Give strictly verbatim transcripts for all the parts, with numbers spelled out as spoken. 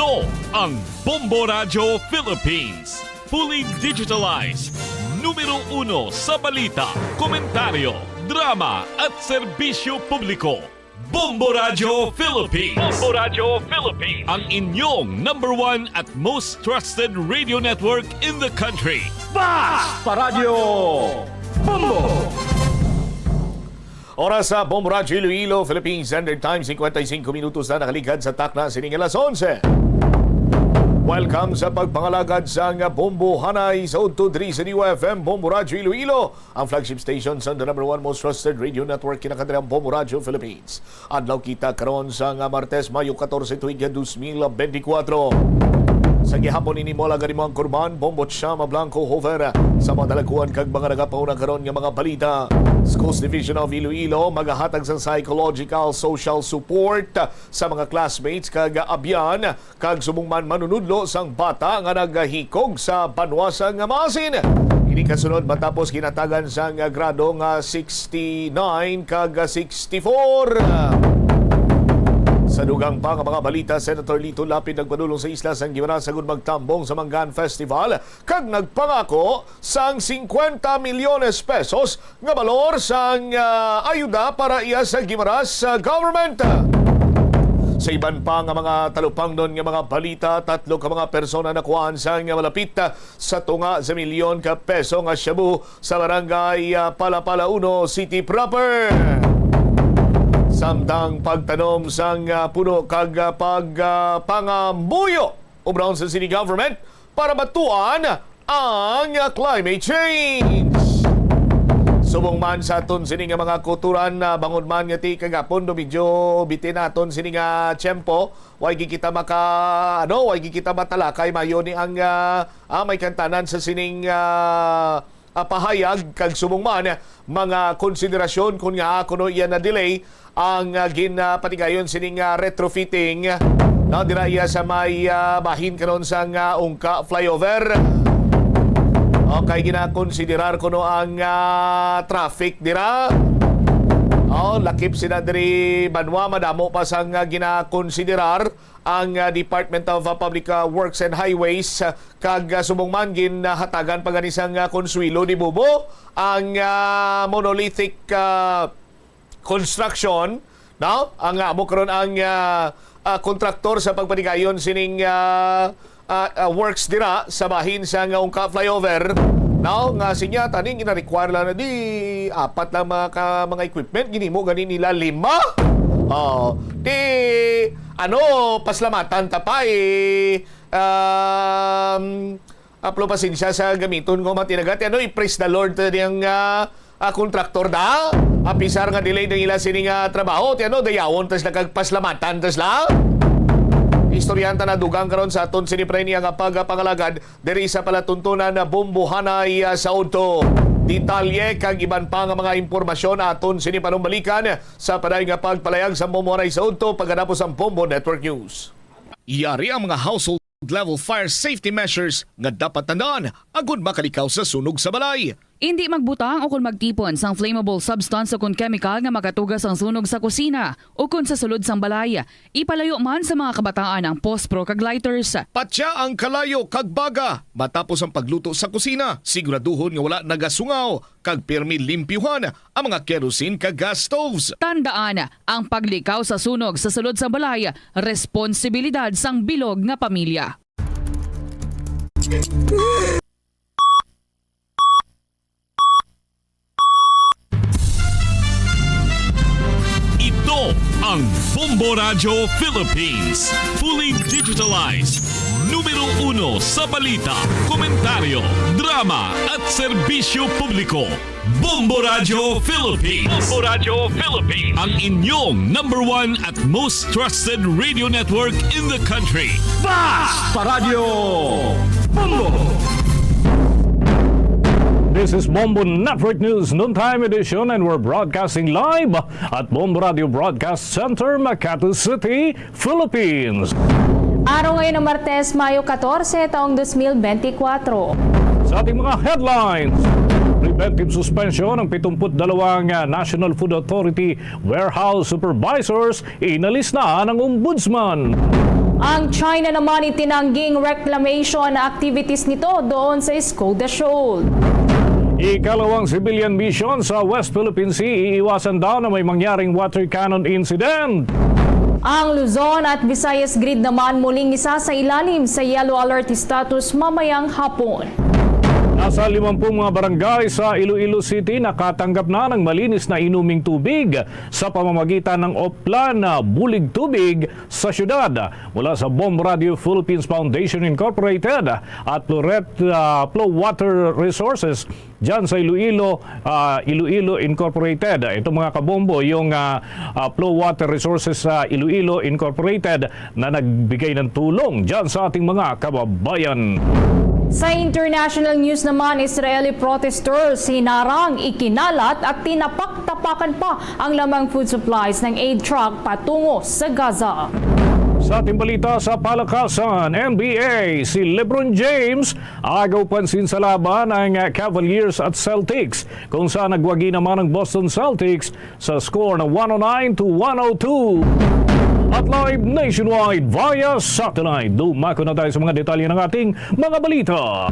Ito ang Bombo Radyo Philippines. Fully digitalized. Numero uno sa balita, komentaryo, drama at serbisyo publiko. Bombo Radyo Philippines. Bombo Radyo Philippines. Ang inyong number one at most trusted radio network in the country. Basta Radyo Bombo! Oras sa Bombo Radyo Iloilo, Philippine Standard Time, cincuenta y cinco minutos na nakaligad sa takna sining alas onse. Welcome sa pagpangalagad sang Bombo Hanay sa udto diri sa D Y F M, Bombo Radyo Iloilo, ang flagship station sa the number one most trusted radio network. Kinakadiri ang Bombo Radyo Philippines. Adlaw kita karon sang Martes, Mayo catorce, tuig dos mil benti kuwatro. Sa gihapon ini, mo lagad mo ang kurban, Bombo Chama Blanco Hover, sa mga dalagkuan kag mga nagapauna karon nga mga balita. Schools Division of Iloilo magahatag sa psychological social support sa mga classmates kag abyan kag subong man manunudlo sang bata nga nagahikog sa banwa sang Masin. Ini kasunod matapos ginhatagan sang grado nga sixty-nine kag sixty-four. Sa dugang pa nga mga balita, Senator Lito Lapid nagpadulong sa isla sang Guimaras agud magtambong sa Manggan Festival kag nagpangako sang cincuenta milyones pesos nga balor sang, ah, ayuda para iya sa Guimaras, ah, government. Sa iban pa nga mga talupangnon nga mga balita, tatlo ka mga persona nakuhaan sang malapit, ah, sa tunga sa milyon ka peso nga shabu sa barangay, ah, Palapala Uno City proper. Samtang pagtanom sang, ah, puno kag, ah, pag, ah, pangamuyo, obra sa city government para batuan ang climate change. Subong man sa aton sini nga mga kulturan, ah, bangod man nga ti kagapon do medyo bitin aton sini nga tiyempo, way gid kita maka, ano, way gid kita matalakay mayo ni ang, ah, ah, may kantanan sa sining, ah, ah, pahayag kag subong man mga konsiderasyon kon ngaa kuno iya na-delay ang, ah, gin, ah, patigayon sining, ah, retrofitting, no, dira iya sa may, ah, bahin karon sang, ah, Ungka Flyover. Okay, ginakonsiderar kuno ang, ah, traffic dira. Oh, lakip sila diri banwa, madamo pa sang, ah, ginakonsiderar ang, ah, Department of, ah, Public, ah, Works and Highways, ah, kag, ah, subong man ginhatagan pa gani sang, ah, konsuelo ni Bobo ang, ah, monolithic, ah, construction, no? Ang, ah, amo karon ang, ah, ah, kontraktor sa pagpatigayon sining, ah, ah, ah, works dira sa bahin sang Ungka Flyover, no? Nga sinya, taning gina-require lang na di apat lang mga ka-, mga equipment, ginhimo gani nila lima. Oh, di, ano, paslamatan ta pa, eh, um, aplo, pasensya sa gamiton ko, matinaga. Ti ano, i-praise the Lord ta diyang, ah, ah, kontraktor da. Apisar nga delayed ang ila sini nga trabaho, ti ano, dayawon ta sila kag paslamatan ta sila. Istoryahan ta na dugang karon sa aton sini, pre, niya nga pagpangalagad diri sa palatuntunan na Bombo Hanay, ah, sa udto. Detalye kag iban pa nga mga impormasyon aton sini panumbalikan sa padayon nga pagpalayag sa Bombo Hanay sa udto pagkatapos ang Bombo Network News. Yari ang mga household level fire safety measures nga dapat tandaan agud makalikaw sa sunog sa balay. Indi magbutang o kon magtipon sang flammable substance o kon chemical nga makatuga sang sunog sa kusina o kon sa sulod sang balay. Ipalayo man sa mga kabataan ang pospro kag lighters. Patya ang kalayo kag baga matapos ang pagluto sa kusina. Siguraduhon nga wala nagasungaw kag pirmi limpyuhan ang mga kerosene kag gas stoves. Tandaan, ang paglikaw sa sunog sa sulod sang balay, responsibilidad sang bilog nga pamilya. Ito ang Bombo Radyo Philippines. Fully digitalized. Numero uno sa balita, komentaryo, drama, at serbisyo publiko. Bombo Radyo Philippines. Bombo Radyo Philippines. Ang inyong number one at most trusted radio network in the country. Basta Radyo Bombo! This is Bombo Network News Noontime Edition, and we're broadcasting live at Bombo Radio Broadcast Center, Makati City, Philippines. Araw ngayon ng Martes, Mayo catorce, taong dos mil benti kuwatro. Sa ating mga headlines, preventive suspension ng pitungput dalawang, ah, National Food Authority warehouse supervisors, inalis na ng Ombudsman. Ang China naman itinangging reclamation activities nito doon sa School de Shoal. Ikalawang civilian mission sa West Philippine Sea, iiwasan daw na may mangyaring water cannon incident. Ang Luzon at Visayas grid naman muling isa sa ilalim sa yellow alert status mamayang hapon. Nasa limampung mga barangay sa Iloilo City nakatanggap na ng malinis na inuming tubig sa pamamagitan ng Oplan na Bulig Tubig sa syudad. Mula sa Bomb Radio Philippines Foundation Incorporated at Floret, ah, Flow Water Resources dyan sa Iloilo, ah, Iloilo Incorporated. Itong mga kabombo, yung, ah, ah, Flow Water Resources sa Iloilo Incorporated na nagbigay ng tulong dyan sa ating mga kababayan. Sa international news naman, Israeli protesters hinarang, ikinalat at tinapak-tapakan pa ang lamang food supplies ng aid truck patungo sa Gaza. Sa ating balita sa palakasan, N B A, si LeBron James agaw pansin sa laban ng Cavaliers at Celtics, kung saan nagwagi naman ang Boston Celtics sa score na one oh nine to one oh two. At live nationwide via satellite. Dumako na tayo sa mga detalye ng ating mga balita.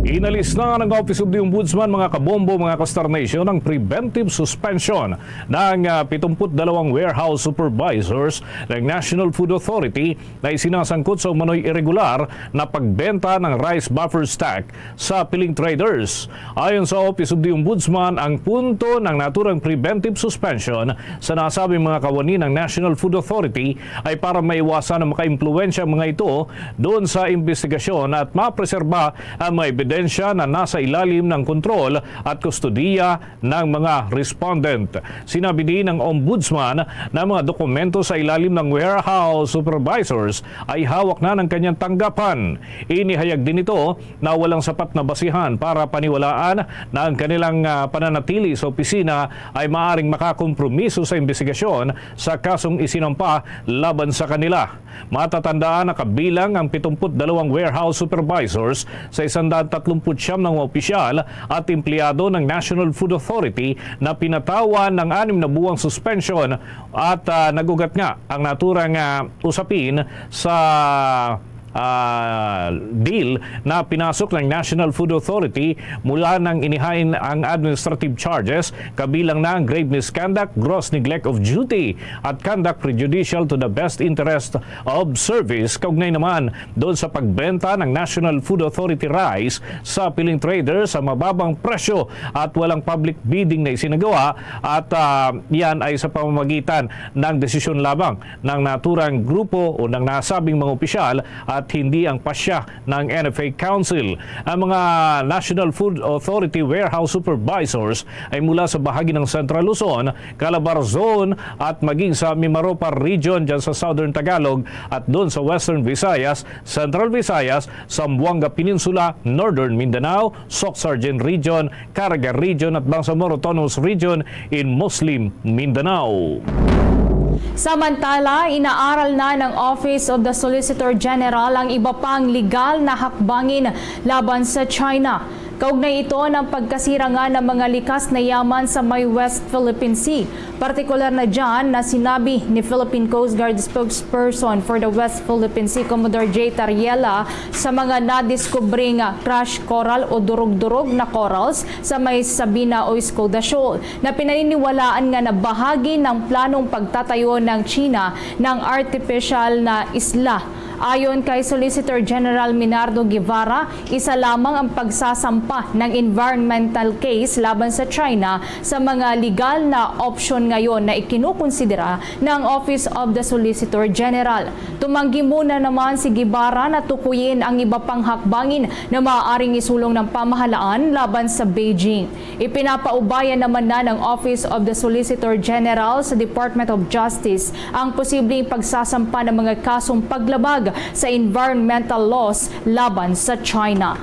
Inalis na ng Office of the Ombudsman, mga kabombo, mga ka-Star Nation, ang preventive suspension ng, ah, pitungput dalawang warehouse supervisors ng National Food Authority na isinasangkot sa umano'y irregular na pagbenta ng rice buffer stock sa piling traders. Ayon sa Office of the Ombudsman, ang punto ng naturang preventive suspension sa nasabing mga kawani ng National Food Authority ay para maiwasan ang makaimpluwensya ang mga ito doon sa investigasyon at mapreserba ang mga ebidensya na nasa ilalim ng kontrol at kustodiya ng mga respondent. Sinabi din ng Ombudsman na mga dokumento sa ilalim ng warehouse supervisors ay hawak na ng kanyang tanggapan. Inihayag din nito na walang sapat na basihan para paniwalaan na ang kanilang, ah, pananatili sa opisina ay maaring makakompromiso sa imbestigasyon sa kasong isinampa laban sa kanila. Matatandaan na kabilang ang pitungput dalawang warehouse supervisors sa isang daan tatlumpu't siyam na mga opisyal at empleyado ng National Food Authority na pinatawan ng anim na buwang suspension at, ah, nag-ugat nga ang naturang, ah, usapin sa, ah, deal na pinasok ng National Food Authority mula nang inihain ang administrative charges, kabilang na ang grave misconduct, gross neglect of duty, at conduct prejudicial to the best interest of service, kaugnay naman doon sa pagbenta ng National Food Authority rice sa piling trader sa mababang presyo at walang public bidding na isinagawa, at, ah, yan ay sa pamamagitan ng desisyon lamang ng naturang grupo o ng nasabing mga opisyal at hindi ang pasya ng N F A Council. Ang mga National Food Authority warehouse supervisors ay mula sa bahagi ng Central Luzon, Calabar Zone, at maging sa Mimaropa Region dyan sa Southern Tagalog at doon sa Western Visayas, Central Visayas, Zamboanga Peninsula, Northern Mindanao, Soccsksargen Region, Caraga Region at Bangsamoro Autonomous Region in Muslim Mindanao. Samantala, inaaral na ng Office of the Solicitor General ang iba pang legal na hakbangin laban sa China. Kaugnay ito ng pagkasira nga ng mga likas na yaman sa may West Philippine Sea. Partikular na dyan na sinabi ni Philippine Coast Guard spokesperson for the West Philippine Sea, Commodore Jay Tariela, sa mga nadiskubring crash coral o durog-durog na corals sa may Sabina o School de Shoal na pinaniniwalaan nga na bahagi ng planong pagtatayo ng China ng artificial na isla. Ayon kay Solicitor General Minardo Guevara, isa lamang ang pagsasampa ng environmental case laban sa China sa mga legal na opsyon ngayon na ikinukonsidera ng Office of the Solicitor General. Tumanggi muna naman si Guevara na tukuyin ang iba pang hakbangin na maaaring isulong ng pamahalaan laban sa Beijing. Ipinapaubaya naman na ng Office of the Solicitor General sa Department of Justice ang posibleng pagsasampa ng mga kasong paglabag sa environmental laws laban sa China.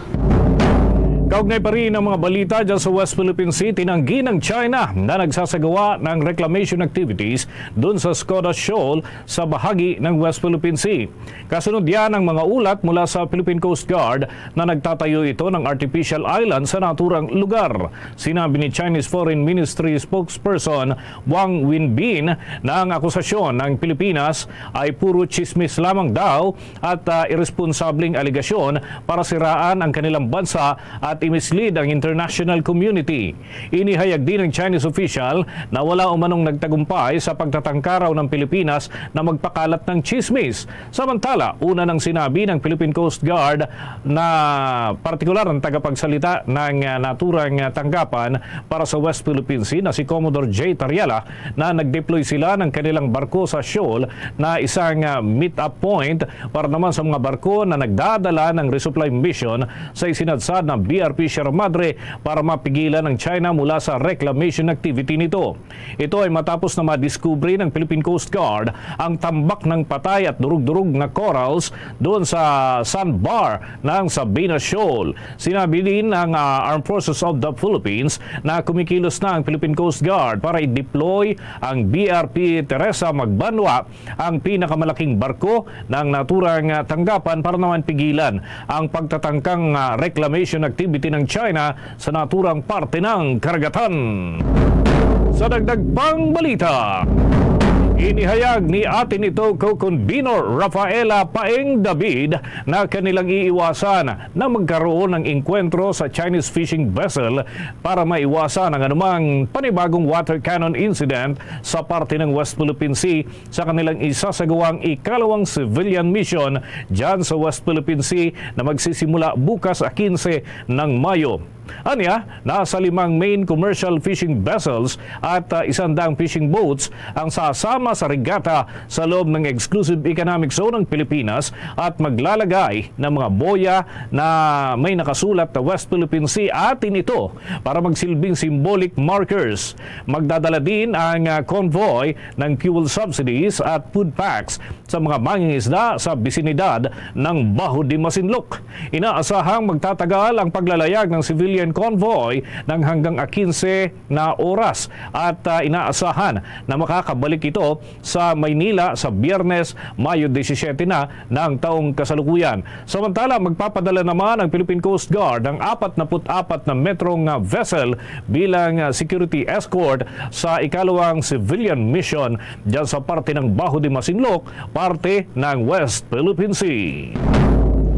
Kaugnay pa rin ang mga balita dyan sa West Philippine Sea, tinanggi ng China na nagsasagawa ng reclamation activities dun sa Skoda Shoal sa bahagi ng West Philippine Sea. Kasunod yan ang mga ulat mula sa Philippine Coast Guard na nagtatayo ito ng artificial island sa naturang lugar. Sinabi ni Chinese Foreign Ministry spokesperson Wang Wenbin na ang akusasyon ng Pilipinas ay puro chismis lamang daw at, ah, irresponsableng alegasyon para siraan ang kanilang bansa at i-mislead ang international community. Inihayag din ng Chinese official na wala umanong nagtagumpay sa pagtatangka raw ng Pilipinas na magpakalat ng chismis. Samantala, una nang sinabi ng Philippine Coast Guard na partikular ang tagapagsalita ng, ah, naturang, ah, tanggapan para sa West Philippine Sea na si Commodore J Tariala na nag-deploy sila ng kanilang barko sa Shoal na isang, ah, meet-up point para naman sa mga barko na nagdadala ng resupply mission sa isinadsad na B R P Sierra Madre para mapigilan ang China mula sa reclamation activity nito. Ito ay matapos na madiskubre ng Philippine Coast Guard ang tambak ng patay at durug-durug na corals doon sa sandbar ng Sabina Shoal. Sinabi din ng, ah, Armed Forces of the Philippines na kumikilos na ang Philippine Coast Guard para i-deploy ang B R P Teresa Magbanwa, ang pinakamalaking barko ng naturang, ah, tanggapan para naman pigilan ang pagtatangkang, ah, reclamation activity ng China sa naturang parte ng karagatan. Sa dagdag pang balita, inihayag ni Atenito Co-Convenor Rafaela Paeng David na kanilang iiwasan na magkaroon ng engkwentro sa Chinese fishing vessel para maiwasan ang anumang panibagong water cannon incident sa parte ng West Philippine Sea sa kanilang isasagawang ikalawang civilian mission dyan sa West Philippine Sea na magsisimula bukas, ah, kinse ng Mayo. Anya, nasa limang main commercial fishing vessels at, ah, isang daang fishing boats ang sasama sa regata sa loob ng exclusive economic zone ng Pilipinas at maglalagay ng mga boya na may nakasulat na West Philippine Sea atin ito para magsilbing symbolic markers. Magdadala din ang, ah, convoy ng fuel subsidies at food packs sa mga mangingisda sa bisinidad ng Baho de Masinloc. Inaasahang magtatagal ang paglalayag ng civilian convoy ng hanggang kinse na oras at, ah, inaasahan na makakabalik ito sa Maynila sa Biyernes, Mayo disisiete na ng taong kasalukuyan. Samantala, magpapadala naman ang Philippine Coast Guard ng apat na put apat na metrong, ah, vessel bilang, ah, security escort sa ikalawang civilian mission dyan sa parte ng Baho de Masinloc, parte ng West Philippine Sea.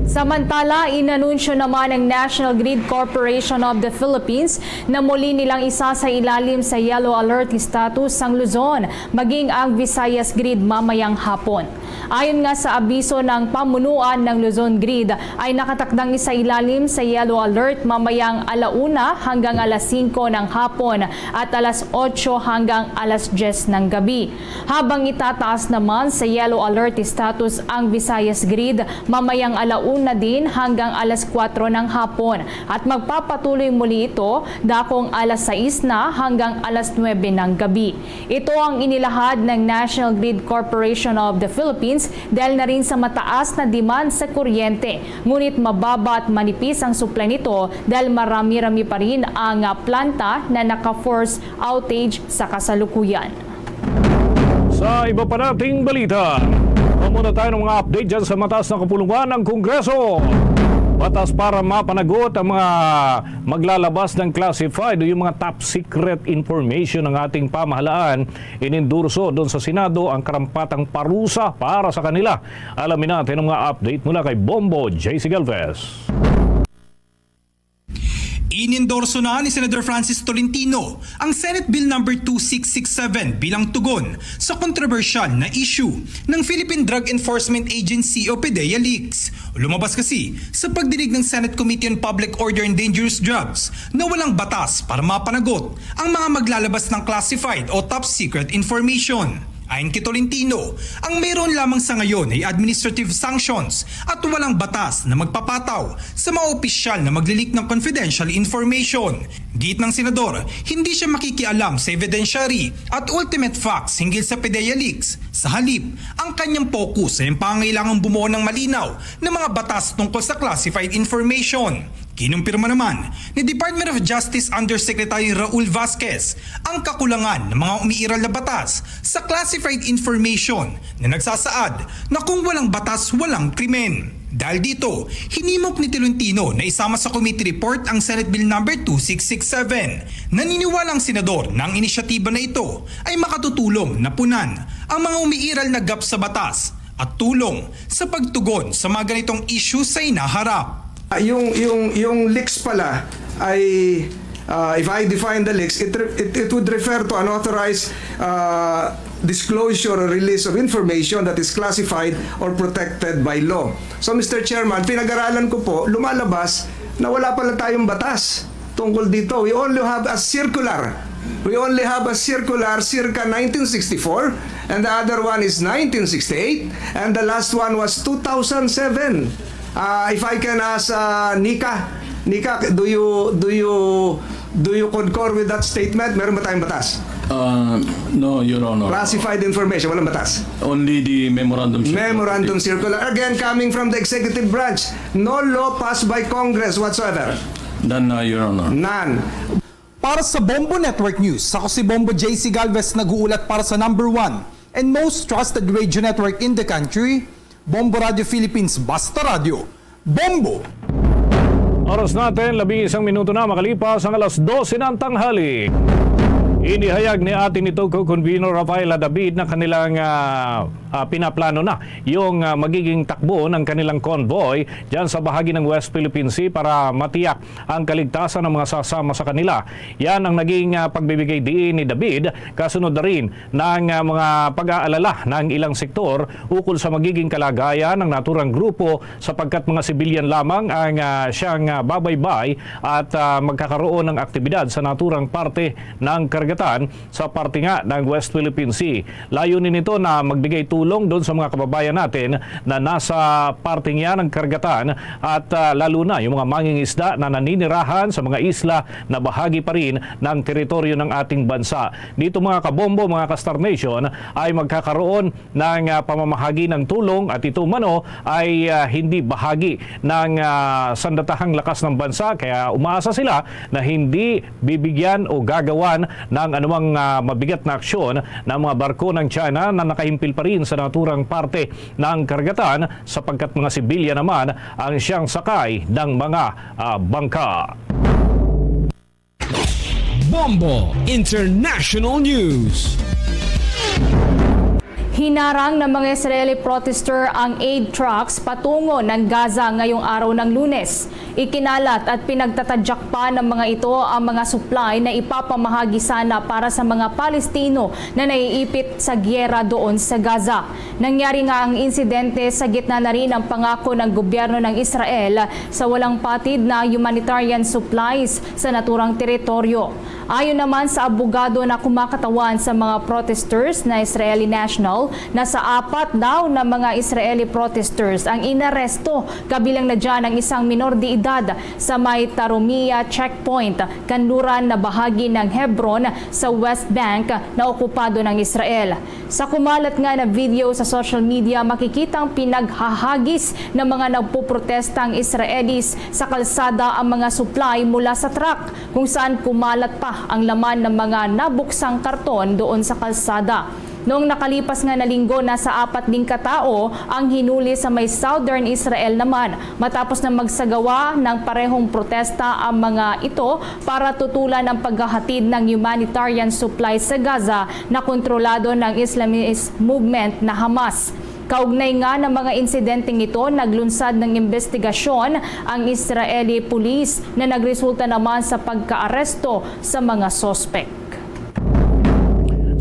Samantala, inanunsyo naman ng National Grid Corporation of the Philippines na muli nilang isasailalim sa yellow alert status ang Luzon, maging ang Visayas Grid mamayang hapon. Ayon nga sa abiso ng pamunuan, ng Luzon Grid ay nakatakdang isailalim sa yellow alert mamayang ala una hanggang alas singko ng hapon at alas otso hanggang alas dyes ng gabi. Habang itataas naman sa yellow alert status ang Visayas Grid mamayang ala una din hanggang alas kuwatro ng hapon at magpapatuloy muli ito dakong alas sais na hanggang alas nuwebe ng gabi. Ito ang inilahad ng National Grid Corporation of the Philippines dahil na rin sa mataas na demand sa kuryente, ngunit mababa at manipis ang supply nito dahil marami-rami pa rin ang, ah, planta na naka-force outage sa kasalukuyan. Sa iba pa nating balita, muna tayo ng mga update dyan sa mataas na kapulungan ng Kongreso. Batas para mapanagot ang mga maglalabas ng classified o yung mga top secret information ng ating pamahalaan, inendorso doon sa Senado ang karampatang parusa para sa kanila. Alamin natin ang mga update mula kay Bombo J C Galvez. Inendorso na ni Senador Francis Tolentino ang Senate Bill number two six six seven bilang tugon sa kontrobersyal na issue ng Philippine Drug Enforcement Agency o PDEA leaks. Lumabas kasi sa pagdinig ng Senate Committee on Public Order and Dangerous Drugs na walang batas para mapanagot ang mga maglalabas ng classified o top secret information. Ayon kay Tolentino, ang mayroon lamang sa ngayon ay administrative sanctions at walang batas na magpapataw sa mga opisyal na maglilik ng confidential information. Giit ng senador, hindi siya makikialam sa evidentiary at ultimate facts hinggil sa PDEA leaks. Sa halip, ang kanyang focus ay ang pangangailangang bumuo ng malinaw na mga batas tungkol sa classified information. Kinumpirma naman ni Department of Justice Undersecretary Raul Vasquez ang kakulangan ng mga umiiral na batas sa classified information na nagsasaad na kung walang batas, walang krimen. Dahil dito, hinimok ni Tolentino na isama sa committee report ang Senate Bill Number two six six seven. Naniniwala ang senador na ang inisyatiba na ito ay makatutulong na punan ang mga umiiral na gap sa batas at tulong sa pagtugon sa mga ganitong isyu sa inaharap. Ah, yung, yung, yung leaks pala ay, ah, if I define the leaks, it, re- it, it would refer to unauthorized, ah, disclosure or release of information that is classified or protected by law. So, Mister Chairman, pinag-aralan ko po, lumalabas na wala pala tayong batas tungkol dito. We only have a circular. We only have a circular circa nineteen sixty-four, and the other one is nineteen sixty-eight, and the last one was two thousand seven. Uh, if I can ask, uh, Nika, Nika, do you do you do you concur with that statement? Meron ba tayong batas? Uh, no, Your Honor. Classified information, walang batas. Only the memorandum. Memorandum circular. Again, coming from the executive branch. No law passed by Congress whatsoever. None, uh, Your Honor. None. Para sa Bombo Network News, ako si Bombo J C Galvez, nag-uulat para sa number one and most trusted radio network in the country, Bombo Radio Philippines, Basta Radio, Bombo! Oras natin, labing isang minuto na makalipas ang alas dose ng tanghali. Inihayag ni Atenito Co-Convenor Rafaela David na kanilang ah, ah, pinaplano na yung ah, magiging takbo ng kanilang convoy dyan sa bahagi ng West Philippine Sea para matiyak ang kaligtasan ng mga sasama sa kanila. Yan ang naging ah, pagbibigay diin ni David, kasunod na rin ng ah, mga pag-aalala ng ilang sektor ukol sa magiging kalagayan ng naturang grupo, sapagkat mga sibilyan lamang ang ah, siyang ah, babaybay at ah, magkakaroon ng aktibidad sa naturang parte ng karagatan sa parte nga ng West Philippine Sea. Layunin nito na magbigay tulong doon sa mga kababayan natin na nasa parte niya ng karagatan at ah, lalo na yung mga mangingisda na naninirahan sa mga isla na bahagi pa rin ng teritoryo ng ating bansa. Dito, mga kabombo, mga ka-Star Nation, ay magkakaroon ng ah, pamamahagi ng tulong at ito umano ay ah, hindi bahagi ng ah, sandatahang lakas ng bansa, kaya umaasa sila na hindi bibigyan o gagawan ng anumang ah, mabigat na aksyon ng mga barko ng China na nakahimpil pa rin sa naturang parte ng karagatan, sapagkat mga sibilya naman ang siyang sakay ng mga ah, bangka. Bombo International News. Hinarang ng mga Israeli protester ang aid trucks patungo ng Gaza ngayong araw ng Lunes. Ikinalat at pinagtatadyak pa ng mga ito ang mga supply na ipapamahagi sana para sa mga Palestino na naiipit sa giyera doon sa Gaza. Nangyari nga ang insidente sa gitna na rin ng pangako ng gobyerno ng Israel sa walang patid na humanitarian supplies sa naturang teritoryo. Ayon naman sa abogado na kumakatawan sa mga protesters na Israeli national, nasa apat daw na mga Israeli protesters ang inaresto, kabilang na dyan ang isang minor de edad sa may Tarumia checkpoint, kanluran na bahagi ng Hebron sa West Bank na okupado ng Israel. Sa kumalat nga na video sa social media, makikitang pinaghahagis ng mga nagpoprotesta ang Israelis sa kalsada ang mga supply mula sa truck, kung saan kumalat pa ang laman ng mga nabuksang karton doon sa kalsada. Noong nakalipas nga na linggo, nasa apat ding katao ang hinuli sa may southern Israel naman, matapos na magsagawa ng parehong protesta ang mga ito para tutulan ang paghahatid ng humanitarian supply sa Gaza na kontrolado ng Islamist movement na Hamas. Kaugnay nga ng mga insidenteng ito, naglunsad ng imbestigasyon ang Israeli police na nagresulta naman sa pagkaaresto sa mga suspek.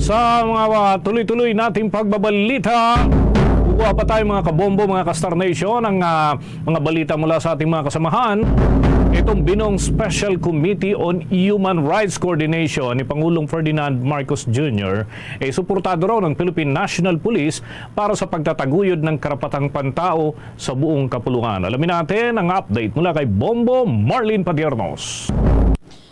Sa mga uh, tuloy-tuloy nating pagbabalita, kukuha pa tayo, mga kabombo, mga ka-Star Nation, ang uh, mga balita mula sa ating mga kasamahan. Itong Binong Special Committee on Human Rights Coordination ni Pangulong Ferdinand Marcos Junior ay suportado raw ng Philippine National Police para sa pagtataguyod ng karapatang pantao sa buong kapulungan. Alamin natin ang update mula kay Bombo Marlene Padiernos.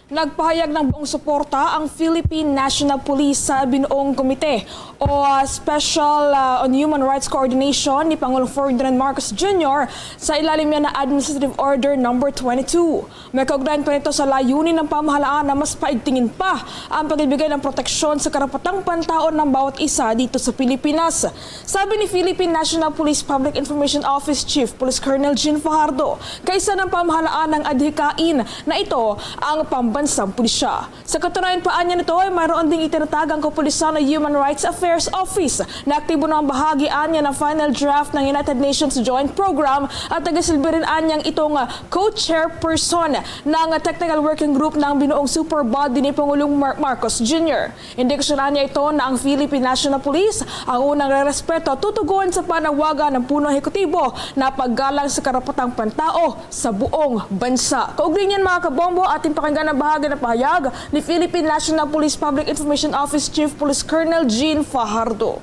Nagpahayag ng buong suporta ang Philippine National Police sa binuong komite o, ah, Special, ah, on Human Rights Coordination ni Pangulong Ferdinand Marcos Junior sa ilalim niya na Administrative Order Number twenty-two. May kaugnayan pa nito sa layunin ng pamahalaan na mas paigtingin pa ang pagbibigay ng proteksyon sa karapatang pantao ng bawat isa dito sa Pilipinas. Sabi ni Philippine National Police Public Information Office Chief Police Colonel Jean Fajardo, kaisa ng pamahalaan ang adhikain na ito ang pambansang pulisya. Sa katunayan pa, anya nito ay mayroon ding itinatag ang kapulisan na Human Rights Affairs Office na aktibo na ang bahagi anya ng final draft ng United Nations Joint Program at nagasilbi rin anyang itong, ah, co-chairperson ng Technical Working Group ng binuong super body ni Pangulong Mar-, Marcos Junior. Indikasyon niya ito na ang Philippine National Police ang unang rerespeto at tutugon sa panawagan ng Punong Ehekutibo na paggalang sa karapatang pantao sa buong bansa. Kaugnay niyan, mga kabombo, ating pakinggan ang bahagi ng pahayag ni Philippine National Police Public Information Office Chief Police Colonel Jean Fajardo.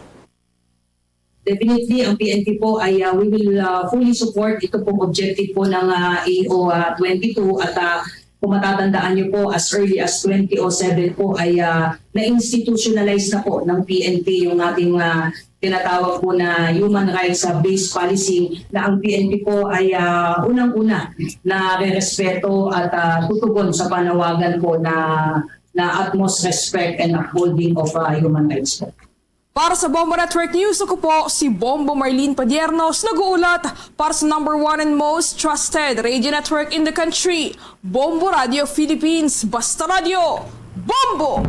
Definitely, ang P N P po ay, ah, we will, ah, fully support ito pong objective po ng, ah, A O, ah, twenty-two at, ah, kung matatandaan niyo po, as early as twenty oh seven po ay, ah, na-institutionalize na po ng P N P yung ating, ah, tinatawag po na human rights, ah, based policy na ang P N P po ay, ah, unang-una na re-respeto at, ah, tutugon sa panawagan po na na utmost respect and upholding of, ah, human rights po. Para sa Bombo Network News, ako po si Bombo Marlene Padiernos, nag-uulat para sa number one and most trusted radio network in the country, Bombo Radio Philippines. Basta Radio, Bombo!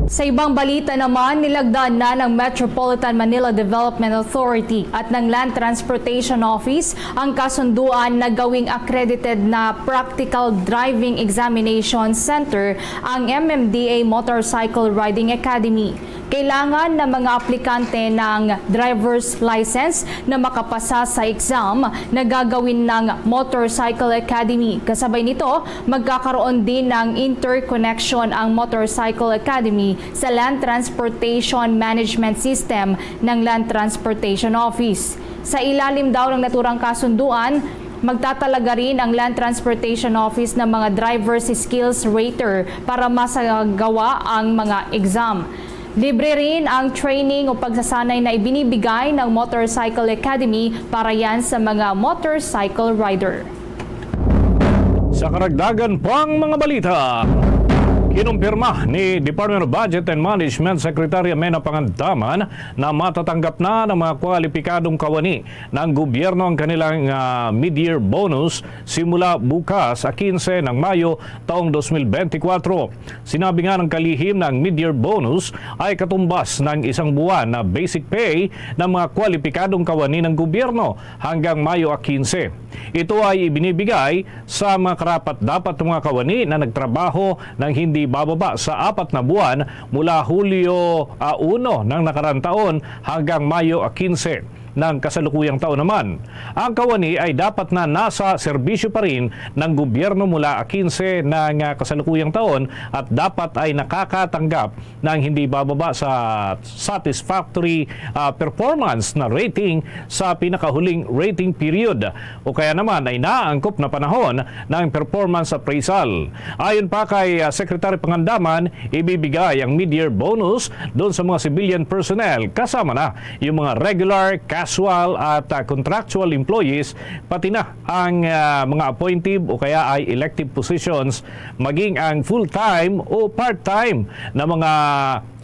Sa ibang balita naman, nilagdaan na ng Metropolitan Manila Development Authority at ng Land Transportation Office ang kasunduan na gawing accredited na Practical Driving Examination Center ang M M D A Motorcycle Riding Academy. Kailangan ng mga aplikante ng driver's license na makapasa sa exam na gagawin ng Motorcycle Academy. Kasabay nito, magkakaroon din ng interconnection ang Motorcycle Academy sa Land Transportation Management System ng Land Transportation Office. Sa ilalim daw ng naturang kasunduan, magtatalaga rin ang Land Transportation Office ng mga driver's skills rater para masagawa ang mga exam. Libre rin ang training o pagsasanay na ibinibigay ng Motorcycle Academy para yan sa mga motorcycle rider. Sa karagdagan pang mga balita, kinumpirma ni Department of Budget and Management Secretary Amena Pangandaman na matatanggap na ng mga kwalipikadong kawani ng gobyerno ang kanilang, ah, mid-year bonus simula bukas, ah, kinse ng Mayo taong dos mil benti kwatro. Sinabi nga ng kalihim na ang mid-year bonus ay katumbas ng isang buwan na basic pay ng mga kwalipikadong kawani ng gobyerno hanggang Mayo, ah, kinse. Ito ay ibinibigay sa mga karapat-dapat mga kawani na nagtrabaho ng hindi bababa sa apat na buwan mula Hulyo, ah, uno ng nakaraang taon hanggang Mayo, ah, kinse ng kasalukuyang taon naman. Ang kawani ay dapat na nasa serbisyo pa rin ng gobyerno mula, ah, kinse ng, ah, kasalukuyang taon at dapat ay nakakatanggap ng hindi bababa sa satisfactory, ah, performance na rating sa pinakahuling rating period o kaya naman ay naangkop na panahon ng performance appraisal. Ayon pa kay, ah, Secretary Pangandaman, ibibigay ang mid-year bonus doon sa mga civilian personnel, kasama na yung mga regular, casual at, ah, contractual employees, pati na ang, ah, mga appointive o kaya ay elective positions, maging ang full-time o part-time na mga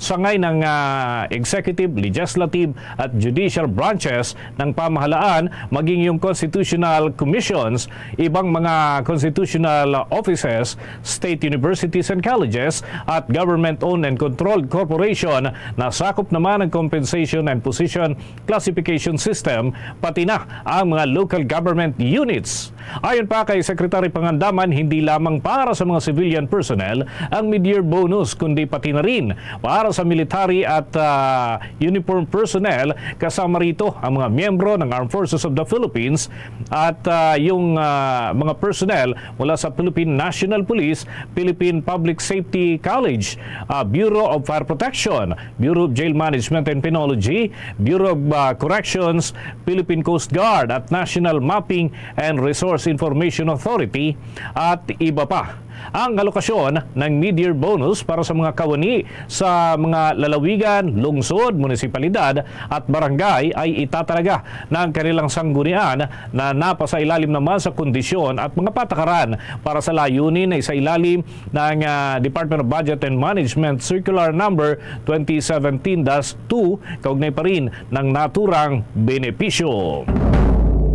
sangay ng, ah, executive, legislative at judicial branches ng pamahalaan, maging yung constitutional commissions, ibang mga constitutional offices, state universities and colleges at government-owned and controlled corporation na sakop naman ng compensation and position classification system, pati na ang mga local government units. Ayon pa kay Secretary Pangandaman, hindi lamang para sa mga civilian personnel ang mid-year bonus, kundi pati na rin para sa military at, ah, uniform personnel, kasama rito ang mga miyembro ng Armed Forces of the Philippines at, ah, yung, ah, mga personnel mula sa Philippine National Police, Philippine Public Safety College, ah, Bureau of Fire Protection, Bureau of Jail Management and Penology, Bureau of, ah, Corrections, Philippine Coast Guard at National Mapping and Resource Information Authority at iba pa. Ang alokasyon ng mid-year bonus para sa mga kawani sa mga lalawigan, lungsod, munisipalidad at barangay ay itatalaga ng kanilang sanggunian na napasailalim naman sa kondisyon at mga patakaran para sa layunin na isailalim ng, ah, Department of Budget and Management Circular Number twenty seventeen dash two kaugnay pa rin ng naturang benepisyo.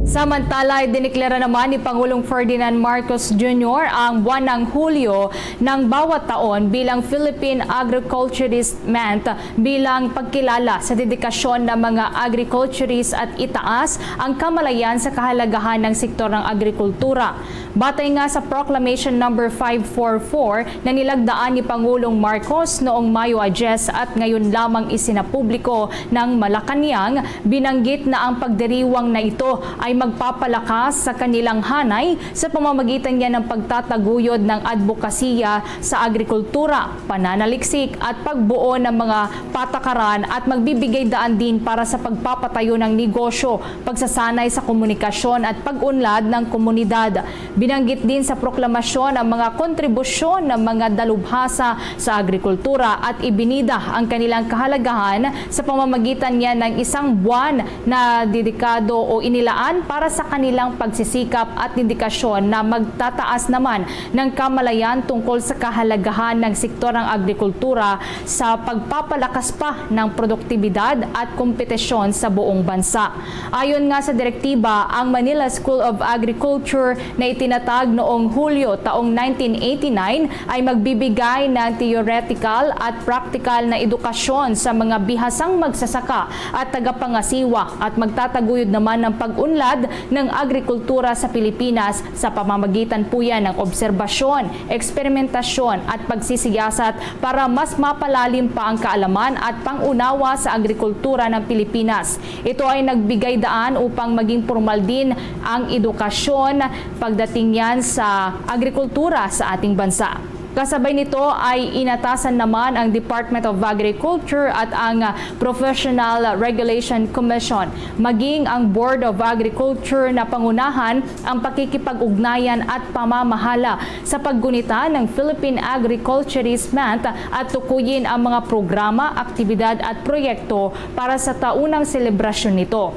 Samantala, idineklara naman ni Pangulong Ferdinand Marcos Junior ang buwan ng Hulyo ng bawat taon bilang Philippine Agriculturist Month bilang pagkilala sa dedikasyon ng mga agriculturists at itaas ang kamalayan sa kahalagahan ng sektor ng agrikultura. Batay nga sa Proclamation Number five four four na nilagdaan ni Pangulong Marcos noong Mayo a diyes at ngayon lamang isinapubliko ng Malacañang, binanggit na ang pagdiriwang na ito ay magpapalakas sa kanilang hanay sa pamamagitan niya ng pagtataguyod ng adbokasiya sa agrikultura, pananaliksik at pagbuo ng mga patakaran at magbibigay daan din para sa pagpapatayo ng negosyo, pagsasanay sa komunikasyon at pag-unlad ng komunidad. Binanggit din sa proklamasyon ang mga kontribusyon ng mga dalubhasa sa agrikultura at ibinida ang kanilang kahalagahan sa pamamagitan niya ng isang buwan na dedikado o inilaan para sa kanilang pagsisikap at dedikasyon na magtataas naman ng kamalayan tungkol sa kahalagahan ng sektor ng agrikultura sa pagpapalakas pa ng produktibidad at kompetisyon sa buong bansa. Ayon nga sa direktiba, ang Manila School of Agriculture na itinatag noong Hulyo taong nineteen eighty-nine ay magbibigay ng theoretical at practical na edukasyon sa mga bihasang magsasaka at tagapangasiwa at magtataguyod naman ng pag-unlad ng agrikultura sa Pilipinas sa pamamagitan po yan ng obserbasyon, eksperimentasyon at pagsisiyasat para mas mapalalim pa ang kaalaman at pangunawa sa agrikultura ng Pilipinas. Ito ay nagbigay daan upang maging pormal din ang edukasyon pagdating yan sa agrikultura sa ating bansa. Kasabay nito ay inatasan naman ang Department of Agriculture at ang Professional Regulation Commission, maging ang Board of Agriculture na pangunahan ang pakikipag-ugnayan at pamamahala sa paggunita ng Philippine Agriculturist Month at tukuyin ang mga programa, aktibidad at proyekto para sa taunang selebrasyon nito.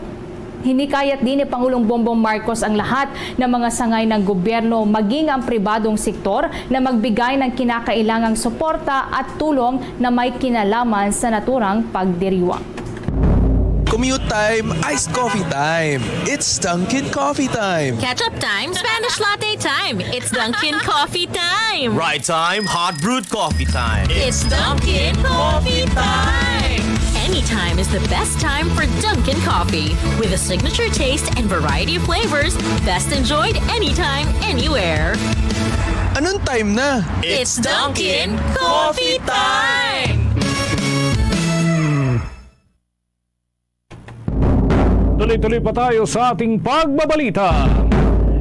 Hinikayat din ni Pangulong Bongbong Marcos ang lahat ng mga sangay ng gobyerno, maging ang pribadong sektor, na magbigay ng kinakailangang suporta at tulong na may kinalaman sa naturang pagdiriwang. Commute time, iced coffee time. It's Dunkin' Coffee Time. Ketchup time, Spanish latte time. It's Dunkin' Coffee time. Ride time, hot brewed coffee time. It's Dunkin' Coffee time. Anytime is the best time for Dunkin' Coffee. With a signature taste and variety of flavors, best enjoyed anytime, anywhere. Anong time na? It's Dunkin' Coffee time! Tuloy-tuloy pa tayo sa ating pagbabalita.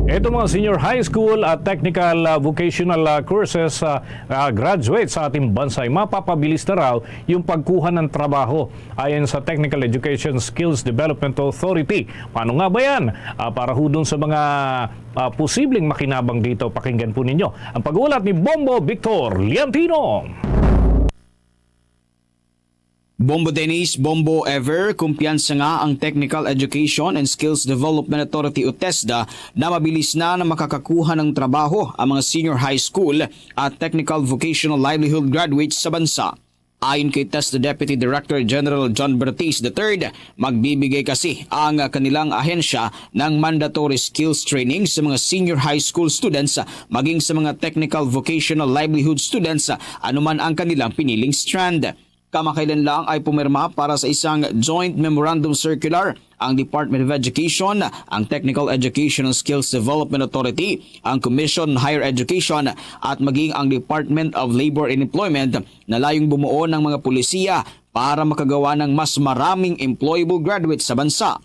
Itong mga senior high school at technical, ah, vocational, ah, courses, ah, ah, graduate sa ating bansa ay mapapabilis na raw yung pagkuha ng trabaho. Ayon sa Technical Education Skills Development Authority, paano nga ba yan? Ah, para ho dun sa mga, ah, posibleng makinabang dito, pakinggan po ninyo ang pag-uulat ni Bombo Victor Liantino. Bombo Dennis, Bombo Ever, kumpiyansa nga ang Technical Education and Skills Development Authority o TESDA na mabilis na na makakakuha ng trabaho ang mga senior high school at technical vocational livelihood graduates sa bansa. Ayon kay TESDA Deputy Director General John Bertis the third, magbibigay kasi ang kanilang ahensya ng mandatory skills training sa mga senior high school students, maging sa mga technical vocational livelihood students, anuman ang kanilang piniling strand. Kamakailan lang ay pumirma para sa isang joint memorandum circular ang Department of Education, ang Technical Education and Skills Development Authority, ang Commission on Higher Education, at maging ang Department of Labor and Employment na layong bumuo ng mga polisiya para makagawa ng mas maraming employable graduates sa bansa.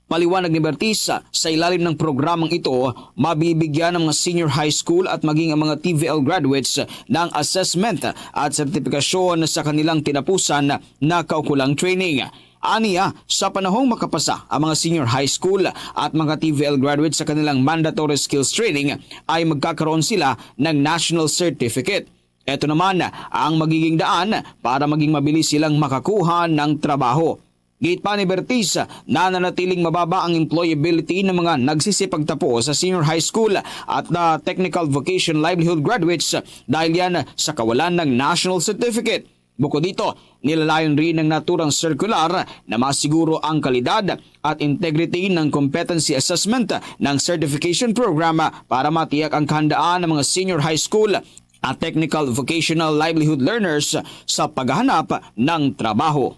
Paliwanag ni Bertis, sa ilalim ng programang ito, mabibigyan ng mga senior high school at maging ang mga T V L graduates ng assessment at sertifikasyon sa kanilang tinapusan na kaukulang training. Aniya, sa panahong makapasa ang mga senior high school at mga T V L graduates sa kanilang mandatory skills training, ay magkakaroon sila ng national certificate. Ito naman ang magiging daan para maging mabilis silang makakuha ng trabaho. Giit pa ni Bertiz, nananatiling mababa ang employability ng mga nagsisipagtapos sa senior high school at na technical vocation livelihood graduates dahil yan sa kawalan ng national certificate. Bukod dito, nilalayon rin ng naturang circular na masiguro ang kalidad at integrity ng competency assessment ng certification program para matiyak ang kahandaan ng mga senior high school at technical vocational livelihood learners sa paghahanap ng trabaho.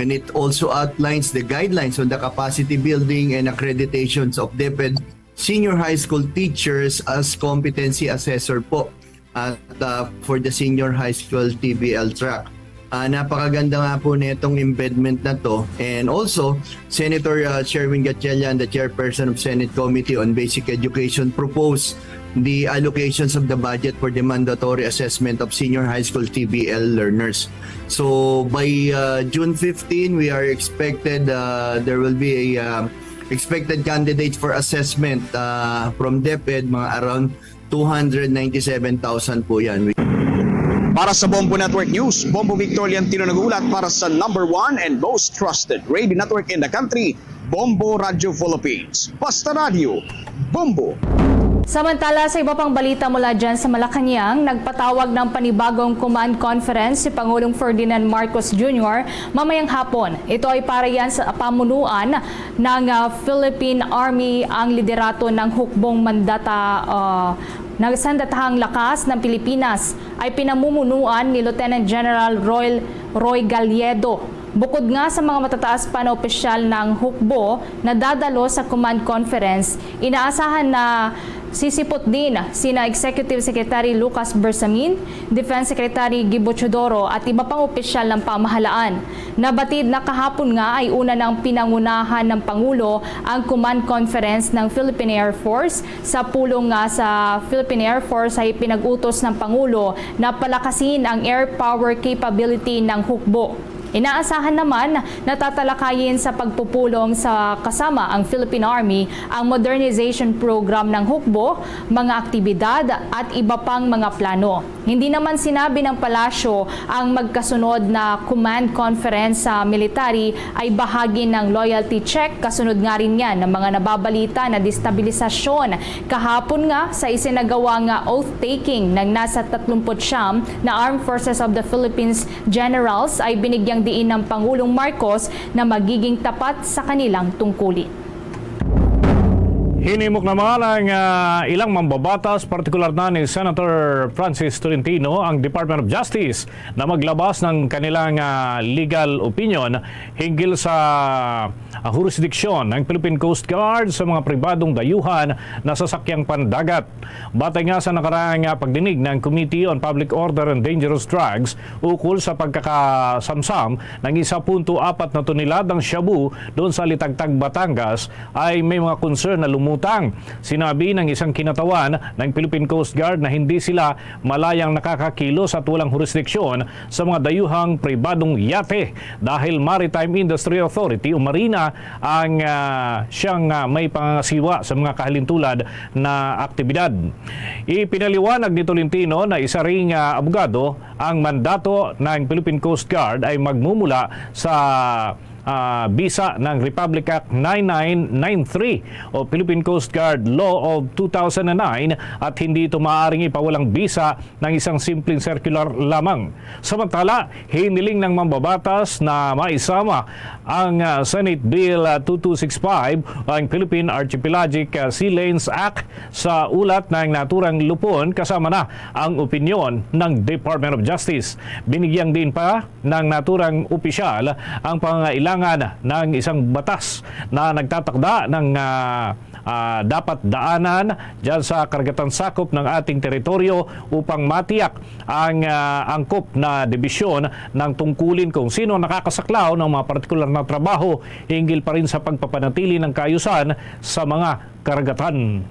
And it also outlines the guidelines on the capacity building and accreditations of DepEd senior high school teachers as competency assessor po at uh, for the senior high school T V L track. Uh, napakaganda nga po nitong embedment na to. And also, Senator uh, Sherwin Gatchalian, the chairperson of Senate Committee on Basic Education, proposed the allocations of the budget for the mandatory assessment of senior high school T V L learners. So by uh, June fifteen, we are expected, uh, there will be a uh, expected candidate for assessment uh, from DepEd, mga around two hundred ninety-seven thousand po yan. Para sa Bombo Network News, Bombo Victor Leontino nag-uulat para sa number one and most trusted radio network in the country, Bombo Radio Philippines. Basta Radio, Bombo! Samantala, sa iba pang balita mula dyan sa Malacañang, nagpatawag ng panibagong command conference si Pangulong Ferdinand Marcos Junior mamayang hapon. Ito ay para yan sa pamunuan ng ah, Philippine Army. Ang liderato ng hukbong mandata, ah, nagsandatahang lakas ng Pilipinas ay pinamumunuan ni Lieutenant General Roy, Roy Galledo. Bukod nga sa mga matataas pa na opisyal ng hukbo na dadalo sa command conference, inaasahan na sisipot din sina Executive Secretary Lucas Bersamin, Defense Secretary Gibo Teodoro at iba pang opisyal ng pamahalaan. Nabatid na kahapon nga ay una nang pinangunahan ng Pangulo ang command conference ng Philippine Air Force. Sa pulong nga sa Philippine Air Force ay pinag-utos ng Pangulo na palakasin ang air power capability ng hukbo. Inaasahan naman na tatalakayin sa pagpupulong sa kasama ang Philippine Army ang modernization program ng hukbo, mga aktibidad at iba pang mga plano. Hindi naman sinabi ng palasyo ang magkasunod na command conference sa military ay bahagi ng loyalty check. Kasunod nga rin yan ng mga nababalita na destabilisasyon. Kahapon nga, sa isinagawa nga oath-taking ng nasa tatlumput siyam na Armed Forces of the Philippines generals, ay binigyang diin ng Pangulong Marcos na magiging tapat sa kanilang tungkulin. Hinimok naman ang ah, ilang mambabatas, partikular na ni Senator Francis Tolentino, ang Department of Justice na maglabas ng kanilang ah, legal opinion hinggil sa ah, jurisdiction ng Philippine Coast Guard sa mga pribadong dayuhan na sasakyang pandagat. Batay nga sa nakaraang ah, pagdinig ng Committee on Public Order and Dangerous Drugs ukol sa pagkakasamsam ng isa punto apat na toneladang shabu doon sa Alitagtag, Batangas, ay may mga concern na lumutang. Sinabi ng isang kinatawan ng Philippine Coast Guard na hindi sila malayang nakakakilos at walang jurisdiksyon sa mga dayuhang pribadong yate dahil Maritime Industry Authority o Marina ang ah, siyang ah, may pangangasiwa sa mga kahalintulad na aktibidad. Ipinaliwanag ni Tolentino na isa ring ah, abogado ang mandato ng Philippine Coast Guard ay magmumula sa ah, bisa ng Republic Act nine nine nine three o Philippine Coast Guard Law of two thousand nine at hindi ito maaaring ipawalang bisa ng isang simpleng circular lamang. Samantala, hiniling ng mambabatas na maisama ang ah, Senate Bill ah, two two six five o ang Philippine Archipelagic ah, Sea Lanes Act sa ulat ng naturang lupon kasama na ang opinyon ng Department of Justice. Binigyang din pa ng naturang opisyal ang pangangailangan ng isang batas na nagtatakda ng ah, ah, dapat daanan dyan sa karagatan sakop ng ating teritoryo upang matiyak ang ah, angkop na dibisyon ng tungkulin kung sino ang nakakasaklaw ng mga partikular na trabaho hinggil pa rin sa pagpapanatili ng kaayusan sa mga karagatan.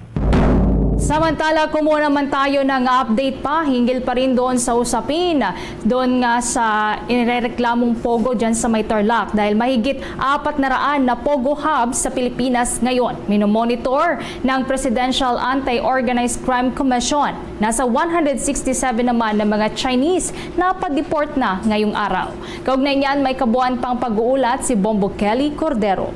Samantala, kumuha naman tayo ng update pa hinggil pa rin doon sa usapin doon nga sa inirereklamong pogo dyan sa may Tarlac, dahil mahigit apat na raan na pogo hub sa Pilipinas ngayon. Minomonitor ng Presidential Anti-Organized Crime Commission. Nasa one hundred sixty-seven naman na mga Chinese na pa-deport na ngayong araw. Kaugnay niyan, may kabuuan pang pag-uulat si Bombo Kelly Cordero.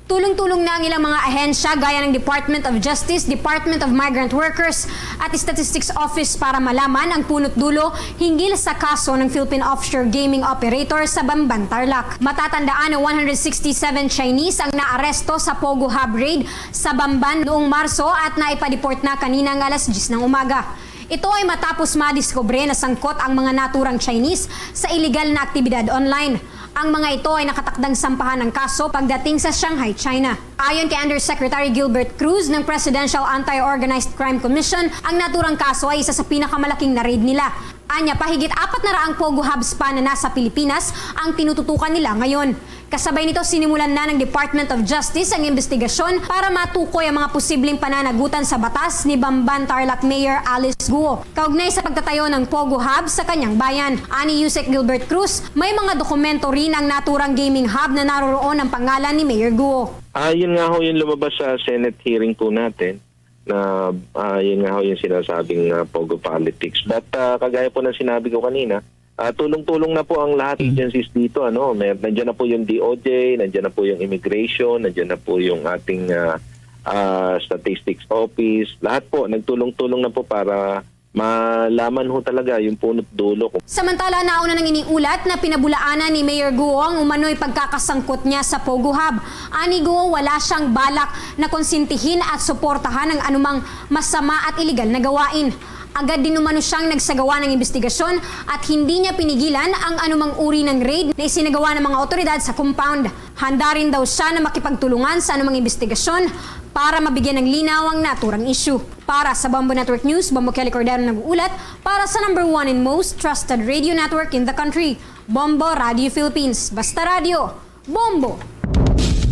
Tulong-tulong na ang ilang mga ahensya gaya ng Department of Justice, Department of Migrant Workers at Statistics Office para malaman ang punot dulo hinggil sa kaso ng Philippine offshore gaming operator sa Bamban, Tarlac. Matatandaan na one hundred sixty-seven Chinese ang naaresto sa Pogo Hub raid sa Bamban noong Marso at naipadeport na kaninang alas diyes ng umaga. Ito ay matapos madiskubre na sangkot ang mga naturang Chinese sa iligal na aktibidad online. Ang mga ito ay nakatakdang sampahan ng kaso pagdating sa Shanghai, China. Ayon kay Undersecretary Gilbert Cruz ng Presidential Anti-Organized Crime Commission, ang naturang kaso ay isa sa pinakamalaking na-raid nila. Anya, pahigit apat na raang Pogo hubs pa na nasa Pilipinas ang tinututukan nila ngayon. Kasabay nito, sinimulan na ng Department of Justice ang investigasyon para matukoy ang mga posibleng pananagutan sa batas ni Bamban Tarlac Mayor Alice Guo. Kaugnay sa pagtatayo ng Pogo Hub sa kanyang bayan, ani Usec Gilbert Cruz, may mga dokumento rin ang naturang gaming hub na naroroon ang pangalan ni Mayor Guo. Ah, yun nga ho yung lumabas sa Senate hearing po natin na ah, yun nga ho yung sinasabing ah, pogo politics. But ah, kagaya po ng sinabi ko kanina, ah, tulong-tulong na po ang lahat agencies dito. Ano, may, nandiyan na po yung D O J, nandiyan na po yung immigration, nandiyan na po yung ating ah, ah, statistics office. Lahat po, nagtulong-tulong na po para malaman ho talaga yung punot dulo. Kung Samantala, nauna nang iniulat na pinabulaanan ni Mayor Guo ang umano'y pagkakasangkot niya sa Pogo Hub. Ani Guo, wala siyang balak na konsintihin at suportahan ang anumang masama at iligal na gawain. Agad din umano siyang nagsagawa ng investigasyon at hindi niya pinigilan ang anumang uri ng raid na isinagawa ng mga otoridad sa compound. Handa rin daw siya na makipagtulungan sa anumang investigasyon para mabigyan ng linaw ang naturang issue. Para sa Bombo Network News, Bombo Kelly Cordero nag-uulat para sa number one and most trusted radio network in the country, Bombo Radio Philippines. Basta radyo, Bombo!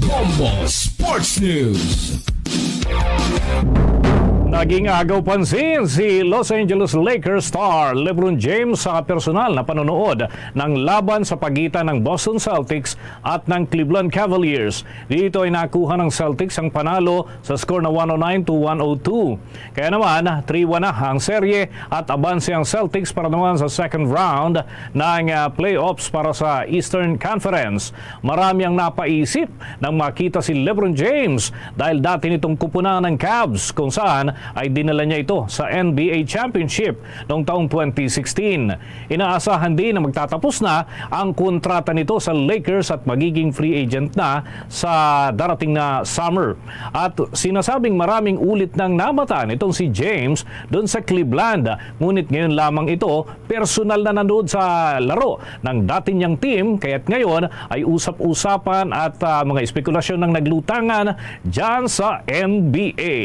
Bombo Sports News. Naging agaw pansin si Los Angeles Lakers star LeBron James sa personal na panonood ng laban sa pagitan ng Boston Celtics at ng Cleveland Cavaliers. Dito ay nakuha ng Celtics ang panalo sa score na one oh nine to one oh two. Kaya naman, three one na ang serye at abanse ang Celtics para naman sa second round ng ah, playoffs para sa Eastern Conference. Marami ang napaisip nang makita si LeBron James dahil dati nitong kupunan ng Cavs kung saan ay dinala niya ito sa N B A Championship noong taong twenty sixteen. Inaasahan din na magtatapos na ang kontrata nito sa Lakers at magiging free agent na sa darating na summer. At sinasabing maraming ulit nang namata nitong si James doon sa Cleveland. Ngunit ngayon lamang ito personal na nanood sa laro ng dati niyang team, kaya't ngayon ay usap-usapan at ah, mga espekulasyon ang naglutangan dyan sa N B A.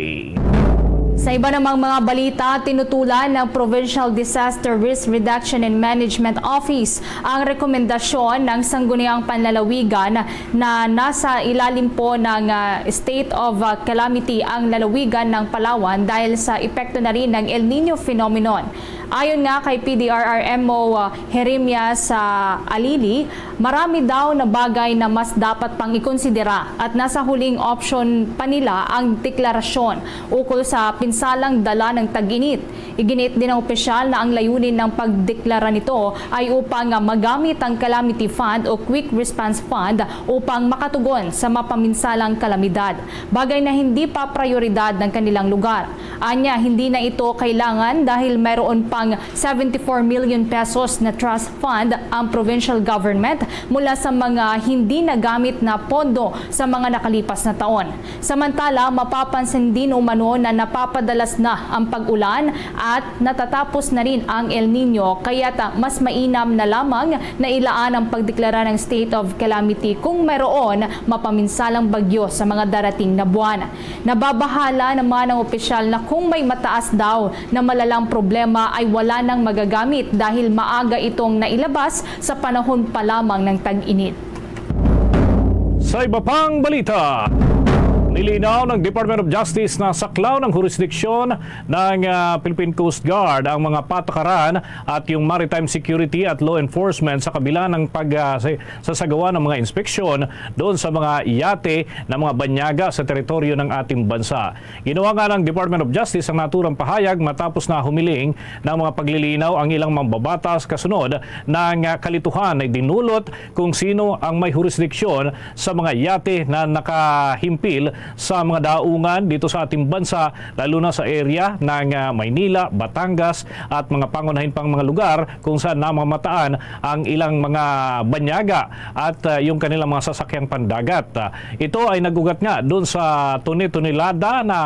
Sa iba namang mga balita, tinutulan ng Provincial Disaster Risk Reduction and Management Office ang rekomendasyon ng Sangguniang Panlalawigan na nasa ilalim po ng ah, state of ah, calamity ang lalawigan ng Palawan dahil sa epekto na rin ng El Niño phenomenon. Ayon nga kay P D R R M O ah, Jeremias ah, Alili, marami daw na bagay na mas dapat pang ikonsidera at nasa huling option pa nila ang deklarasyon ukol sa pinsalang dala ng tag-init. Iginiit din ng opisyal na ang layunin ng pagdeklara nito ay upang ah, magamit ang Calamity Fund o Quick Response Fund upang makatugon sa mapaminsalang kalamidad, bagay na hindi pa prayoridad ng kanilang lugar. Anya, hindi na ito kailangan dahil mayroon pang seventy-four million pesos na trust fund ang provincial government mula sa mga hindi nagamit na pondo sa mga nakalipas na taon. Samantala, mapapansin din umano na napapadalas na ang pag-ulan at natatapos na rin ang El Niño, kaya't mas mainam na lamang na ilaan ang pagdeklara ng state of calamity kung mayroon mapaminsalang bagyo sa mga darating na buwan. Nababahala naman ang opisyal na kung may mataas daw na malalang problema ay wala nang magagamit dahil maaga itong nailabas sa panahon pa lamang ng tag-init. Sa iba pang balita, Nilinaw ng Department of Justice na saklaw ng hurisdiksyon ng, ah, Philippine Coast Guard ang mga patakaran at yung maritime security at law enforcement sa kabila ng pag, ah, sa, sasagawa ng mga inspeksyon doon sa mga yate ng mga banyaga sa teritoryo ng ating bansa. Ginawa nga ng Department of Justice ang naturang pahayag matapos na humiling ng mga paglilinaw ang ilang mambabatas kasunod ng, ah, kalituhan na idinulot kung sino ang may hurisdiksyon sa mga yate na nakahimpil sa mga daungan dito sa ating bansa, lalo na sa area ng, ah, Maynila, Batangas at mga pangunahin pang mga lugar kung saan namamataan ang ilang mga banyaga at, ah, yung kanilang mga sasakyang pandagat. Ah, ito ay nag-ugat nga doon sa tuni-tunilada na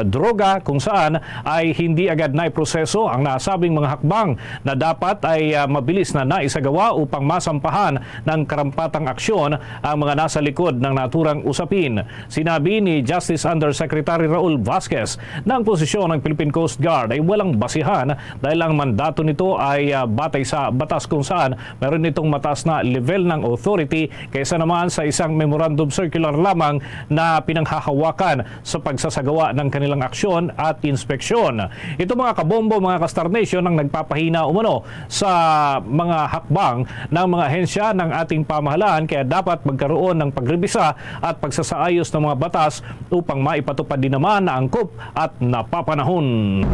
droga kung saan ay hindi agad naiproseso ang nasabing mga hakbang na dapat ay, ah, mabilis na naisagawa upang masampahan ng karampatang aksyon ang mga nasa likod ng naturang usapin. Sinabi ni Justice Undersecretary Raul Vasquez na ang posisyon ng Philippine Coast Guard ay walang basihan dahil ang mandato nito ay, ah, batay sa batas kung saan meron itong mataas na level ng authority kaysa naman sa isang memorandum circular lamang na pinanghahawakan sa pagsasagawa ng kanilang aksyon at inspeksyon. Ito, mga kabombo, mga ka-Star Nation, ang nagpapahina umano sa mga hakbang ng mga ahensya ng ating pamahalaan, kaya dapat magkaroon ng pagrebisa at pagsasaayos ng mga batas upang maipatupad din naman na angkop at napapanahon.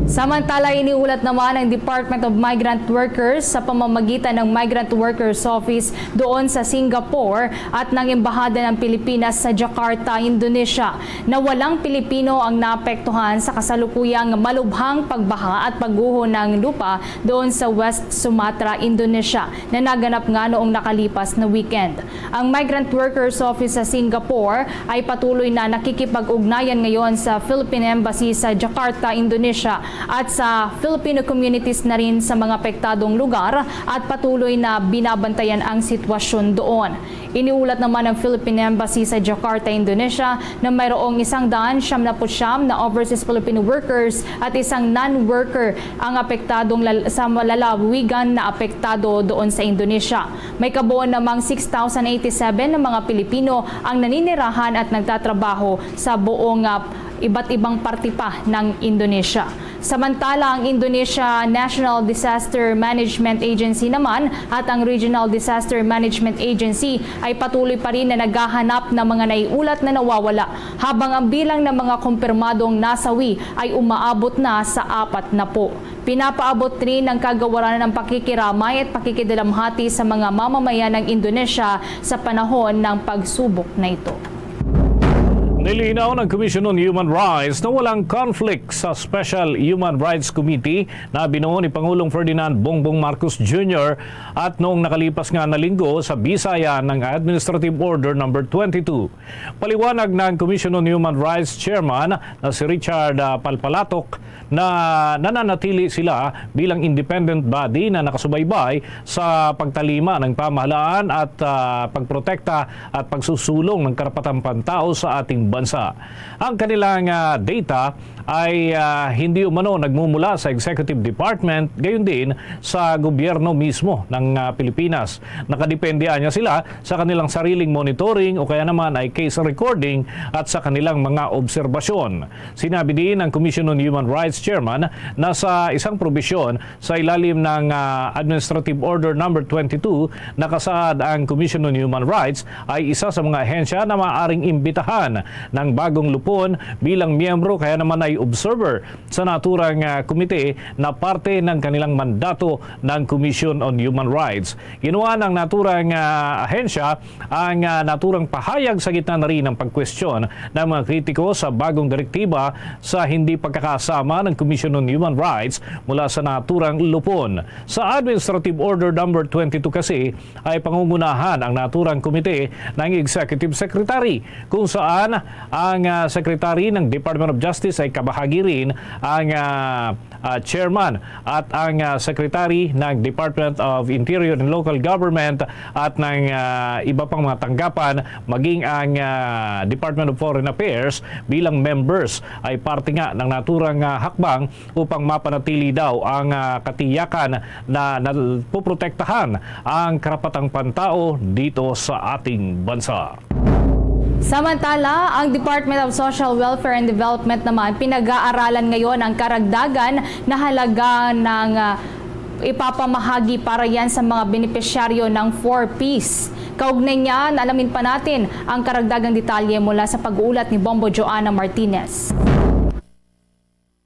Samantala, iniulat naman ang Department of Migrant Workers sa pamamagitan ng Migrant Workers Office doon sa Singapore at ng Embahada ng Pilipinas sa Jakarta, Indonesia, na walang Pilipino ang naapektuhan sa kasalukuyang malubhang pagbaha at pagguho ng lupa doon sa West Sumatra, Indonesia, na naganap nga noong nakalipas na weekend. Ang Migrant Workers Office sa Singapore ay patuloy na nakikipag-ugnayan ngayon sa Philippine Embassy sa Jakarta, Indonesia, at sa Filipino communities na rin sa mga apektadong lugar at patuloy na binabantayan ang sitwasyon doon. Iniulat naman ng Philippine Embassy sa Jakarta, Indonesia, na mayroong isang daan siyam na put siyam na overseas Filipino workers at isang non-worker ang apektadong lal-, sa lalawigan na apektado doon sa Indonesia. May kabuo namang six thousand eighty-seven na mga Pilipino ang naninirahan at nagtatrabaho sa buong, ah, iba't ibang parte pa ng Indonesia. Samantala, ang Indonesia National Disaster Management Agency naman at ang Regional Disaster Management Agency ay patuloy pa rin na naghahanap ng mga naiulat na nawawala, habang ang bilang ng mga kumpirmadong nasawi ay umaabot na sa apat na po. Pinapaabot rin ng kagawaran ang pakikiramay at pakikidalamhati sa mga mamamayan ng Indonesia sa panahon ng pagsubok na ito. Nilinaw ng Commission on Human Rights na walang conflict sa Special Human Rights Committee na binuo ni Pangulong Ferdinand Bongbong Marcos Junior at noong nakalipas nga na linggo sa bisaya ng Administrative Order Number twenty-two. Paliwanag ng Commission on Human Rights Chairman na si Richard, ah, Palpalatok, na nananatili sila bilang independent body na nakasubaybay sa pagtalima ng pamahalaan at, ah, pagprotekta at pagsusulong ng karapatang pantao sa ating bansa. Ang kanilang, ah, data ay, ah, hindi umano nagmumula sa executive department, gayon din sa gobyerno mismo ng, ah, Pilipinas. Nakadepende anya sila sa kanilang sariling monitoring o kaya naman ay case recording at sa kanilang mga obserbasyon. Sinabi din ng Commission on Human Rights Chairman na sa isang probisyon sa ilalim ng, ah, Administrative Order Number twenty-two, nakasaad ang Commission on Human Rights ay isa sa mga ahensya na maaaring imbitahan ng bagong lupon bilang miyembro kaya naman ay observer sa naturang, ah, komite na parte ng kanilang mandato ng Commission on Human Rights. Ginawa ng naturang, ah, ahensya ang, ah, naturang pahayag sa gitna na rin ng pagkwestiyon ng mga kritiko sa bagong direktiba sa hindi pagkakasama ng Commission on Human Rights mula sa naturang lupon. Sa Administrative Order Number twenty-two kasi ay pangungunahan ang naturang komite ng Executive Secretary, kung saan ang, ah, Secretary ng Department of Justice ay kabahagi rin ang, ah, ah, chairman at ang, ah, secretary ng Department of Interior and Local Government at ng, ah, iba pang mga tanggapan, maging ang, ah, Department of Foreign Affairs bilang members ay parte nga ng naturang, ah, hakbang upang mapanatili daw ang, ah, katiyakan na napoprotektahan ang karapatang pantao dito sa ating bansa. Samantala, ang Department of Social Welfare and Development naman, pinag-aaralan ngayon ang karagdagan na halaga ng, ah, ipapamahagi para yan sa mga benepisyaryo ng four Ps. Kaugnay niyan, alamin pa natin ang karagdagang detalye mula sa pag-uulat ni Bombo Joanna Martinez.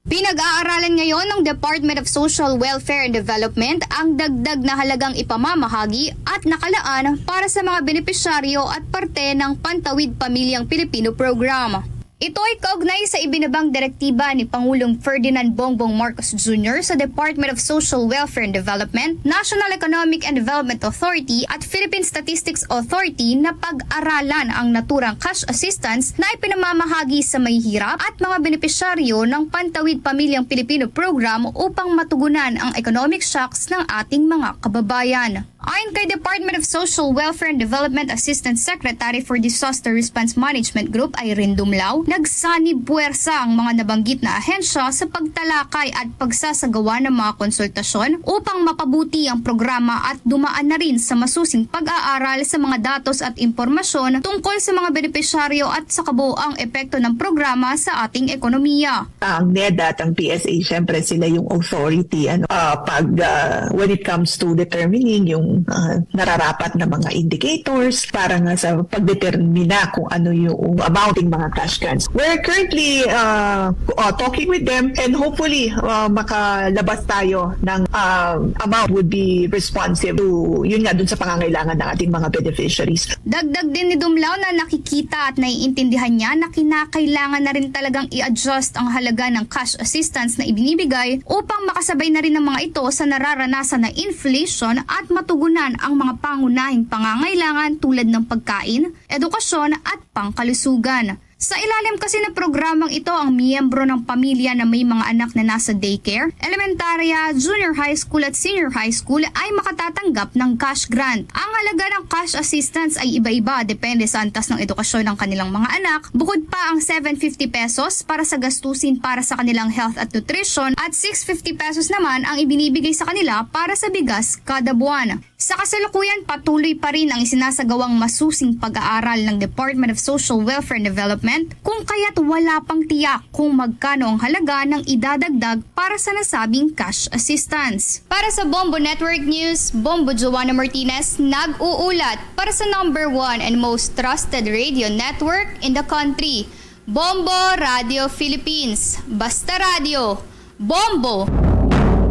Pinag-aaralan ngayon ng Department of Social Welfare and Development ang dagdag na halagang ipamamahagi at nakalaan para sa mga benepisyaryo at parte ng Pantawid Pamilyang Pilipino Program. Ito ay kaugnay sa ibinabang direktiba ni Pangulong Ferdinand Bongbong Marcos Junior sa Department of Social Welfare and Development, National Economic and Development Authority at Philippine Statistics Authority na pag-aralan ang naturang cash assistance na ipinamamahagi sa mahihirap at mga benepisyaryo ng Pantawid Pamilyang Pilipino Program upang matugunan ang economic shocks ng ating mga kababayan. Ayon kay Department of Social Welfare and Development Assistant Secretary for Disaster Response Management Group, Irene Dumlao, nagsanib puwersa ang mga nabanggit na ahensya sa pagtalakay at pagsasagawa ng mga konsultasyon upang mapabuti ang programa at dumaan na rin sa masusing pag-aaral sa mga datos at impormasyon tungkol sa mga benepisyaryo at sa kabuoang epekto ng programa sa ating ekonomiya. Ang NEDA at ang PSA, syempre, sila yung authority, ano, ah, pag, ah, when it comes to determining yung, ah, nararapat na mga indicators para nga sa pagdetermina kung ano yung amount ng mga cash grants. We're currently, ah, ah, talking with them, and hopefully, ah, makalabas tayo ng, ah, amount would be responsive to, yun nga, dun sa pangangailangan ng ating mga beneficiaries. Dagdag din ni Dumlao na nakikita at naiintindihan niya na kinakailangan na rin talagang i-adjust ang halaga ng cash assistance na ibinibigay upang makasabay na rin ang mga ito sa nararanasan na inflation at matugunan ang mga pangunahing pangangailangan tulad ng pagkain, edukasyon at pangkalusugan. Sa ilalim kasi ng programang ito, ang miyembro ng pamilya na may mga anak na nasa daycare, elementarya, junior high school at senior high school ay makatatanggap ng cash grant. Ang halaga ng cash assistance ay iba-iba, depende sa antas ng edukasyon ng kanilang mga anak. Bukod pa ang seven fifty pesos para sa gastusin para sa kanilang health at nutrition at six fifty pesos naman ang ibinibigay sa kanila para sa bigas kada buwan. Sa kasalukuyan, patuloy pa rin ang isinasagawang masusing pag-aaral ng Department of Social Welfare and Development, kung kaya't wala pang tiyak kung magkano ang halaga ng idadagdag para sa nasabing cash assistance. Para sa Bombo Network News, Bombo Joanna Martinez nag-uulat para sa number one and most trusted radio network in the country, Bombo Radio Philippines. Basta radyo, Bombo!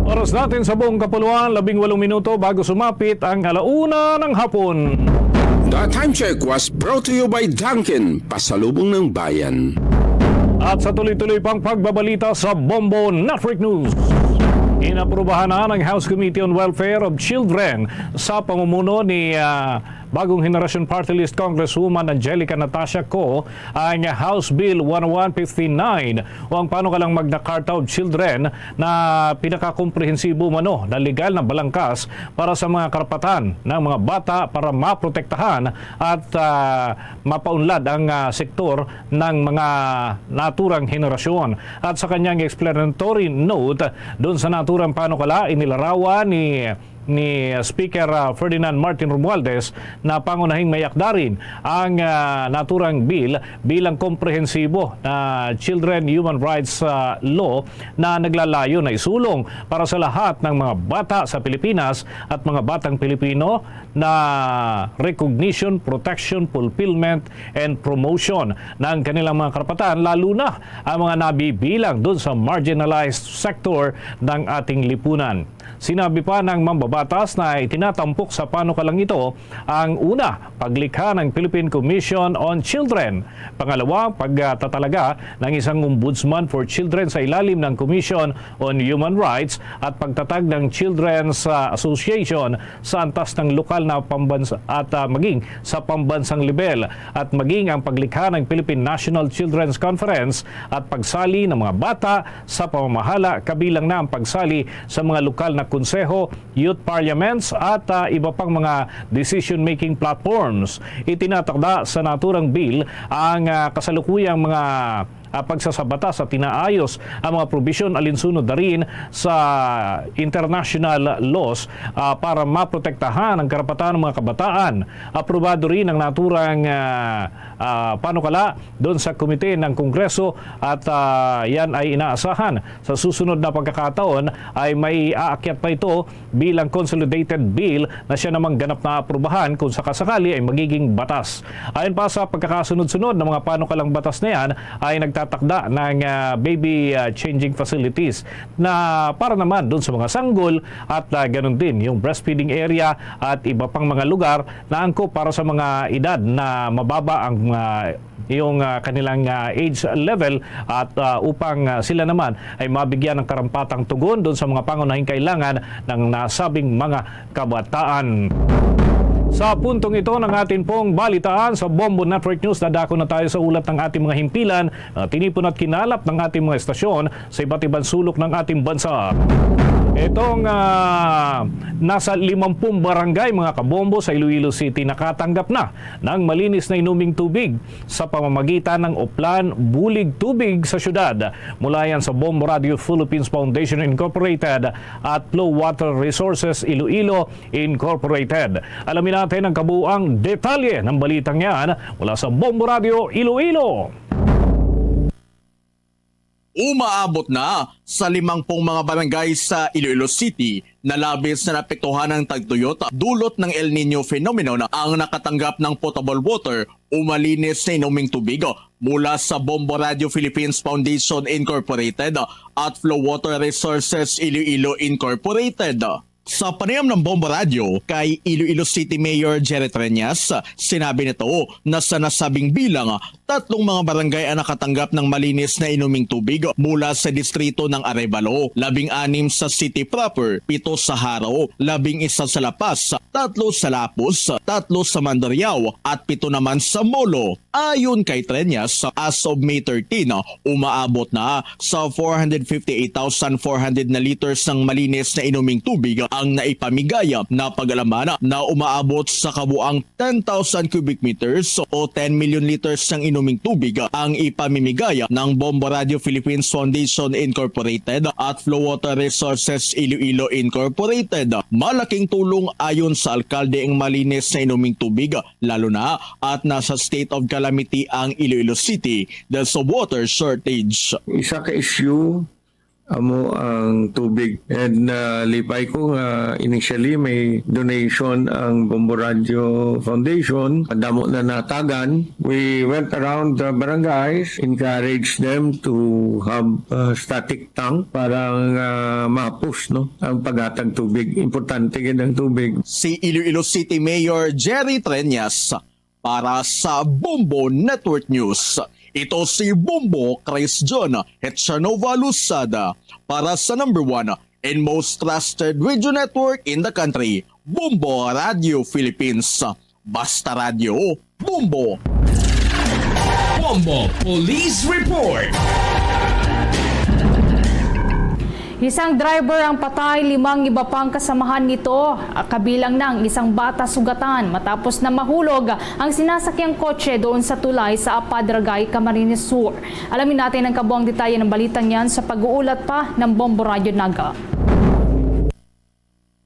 Oras natin sa buong kapuluan, labing walong minuto bago sumapit ang alauna ng hapon. The time check was brought to you by Dunkin, pasalubong ng bayan. At sa tuloy-tuloy pang pagbabalita sa Bombo Network News, inaprubahan na ng House Committee on Welfare of Children sa pamumuno ni, ah, Bagong Henerasyon Party List Congresswoman Angelica Natasha Co ang House Bill one oh one fifty-nine o ang panukalang Magna Carta of Children na pinakakomprehensibo umano na legal na balangkas para sa mga karapatan ng mga bata para maprotektahan at, ah, mapaunlad ang, ah, sektor ng mga naturang henerasyon. At sa kanyang explanatory note doon sa naturang panukala, inilarawan ni ni Speaker, ah, Ferdinand Martin Romualdez na pangunahing mayakdarin ang, ah, naturang bill bilang komprehensibo na children human rights, ah, law na naglalayo na isulong para sa lahat ng mga bata sa Pilipinas at mga batang Pilipino na recognition, protection, fulfillment, and promotion ng kanilang mga karapatan, lalo na ang mga nabibilang dun sa marginalized sector ng ating lipunan. Sinabi pa ng mambabatas na itinatampok sa panukalang ito ang una, paglikha ng Philippine Commission on Children. Pangalawa, pagtatalaga ng isang Ombudsman for Children sa ilalim ng Commission on Human Rights at pagtatag ng Children's, ah, Association sa antas ng lokal na pambansa at, ah, maging sa pambansang lebel at maging ang paglikha ng Philippine National Children's Conference at pagsali ng mga bata sa pamamahala, kabilang na ang pagsali sa mga lokal na konseho, youth parliaments, at, ah, iba pang mga decision-making platforms. Itinatakda sa naturang bill ang, ah, kasalukuyang mga, ah, pagsasabata sa tinaayos ang mga probisyon alinsunod na rin sa international laws, ah, para maprotektahan ang karapatan ng mga kabataan. Aprobado rin ang naturang, ah, ah, panukala doon sa komite ng Kongreso at, ah, yan ay inaasahan sa susunod na pagkakataon ay may aakyat pa ito bilang consolidated bill na siya namang ganap na aprubahan kung sakasakali ay magiging batas. Ayon pa sa pagkakasunod-sunod ng mga panukalang batas na yan ay nagtatakda ng, ah, baby, ah, changing facilities na para naman doon sa mga sanggol at, ah, ganun din yung breastfeeding area at iba pang mga lugar na angkop para sa mga edad na mababa ang, ah, yung, ah, kanilang, ah, age level at, ah, upang, ah, sila naman ay mabigyan ng karampatang tugon doon sa mga pangunahing kailangan ng nasabing mga kabataan. Sa puntong ito ng atin pong balitaan sa Bombo Network News, dadako na tayo sa ulat ng ating mga himpilan na tinipon at kinalap ng ating mga estasyon sa iba't ibang sulok ng ating bansa. Itong, ah, nasa limampung barangay, mga kabombo, sa Iloilo City nakatanggap na ng malinis na inuming tubig sa pamamagitan ng Oplan Bulig Tubig sa Syudad. Mula yan sa Bombo Radio Philippines Foundation Incorporated at Flow Water Resources Iloilo Incorporated. Alamin natin ang kabuuang detalye ng balitang yan mula sa Bombo Radio Iloilo. Umaabot na sa limangpung mga barangay sa Iloilo City na labis na naapektuhan ng tagtuyot dulot ng El Nino phenomenon ang nakatanggap ng potable water o malinis na inuming tubig mula sa Bombo Radio Philippines Foundation Incorporated at Flow Water Resources Iloilo Incorporated. Sa panayam ng Bombo Radio kay Iloilo City Mayor Jerry Treñas, sinabi nito na sa nasabing bilang, tatlong mga barangay ang nakatanggap ng malinis na inuming tubig mula sa distrito ng Arevalo, labing-anim sa city proper, pito sa Jaro, labing-isa sa La Paz, tatlo sa Lapuz, tatlo sa Mandurriao, at pito naman sa Molo. Ayon kay Treñas, as of May thirteen, umaabot na sa four hundred fifty-eight thousand four hundred na liters ng malinis na inuming tubig ang naipamigay. Napag-alaman na umaabot sa kabuang ten thousand cubic meters o ten million liters ng inuming tubig ang ipamimigay ng Bombo Radio Philippines Foundation Incorporated at Flow Water Resources Iloilo Incorporated. Malaking tulong ayon sa alkalde ang malinis na inuming tubig, lalo na at nasa state of calamity ang Iloilo City dahil sa water shortage. Isa ka issue amo ang tubig. And, ah, lipay ko nga initially may donation ang Bombo Radio Foundation. Damo na natagan. We went around the barangays, encouraged them to have, ah, static tank para nga mahapos, no, ang paghatag tubig. Importante gid ang tubig. Si Iloilo City Mayor Jerry Treñas para sa Bombo Network News. Ito si Bombo Chris John Hetchanova Lusada para sa number one and most trusted radio network in the country, Bombo Radio Philippines. Basta Radio, Bombo. Bombo Police Report. Isang driver ang patay, limang iba pang kasamahan nito, kabilang na ang isang bata sugatan matapos na mahulog ang sinasakyang kotse doon sa tulay sa Apad Ragay, Camarines Sur. Alamin natin ang kabuang detalye ng balitang yan sa pag-uulat pa ng Bombo Radyo Naga.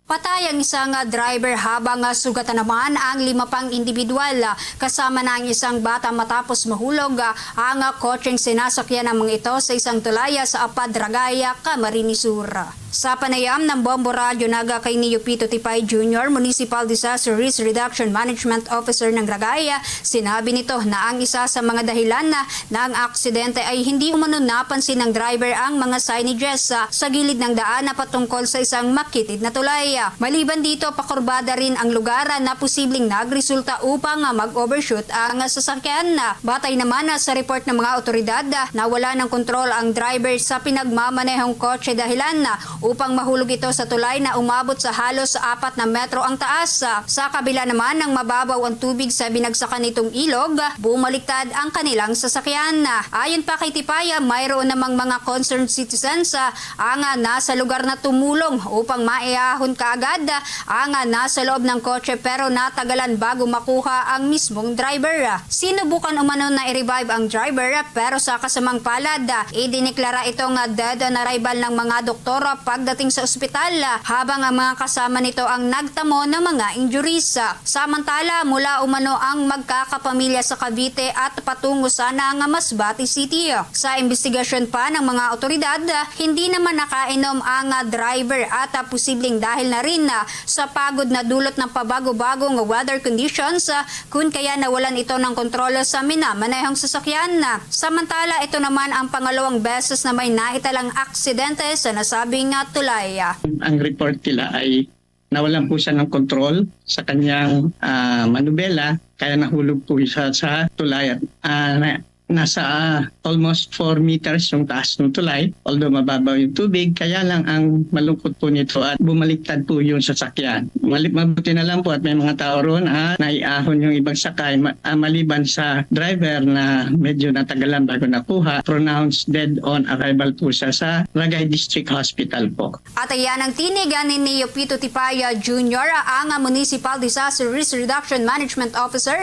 Patay ang isang, ah, driver habang, ah, sugatan naman ang lima pang individual, ah, kasama na ang isang bata matapos mahulog, ah, ang, ah, kotseng sinasakyan ng mga ito sa isang tulay, ah, sa Apad Ragay, ah, Camarines Sur. Sa panayam ng Bombo Radyo Naga kay Neo Pito Tipay Junior, Municipal Disaster Risk Reduction Management Officer ng Ragay, ah, sinabi nito na ang isa sa mga dahilan na ng aksidente ay hindi umano napansin ng driver ang mga signages, ah, sa gilid ng daan na patungkol sa isang makitid na tulay. Maliban dito, pakurbada rin ang lugar na posibleng nagresulta upang, ah, mag-overshoot ang sasakyan. Batay naman, ah, sa report ng mga otoridad, ah, nawala ng kontrol ang driver sa pinagmamanehong kotse, dahilan, ah, upang mahulog ito sa tulay na umabot sa halos apat na metro ang taas. Sa kabila naman ng mababaw ang tubig sa binagsakan nitong ilog, bumaliktad ang kanilang sasakyan. Ayon pa kay Tipaya, mayroon namang mga concerned citizens, ah, ang, ah, nasa lugar na tumulong upang maiahon kaagad ang nasa loob ng kotse pero natagalan bago makuha ang mismong driver. Sinubukan umano na i-revive ang driver pero sa kasamang palad, idiniklara ito nga dead on arrival ng mga doktor pagdating sa ospital, habang ang mga kasama nito ang nagtamo ng mga injuries. Samantala, mula umano ang magkakapamilya sa Cavite at patungo sana nga Masbate City. Sa investigasyon pa ng mga otoridad, hindi naman nakainom ang driver at posibleng dahil na rin sa pagod na dulot ng pabago-bagong weather conditions, kun kaya nawalan ito ng kontrol sa minamanehong sasakyan. Samantala, ito naman ang pangalawang beses na may naitalang aksidente sa nasabing tulay. Ang report nila ay nawalan po siya ng kontrol sa kanyang, ah, manubela, kaya nahulog po siya sa tulay at, ah, na, nasa, ah, almost four meters yung taas ng tulay, although mababaw yung tubig, kaya lang ang malungkot po nito at bumaliktad po yung sasakyan. Mali-, mabuti na lang po at may mga tao ron at naiahon yung ibang sakay, ma-, ah, maliban sa driver na medyo natagalan bago nakuha, pronounced dead on arrival po siya sa Ragay District Hospital po. At ayan ang tinig ni Neopito Tipaya Junior, ang Municipal Disaster Risk Reduction Management Officer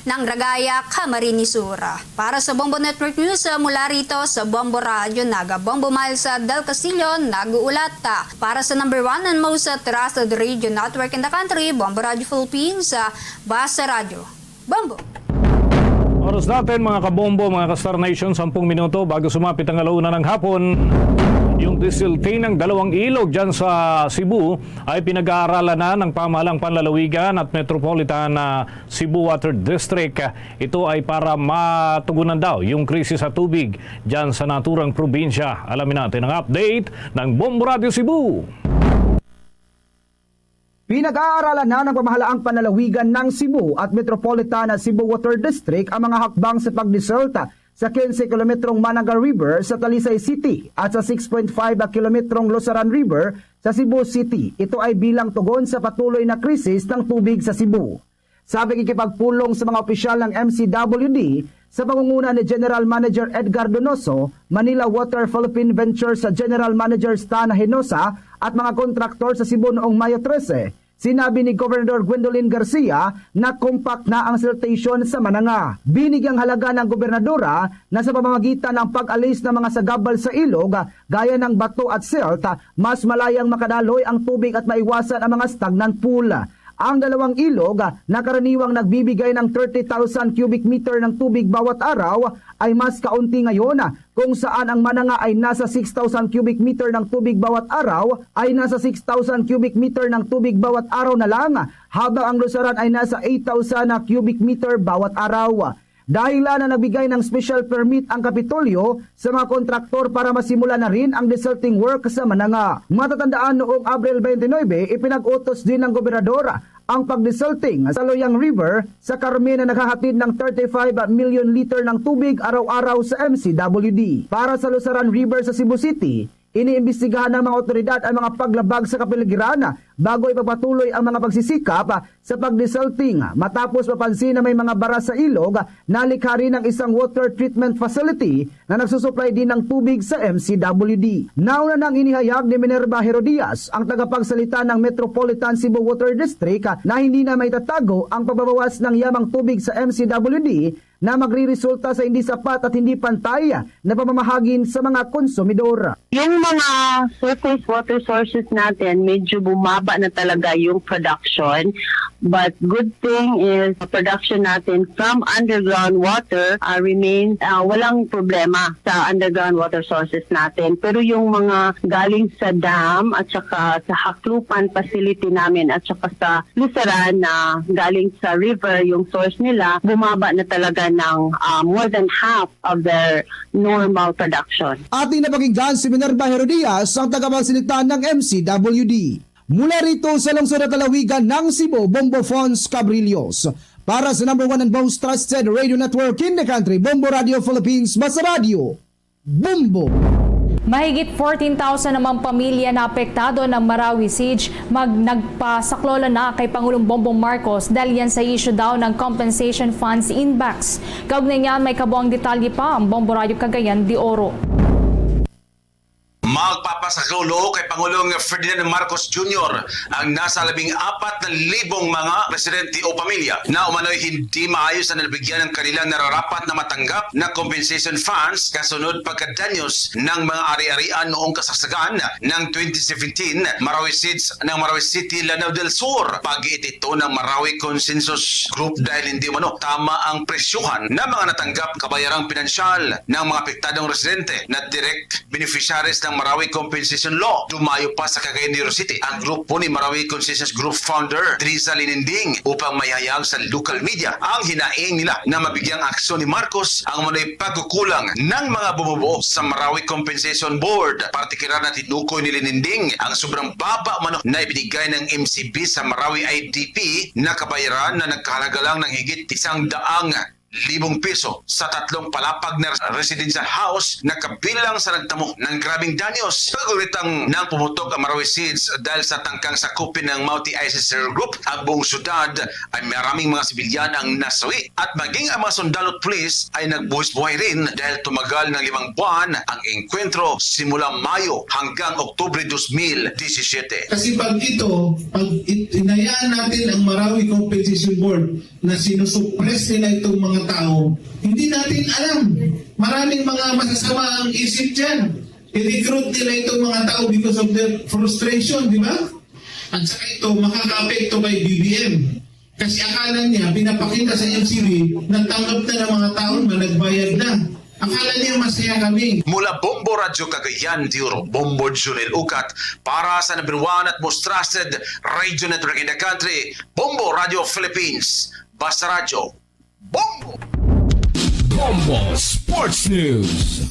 ng Ragay, Camarines Sur. Para sa Bombo Network News, mula rito sa Bombo Radio Naga, Bombo Miles Del Castillo nag-uulat. Para sa number one and most trusted radio network in the country, Bombo Radio Philippines, Basta Radio. Bombo! Oras natin, mga kabombo, mga ka-Star Nation, sampung minuto bago sumapit ang alauna ng hapon. Yung desilting ng dalawang ilog dyan sa Cebu ay pinag-aaralan na ng pamahalang panlalawigan at Metropolitan, ah, Cebu Water District. Ito ay para matugunan daw yung krisis sa tubig dyan sa naturang probinsya. Alamin natin ang update ng Bombo Radio Cebu. Pinag-aaralan na ng pamahalaang panlalawigan ng Cebu at Metropolitan Cebu Water District ang mga hakbang sa pagdesilting sa quince kilometrong Mananga River sa Talisay City at sa six point five kilometrong Lusaran River sa Cebu City. Ito ay bilang tugon sa patuloy na krisis ng tubig sa Cebu. Sa pakikipagpulong sa mga opisyal ng M C W D, sa pangunguna ni General Manager Edgar Donoso, Manila Water Philippine Ventures General Manager Stan Hinosa, at mga kontraktor sa Cebu noong Mayo trese, sinabi ni Gobernador Gwendolyn Garcia na compact na ang siltation sa Mananga. Binigyang halaga ng gobernadora na sa pamamagitan ng pag-alis ng mga sagabal sa ilog, gaya ng bato at silt, mas malayang makadaloy ang tubig at maiwasan ang mga stagnant pool. Ang dalawang ilog, ah, na karaniwang nagbibigay ng thirty thousand cubic meter ng tubig bawat araw, ay mas kaunti ngayon, ah, kung saan ang Mananga ay nasa six thousand cubic meter ng tubig bawat araw, ay nasa six thousand cubic meter ng tubig bawat araw na lang, habang ang Lusaran ay nasa eight thousand cubic meter bawat araw. Dahilan na nagbigay ng special permit ang Kapitolyo sa mga kontraktor para masimula na rin ang desilting work sa Mananga. Matatandaan, noong Abril twenty-nine, ipinag-utos din ng gobernador ang pagdesilting sa Loyang River sa Carmen na naghahatid ng thirty-five million liter ng tubig araw-araw sa M C W D. Para sa Lusaran River sa Cebu City, iniimbestigahan ng mga otoridad ang mga paglabag sa kapaligiran bago ipagpatuloy ang mga pagsisikap sa pagdesilting, matapos mapansin na may mga bara sa ilog na likha rin ng isang water treatment facility na nagsusuplay din ng tubig sa M C W D. Nauna nang inihayag ni Minerva Herodias, ang tagapagsalita ng Metropolitan Cebu Water District, na hindi na maitatago ang pagbabawas ng yamang tubig sa M C W D na magriresulta sa hindi sapat at hindi pantay na pamamahagin sa mga konsumidor. Yung mga surface water sources natin, medyo bumaba na talaga yung production. But good thing is, production natin from underground water, ah, remains, ah, walang problema sa underground water sources natin. Pero yung mga galing sa dam at saka sa Haklupan facility namin at saka sa Lusaran na galing sa river, yung source nila, bumaba na talaga ng, ah, more than half of their normal production. Ating napakinggan si Minerva Herodias, ang tagapagsalita ng M C W D. Mula rito sa lungsod at lalawigan ng Cebu, Bombo Fons Cabrillos. Para sa number one and most trusted radio network in the country, Bombo Radio Philippines, Basta Radio, Bombo! Mahigit fourteen thousand naman pamilya na apektado ng Marawi siege mag-, nagpasaklola na kay Pangulong Bongbong Marcos dahil yan sa issue daw ng compensation funds in banks. Kaugnay niyan, may kabuang detalye pa ang Bombo Radyo Cagayan de Oro. Magpapasalulo kay Pangulong Ferdinand Marcos Junior ang nasa labing apat na libong mga residente o pamilya na umano'y hindi maayos na nabigyan ng kanilang nararapat na matanggap na compensation funds kasunod pagkadanyos ng mga ari-arian noong kasagsagan ng twenty seventeen Marawi City, ng Marawi City, Lanao del Sur. Pag-itito ng Marawi Consensus Group dahil hindi umano tama ang presyuhan ng mga natanggap kabayarang pinansyal ng mga apektadong residente na direct beneficiaries ng Marawi Compensation Law. Dumayo pa sa Cagayan de Oro City ang grupo ni Marawi Consensus Group founder Drizza Lininding upang mayayag sa local media ang hinaing nila na mabigyang aksyon ni Marcos ang umano'y pagkukulang ng mga bumubuo sa Marawi Compensation Board. Partikular na tinukoy ni Lininding ang sobrang baba umano na ibinigay ng M C B sa Marawi I D P na kabayaran na nagkahalaga lang ng higit isang daang libong piso sa tatlong palapag na residential house na kabilang sa nagtamo ng grabing danyos. Pagulitang nang pumutok ang Marawi Seeds dahil sa tangkang sakupin ng Mauti ISIS terror group ang buong syudad ay maraming mga sibilyan ang nasawi at maging ang mga sundalo at pulis ay nagbuhis-buhay rin dahil tumagal ng limang buwan ang engkwentro simula Mayo hanggang Oktubre dos mil disisiete. Kasi pag ito, pag it- hinayaan natin ang Marawi Compensation Board na sinusuppress nila itong mga tao, hindi natin alam. Maraming mga masasama ang isip dyan. I-recruit nila itong mga tao because of their frustration, di ba? At saka ito, makakaapekto kay B B M. Kasi akala niya, pinapakita sa M C B, natanggap na ng mga tao na nagbayad na. Akala niya masaya kami. Mula Bombo Radyo Cagayan de Oro, Bombo Junel Ukat, para sa number one at most trusted radio network in the country, Bombo Radio Philippines. Basta Radyo, Bombo! Bombo Sports News.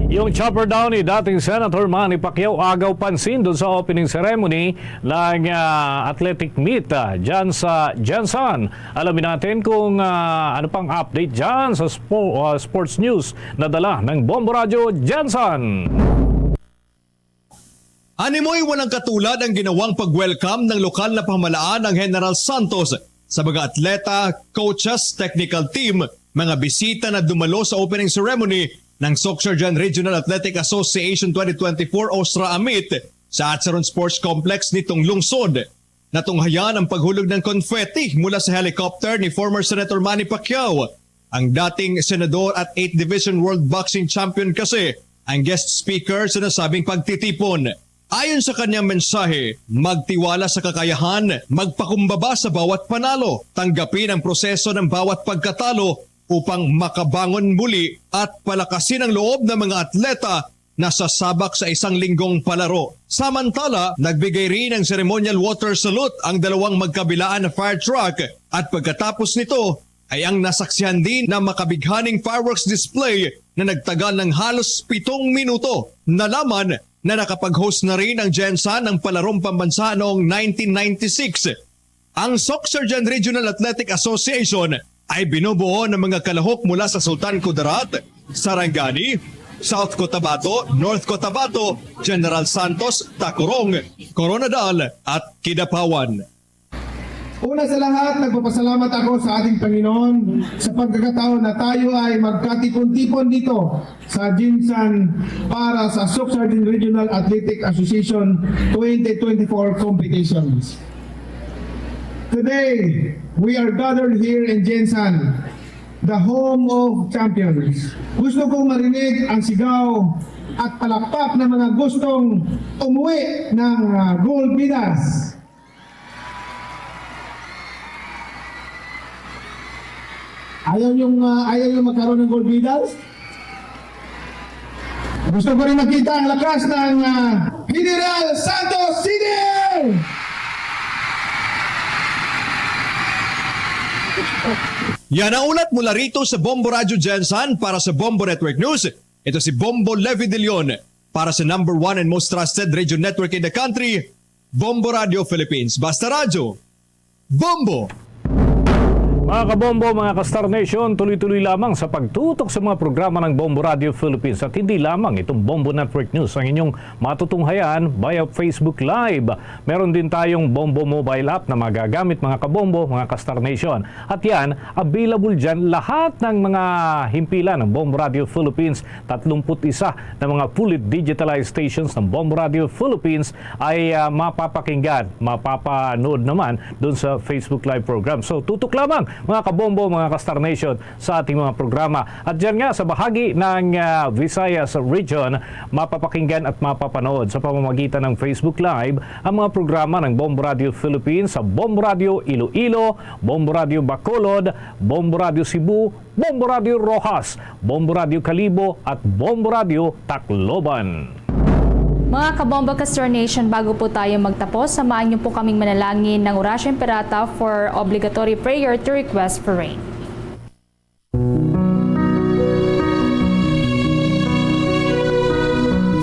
Yung chopper daw ni dating Senator Manny Pacquiao agaw pansin doon sa opening ceremony ng, ah, athletic meet, ah, dyan sa Gensan. Alamin natin kung, ah, ano pang update dyan sa spo- ah, sports news na dala ng Bombo Radyo Gensan. Animoy walang katulad ang ginawang pag-welcome ng lokal na pamahalaan ng General Santos sa mga atleta, coaches, technical team, mga bisita na dumalo sa opening ceremony ng Soccer Gen Regional Athletic Association twenty twenty-four o SRAAMIT sa Atsaron Sports Complex nitong lungsod. Natunghayan ang paghulog ng confetti mula sa helicopter ni former Senator Manny Pacquiao. Ang dating senador at eighth Division World Boxing Champion kasi ang guest speaker sa nasabing pagtitipon. Ayon sa kanyang mensahe, magtiwala sa kakayahan, magpakumbaba sa bawat panalo, tanggapin ang proseso ng bawat pagkatalo upang makabangon muli at palakasin ang loob ng mga atleta na sasabak sa isang linggong palaro. Samantala, nagbigay rin ng ceremonial water salute ang dalawang magkabilaan na fire truck at pagkatapos nito ay ang nasaksihan din na makabighaning fireworks display na nagtagal ng halos pitong minuto. Nalaman na nakapag-host na rin ang Gensan ng palarong pambansa noong nineteen ninety-six. Ang Soccer Gen Regional Athletic Association ay binubuo ng mga kalahok mula sa Sultan Kudarat, Sarangani, South Cotabato, North Cotabato, General Santos, Tacurong, Koronadal, at Kidapawan. Una sa lahat, nagpapasalamat ako sa ating Panginoon sa pagkakataon na tayo ay magkatipon-tipon dito sa Gensan para sa Soccer Gen Regional Athletic Association twenty twenty-four competitions. Today, we are gathered here in Gensan, the home of champions. Gusto kong marinig ang sigaw at palakpak ng mga gustong umuwi ng, ah, gold medals. Ayaw yung, ah, ayaw yung magkaroon ng gold medals? Gusto ko rin makita ang lakas ng, ah, General Santos City! Yan ang ulat mula rito sa Bombo Radyo Gensan para sa Bombo Network News. Ito si Bombo Levi De Leon para sa number one and most trusted radio network in the country, Bombo Radio Philippines. Basta Radyo, Bombo! Mga kabombo, mga ka-Star Nation, tuloy-tuloy lamang sa pagtutok sa mga programa ng Bombo Radio Philippines, at hindi lamang itong Bombo Network News ang inyong matutunghayan via Facebook Live. Meron din tayong Bombo mobile app na magagamit, mga kabombo, mga ka-Star Nation. At yan, available dyan lahat ng mga himpilan ng Bombo Radio Philippines. Tatlumpu't isa na mga fully digitalized stations ng Bombo Radio Philippines ay, ah, mapapakinggan, mapapanood naman doon sa Facebook Live program. So, tutok lamang, mga kabombo, mga ka-Star Nation, sa ating mga programa. At dyan nga, sa bahagi ng, ah, Visayas Region, mapapakinggan at mapapanood sa pamamagitan ng Facebook Live ang mga programa ng Bombo Radio Philippines sa Bombo Radio Iloilo, Bombo Radio Bacolod, Bombo Radio Cebu, Bombo Radio Roxas, Bombo Radio Kalibo, at Bombo Radio Tacloban. Mga kabombo, ka-Star Nation, bago po tayo magtapos, samahan niyo po kaming manalangin ng Orasyo Imperata for obligatory prayer to request for rain.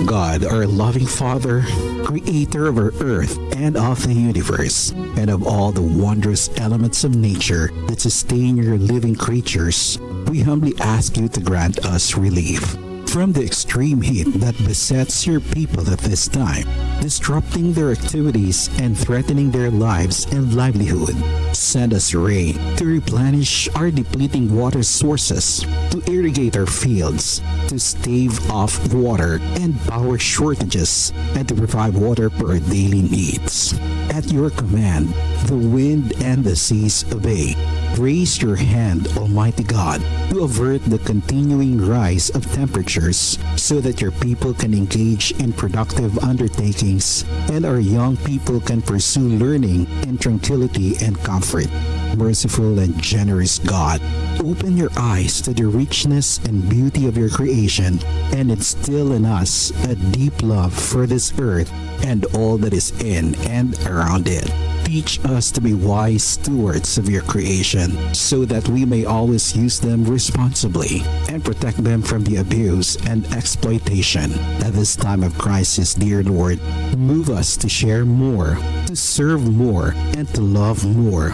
God, our loving Father, creator of our earth and of the universe, and of all the wondrous elements of nature that sustain your living creatures, we humbly ask you to grant us relief from the extreme heat that besets your people at this time, disrupting their activities and threatening their lives and livelihood. Send us rain to replenish our depleting water sources, to irrigate our fields, to stave off water and power shortages, and to provide water for our daily needs. At your command, the wind and the seas obey. Raise your hand, Almighty God, to avert the continuing rise of temperatures so that your people can engage in productive undertakings and our young people can pursue learning in tranquility and comfort. Merciful and generous God, open your eyes to the richness and beauty of your creation and instill in us a deep love for this earth and all that is in and around it. Teach us to be wise stewards of your creation so that we may always use them responsibly and protect them from the abuse and exploitation. At this time of crisis, dear Lord, move us to share more, to serve more, and to love more.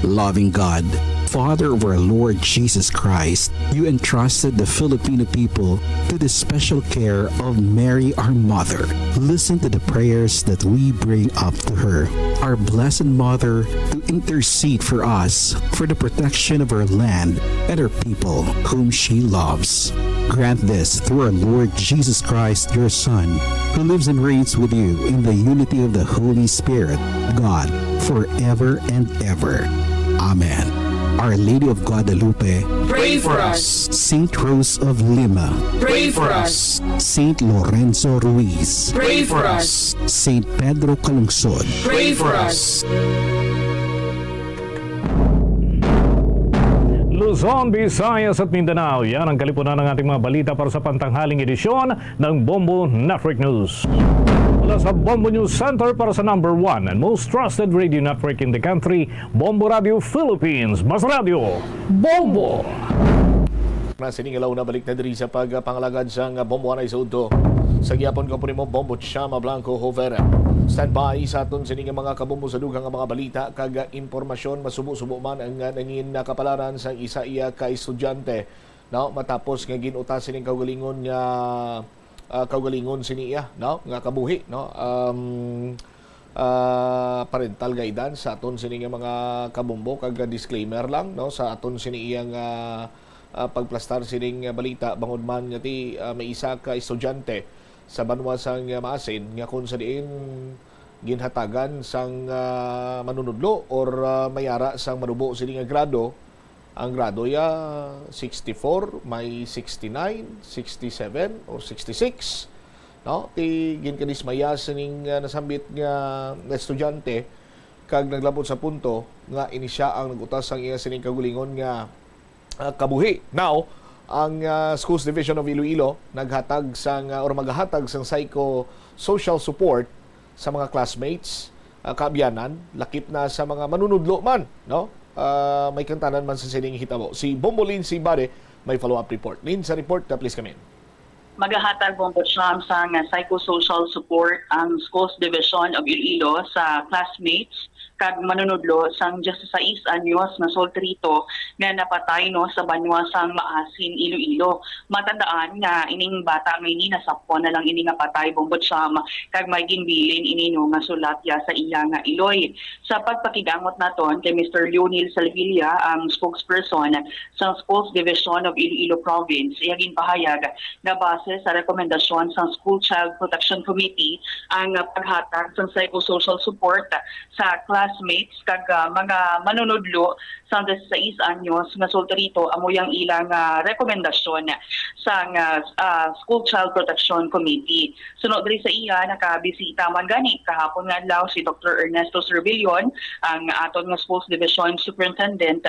Loving God, Father of our Lord Jesus Christ, you entrusted the Filipino people to the special care of Mary, our Mother. Listen to the prayers that we bring up to her, our Blessed Mother, to intercede for us for the protection of our land and our people whom she loves. Grant this through our Lord Jesus Christ, your Son, who lives and reigns with you in the unity of the Holy Spirit, God, forever and ever. Amen. Our Lady of Guadalupe, pray for us. Saint Rose of Lima, pray for us. Saint Lorenzo Ruiz, pray for us. Saint Pedro Calungsod, pray for us. Luzon, Visayas at Mindanao, yan ang kalipunan ng ating mga balita para sa pantanghaling edisyon ng Bombo Network News. Mula sa Bombo News Center para sa number one and most trusted radio network in the country, Bombo Radio Philippines, Mas Radyo, Bombo! Na sining alaw na balik na diri sa pagpangalagad sang Bombo Anay sa udto. Sa gihapon ko po nimo, Bombo Chama Blanco Jovera. Standby sa aton sining mga kabombo sa dugang nga mga balita kag impormasyon. Masubo-subo man ang, ah, nangin nakapalaran sang isa iya ka estudyante, no, matapos nga gin-utas sining kaugalingon nga, ah, kaugalingon sini iya, no, nga kabuhi, no. Um, ah, parental guidance sa aton sini nga mga kabombo, kag disclaimer lang, no, sa aton sini iya nga, ah, pagplastar sining balita, bangod man nga ti, ah, may isa ka estudyante sa banwa sang Maasin nga kon sa diin ginhatagan sang, ah, manunudlo or, ah, may ara sang manubo sini nga grado. Ang grado ya sixty-four, may sixty-nine, sixty-seven, or sixty-six, no? Ti ginkadismaya sining, ah, nasambit nga estudyante kag naglabot sa punto nga ini sia ang nag-utas sang iya sining kaugalingon nga, ah, kabuhi. Now, ang, ah, Schools Division of Iloilo naghatag sang, ah, or magahatag sang psychosocial support sa mga classmates, ah, kaabyanan, lakip na sa mga manunudlo man, no? Ah, may kantanan man sa sining hitabo. Si Bombo Lindsay Bare may follow-up report. Lin, sa report, ah, please come in. Magahatag, Bombo Cham, sang psychosocial support ang Schools Division of Iloilo sa classmates kag manunudlo sang diyesisais anyos nga sultirito nga napatay, no, sa banwa sang Maasin, Iloilo. Matandaan nga ining bata nga ini nasapwan na lang ini nga patay, Bombo Cham, kag may ginbilin ini, no, nga sulat ya sa iya nga iloy. Sa pagpakigamot naton kay Mister Leonel Salvilla, ang spokesperson sang Schools Division of Iloilo Province, iya ginpahayag nga base sa rekomendasyon sang School Child Protection Committee ang paghatag sang psychosocial support sa classmates kag, ah, mga manunudlo sang diyesisais anyos nga sultirito. Amo yang ilang, ah, rekomendasyon sang, ah, ah, School Child Protection Committee. Suno diri sa iya, nakabisita man gani kahapon nga adlaw si Doktor Ernesto Servillion, ang aton nga Schools Division Superintendent,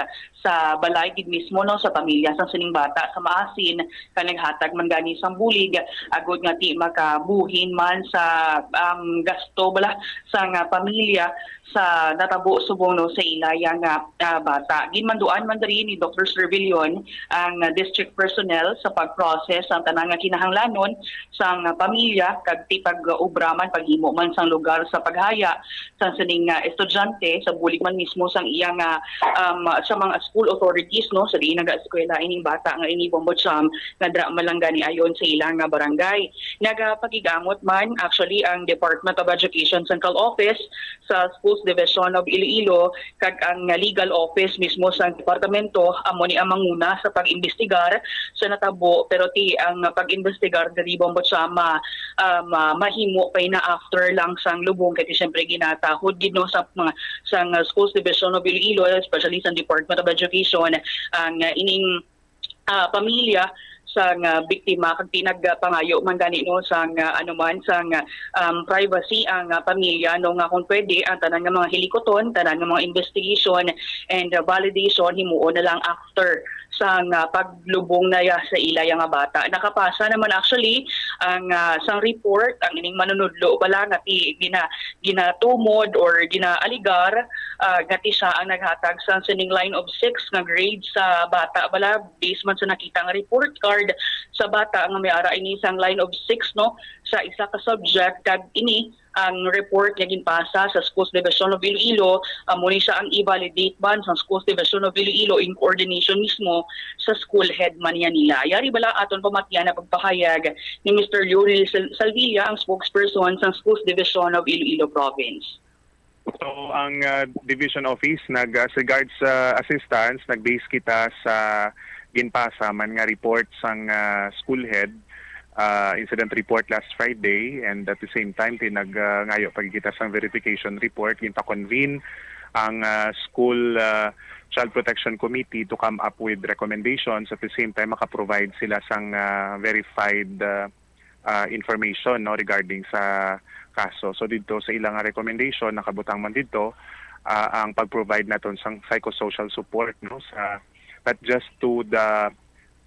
sa balay gid mismo, no, sa pamilya sang sining bata sa Maasin, kag naghatag man gani sang bulig agud nga ti makabuhin man sa, um, gasto bala sang, ah, pamilya sa natabo subong, no, sa ila ya nga, ah, bata. Ginmanduan man diri ni Doktor Servillion ang, ah, district personnel sa pag-process sang tanan nga kinahanglanon sang pamilya kag ti pag-obra man, paghimo man sang lugar sa paghaya sang sining nga estudyante, sa bulig man mismo sang iya nga, um, sa mga school authorities, no, sa diin nagaeskwela ining bata nga ini, Bombo Cham, nga dira man lang gani ayon sa ila nga barangay. Nagapakigamot man actually ang Department of Education Central Office sa Schools Division of Iloilo kag ang legal office mismo sa departamento, amo ni ang manguna sa pag-imbestigar sa natabo, pero ti ang pag-imbestigar diri, Bombo Cham, ma-, ah, ma-, mahimo pa ina after lang sang lubong, kay ti siyempre ginatahod gid, no, sa mga, sang Schools Division of Iloilo, especially sa Department of Education, ang, ah, ining, ah, pamilya sang, ah, biktima kag ti nagpangayo man gani, no, sang, ah, ano man, sang, ah, um, privacy ang, ah, pamilya, no, nga kung pwede ang tanan nga mga hilikuton, tanan nga mga investigation and, ah, validation himuon na lang after sang, ah, paglubong na ya sa ila ya nga bata. Nakapasa naman actually ang, ah, sang report, ang ining manunudlo bala nga ti-, gina-, ginatumod or ginaaligar, ah, nga ti siya ang naghatag sang sining line of six nga grade sa bata bala, based man sa nakita nga report card sa bata nga may ara ini sang line of six, no, sa isa ka subject, kag ini ang report nga ginpasa sa Schools Division of Iloilo, amo ni siya ang i-validate man sa Schools Division of Iloilo in coordination mismo sa school head man niya nila. Yari bala aton pamatian na pagpahayag ni Mister Leonel Sal-, Salvilla, ang spokesperson sa Schools Division of Iloilo Province. So, ang, ah, Division Office, nag, ah, as regards sa assistance, nag-base kita sa ginpasa man nga report sang, ah, school head, ah, incident report last Friday, and at the same time, ti nag, ah, ngayo pa gid kita sang verification report. Ginpa-convene ang, ah, school, ah, Child Protection Committee to come up with recommendations. At the same time, maka-provide sila sang, ah, verified, ah, ah, information, no, regarding sa kaso. So, didto sa ilang recommendation, nakabutang man didto, ah, ang pag-provide naton sang psychosocial support, no, sa, not just to the,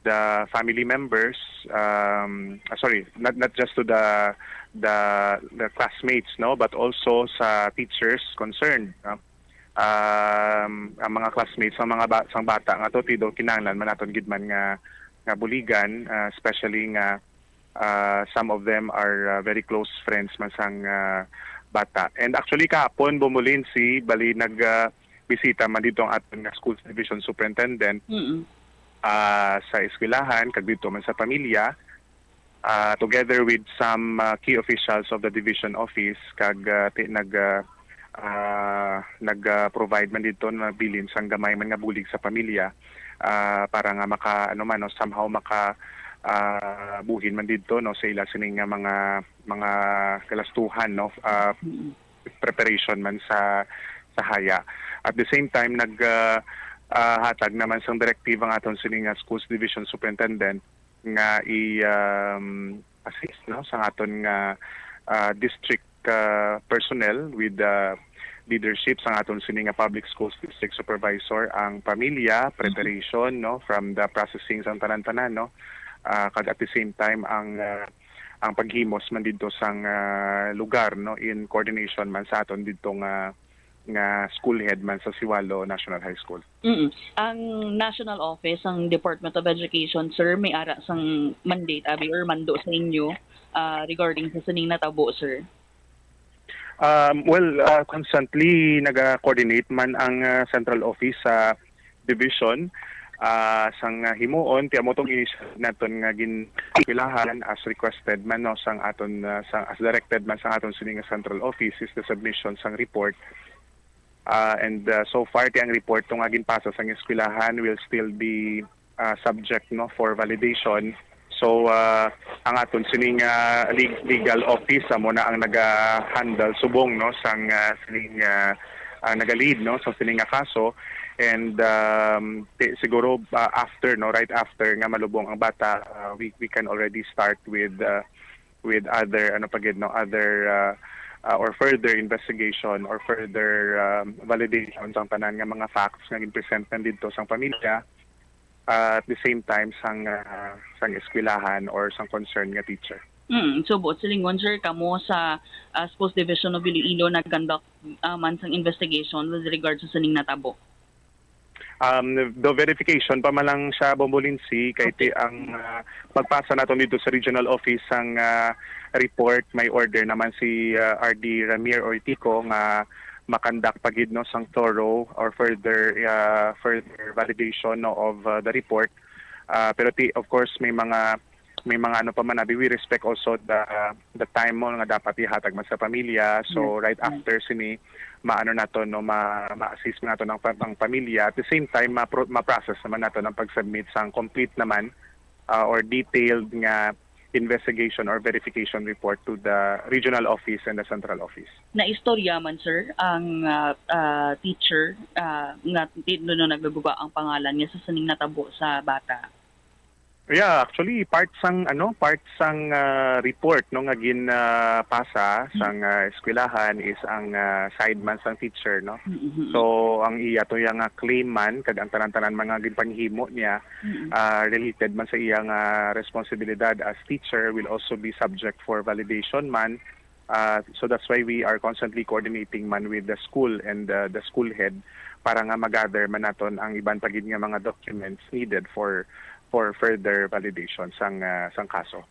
the family members, um, ah, sorry, not, not just to the, the, the classmates, no, but also sa teachers concerned, no? Um, ang mga classmates, ang mga ba-, sang bata nga to, ti do kinahanglan man naton gid man nga, nga buligan, ah, especially nga, ah, some of them are, ah, very close friends man sang, ah, bata. And actually, kahapon, Bombo Lindsay, bali nag, ah, bisita man dito ang aton nga Schools Division Superintendent, Mm-mm. ah, sa eskwelahan, kag dito man sa pamilya, ah, together with some, ah, key officials of the division office, kag, ah, ti-, nag, ah, ah, nag, ah, provide man dito, nabilin sang gamay man nga bulig sa pamilya, ah, para nga maka, ano man, no, somehow maka, ah, buhin man dito, no, sa ila sining nga mga, mga galastuhan, no, ah, Mm. preparation man sa, sa haya. At the same time, nag, ah, ah, hatag naman sang direktiba ang aton sini nga Schools Division Superintendent nga i, um, assist, no, sa aton nga, ah, district, ah, personnel with, ah, leadership sa aton sini nga Public Schools District Supervisor, ang pamilya, Mhm. preparation, no, from the processing sang tanan-tanan, no, ah, kag at the same time ang, ah, ang paghimos man didto sang, ah, lugar, no, in coordination man sa aton didto nga, nga school head man sa Siwalo National High School. Mm. Ang national office, ang Department of Education, sir, may ara sang mandate abi or mando sa inyo, ah, regarding sa sining natabo, sir? Um, well, uh, constantly naga-coordinate man ang, uh, central office sa division, uh, sang, uh, himuon. Ti amo tong initiative naton nga gin-, eskwelahan as requested man, no, sang aton, uh, sang, as directed man sang aton sini nga central office is the submission sang report. Uh, and, uh, so far, ti ang report to nga ginpasa sang eskwelahan will still be, uh, subject, no, for validation. So, uh, ang aton sining, uh, leg-, legal office amo na ang naga-handle subong, no, sang, uh, sining, uh, uh, naga-lead, no, sa sining nga kaso. And, um, ti-, siguro, uh, after, no, right after nga malubong ang bata, uh, we we can already start with, uh, with other, ano pa gid, no, other, uh, uh, or further investigation or further, um, validation sang tanan nga mga facts nga gin-present nandito sang pamilya, uh, at the same time sang, uh, sang eskwelahan or sang concern nga teacher. Mm, so buot silingon, sir, kamo sa, ah, Schools Division of Iloilo nag-conduct, ah, man sang investigation with regard sa sining natabo? Um, the verification pa man lang siya, Bombo Lindsay, kay ti ang, ah, pagpasa naton dito sa regional office sang, ah, report, may order naman si, ah, R D Ramir Ortico nga makandak pa gid, no, sang thorough or further, ah, further validation, no, of, ah, the report. Ah, pero ti, of course, may mga, may mga ano pa man, abi, we respect also the, the time mo nga dapat ihatag man sa pamilya. So, right after sini, maano nato, no, ma, ma-assist nato ang, pa- ang pamilya. At the same time, ma-pro- ma-process naman nato ang pag-submit sang complete naman, ah, or detailed nga investigation or verification report to the regional office and the central office. Naistorya man, sir, ang, ah, ah, teacher, ah, nga ti-, no, nagaguba ang pangalan niya sa sining natabo sa bata? Yeah, actually, part sang, ano, part sang, ah, report, no, nga gin, ah, pasa sang, ah, eskwelahan is ang, ah, side man sang teacher, no. Mhm. So ang iya to iya nga claim man kag ang tanan-tanan mga ginpanghimo niya, Mhm. ah, related man sa iya nga responsibilidad as teacher will also be subject for validation man. Ah, so that's why we are constantly coordinating man with the school and, uh, the school head para nga ma-gather man naton ang iban pa gid nga mga documents needed for for further validation sang, ah, sang kaso.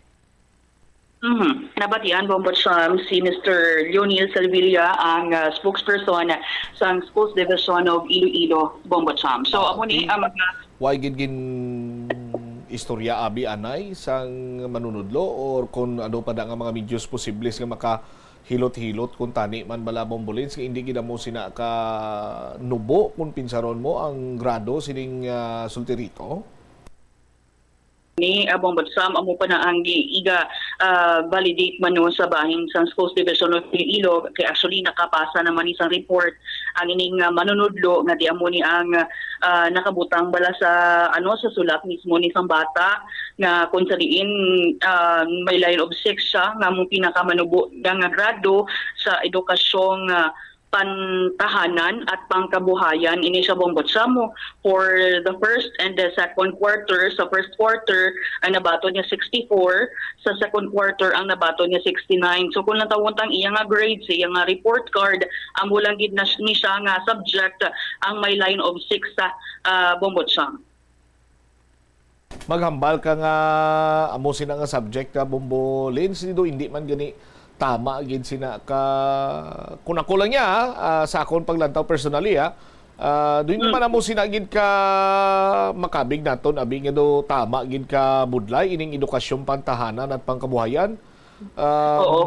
Mhm. Nabatian, Bombo Cham, si Mister Leonel Salvilla, ang, ah, spokesperson sang Schools Division of Iloilo, Bombo Cham. So, amo ni ang mga Way gid gin istorya abi anay sang manunudlo or kung ano pa da nga mga medios posibles nga makahilot-hilot kung tani man bala, Bombo Lins, nga hindi gid amo sina ka nubo kung pinsaron mo ang grado sining, ah, sultirito? Ni, ah, Bombo Cham, amo pa na ang gi-, iga, ah, validate man, no, sa bahin sang Schools Division of Iloilo. Kay actually nakapasa naman ni sang report ang ining, ah, manunudlo nga di amo ni ang, ah, nakabutang bala sa, ano, sa sulat mismo ni sang bata nga kung sa diin, ah, may line of six siya nga mo pinakamanubo nga grado sa edukasyong, ah, pantahanan at pangkabuhayan. Ini siya, Bombo Cham, mo for the first and the second quarter. Sa first quarter, ang nabaton niya sixty-four, sa second quarter, ang nabaton niya sixty-nine. So kung natawon tang iya nga grade sa iya nga report card, amo lang gid na ni siya nga subject ang may line of six sa, ah, Bombo Cham. Maghambal ka nga amo sina nga subject ka, Bombo Lins, do hindi man gani tama gid sina ka, kung ako lang niya, ah, sa akon paglantaw personally, ah, ah, do hindi man amo sina gid ka makabig naton, abi nga do tama gid ka budlay ining edukasyong pantahanan at pangkabuhayan. Um, Oo.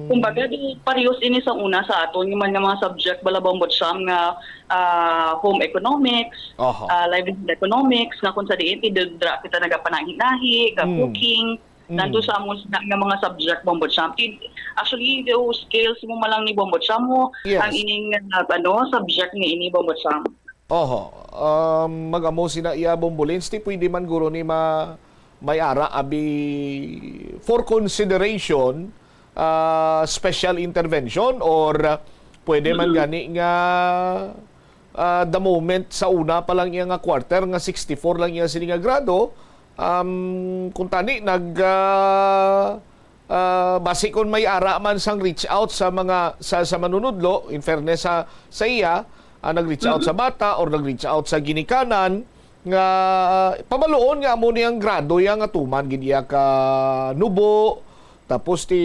Kumbaga, di parehas ini sa una sa aton, yung man nga mga subject, bala, Bombo Cham, nga, ah, home economics, Oho. ah, livelihood economics, nga kung sa diin, ti dira kita nagapanahi-nahi, ga Mm. cooking, Mm. nandun sa amon sina nga mga subject, Bombo Cham. Ti-, actually, those skills mo malang ni Bombo Cham mo, Yes. ang ining, ah, ano, subject ni ini, Bombo Cham. Oho. Um, mag-amo sina iya, Bombo Lins, ti pwede man guro ni ma may ara abi for consideration, ah, special intervention or, ah, pwede man gani nga, ah, the moment sa una pa lang iya nga quarter nga sixty-four lang iya sini nga grado, um, kung tani nag, ah, Ah, basi kung may ara man sang reach out sa mga, sa, sa manunudlo, in fairness sa, sa iya, ah, nag-reach out sa bata or nag-reach out sa ginikanan, nga pabaluon nga amo ni ang grado iya nga tuman gid iya ka nubo, tapos ti,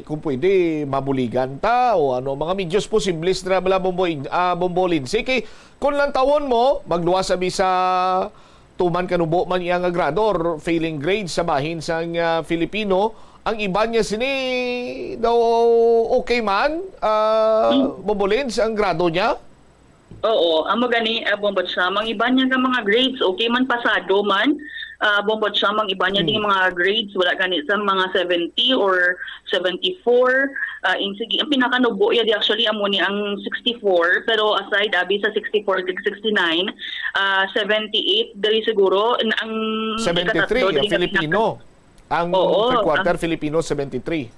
kung pwede, mabuligan ta o ano, mga medios posibles dira bala, Bombo In-, ah, Bombo Lindsay. Kay kung lantawon mo, magluwas abi sa tuman ka nubo man iya nga grado or failing grade sa bahin sang, ah, Filipino, ang iban niya sini daw okay man, ah, Bombo Lindsay, ang grado niya? Oo, amo gani, ah, Bombo Cham. Ang iban niya nga mga grades, okay man, pasado man. Ah, Bombo Cham, ang iban niya ding mga grades, wala gani sa mga seventy or seventy-four. Ah, in, sige, ang pinakanubo ya di actually amo ni ang sixty-four, pero aside abi sa sixty-four kag sixty-nine, ah, seventy-eight diri siguro n-, ang Seventy-three, ikatlo diri nga Filipino. Ang Oo, third quarter, ang Filipino, seventy-three.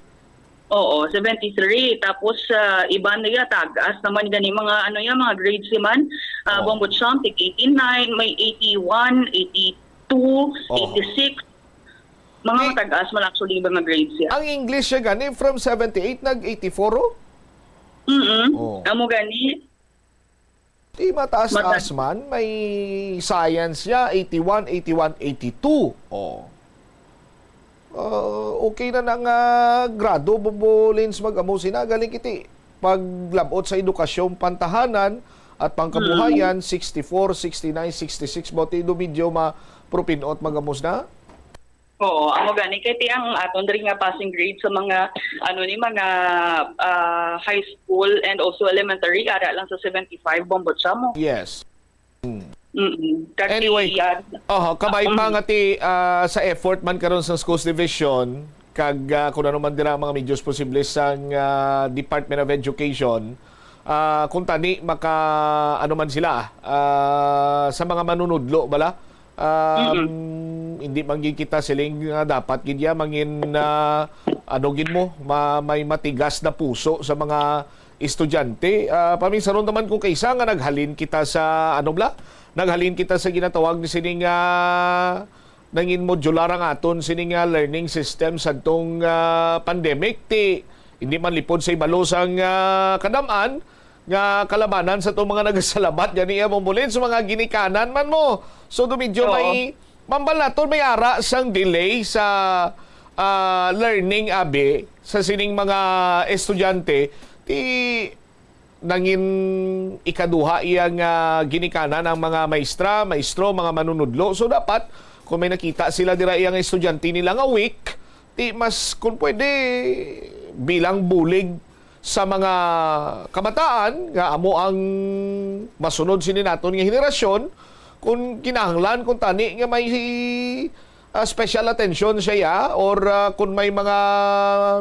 Oo, seventy-three. Tapos, ah, iban na ya, tag-as naman gani mga, ano ya, mga grades man. Ah, Oo. Bombo Cham, tig eighty-nine, may eighty-one, eighty-two, Oo. eighty-six. Mga Di- matag-as man actually yung mga grades ya. Ang English siya gani, from seventy-eight, nag eighty-four, oh? Mm-mm. Oh. Amo gani. Di mataas-taas Mataas. man, may science siya, eighty-one, eighty-one, eighty-two. Oh. Ah, okay na na nga grado, Bombo Lindsay, mag-amo sina. Galing kiti, paglabot sa edukasyong pantahanan at pangkabuhayan, Mm. sixty-four, sixty-nine, sixty-six, boti do medyo ma-, propinot, mag-amo sina. Oo, amo gani. Kay ti ang aton diri nga passing grade sa mga, ano ni, mga, ah, high school and also elementary, ara lang sa seventy-five, Bombo Cham, oh. Yes. Mm. Mm-mm. Kag Anyway, ti, ah, oho, kabay pa mm. nga ti, ah, sa effort man karon sa schools division, kag, ah, kung ano man dira ang mga medios posible sang, ah, Department of Education, ah, kung tani maka, ano man sila, ah, sa mga manunudlo bala, um, Mm-mm. hindi man gid kita siling nga dapat gid ya mangin, ah, ano gid mo, ma-, may matigas na puso sa mga estudyante. Ah, paminsaron naman kung kaisa nga naghalin kita sa, ano bala, naghalin kita sa ginatawag ni sining, ah, nangin modular ang aton sining, ah, learning system sadtong, ah, pandemic. Ti, hindi man lipod sa ibalo sang, ah, kadam-an nga kalabanan sa itong mga nagasalabat gani, ah, Bombo Lindsay, sa mga ginikanan man mo. So, do medyo Oo. may, mambal naton, may ara sang delay sa, ah, learning, abi, sa sining mga estudyante. Ti, nangin ikaduha iya nga ginikanan ang mga maestra, maestro, mga manunudlo. So, dapat, kung may nakita sila dira iya nga estudyante nila nga weak, ti mas, kung pwede, bilang bulig sa mga kabataan nga amo ang masunod sini naton nga henerasyon, kung kinahanglan, kung tani nga may, ah, special attention siya, or, ah, kung may mga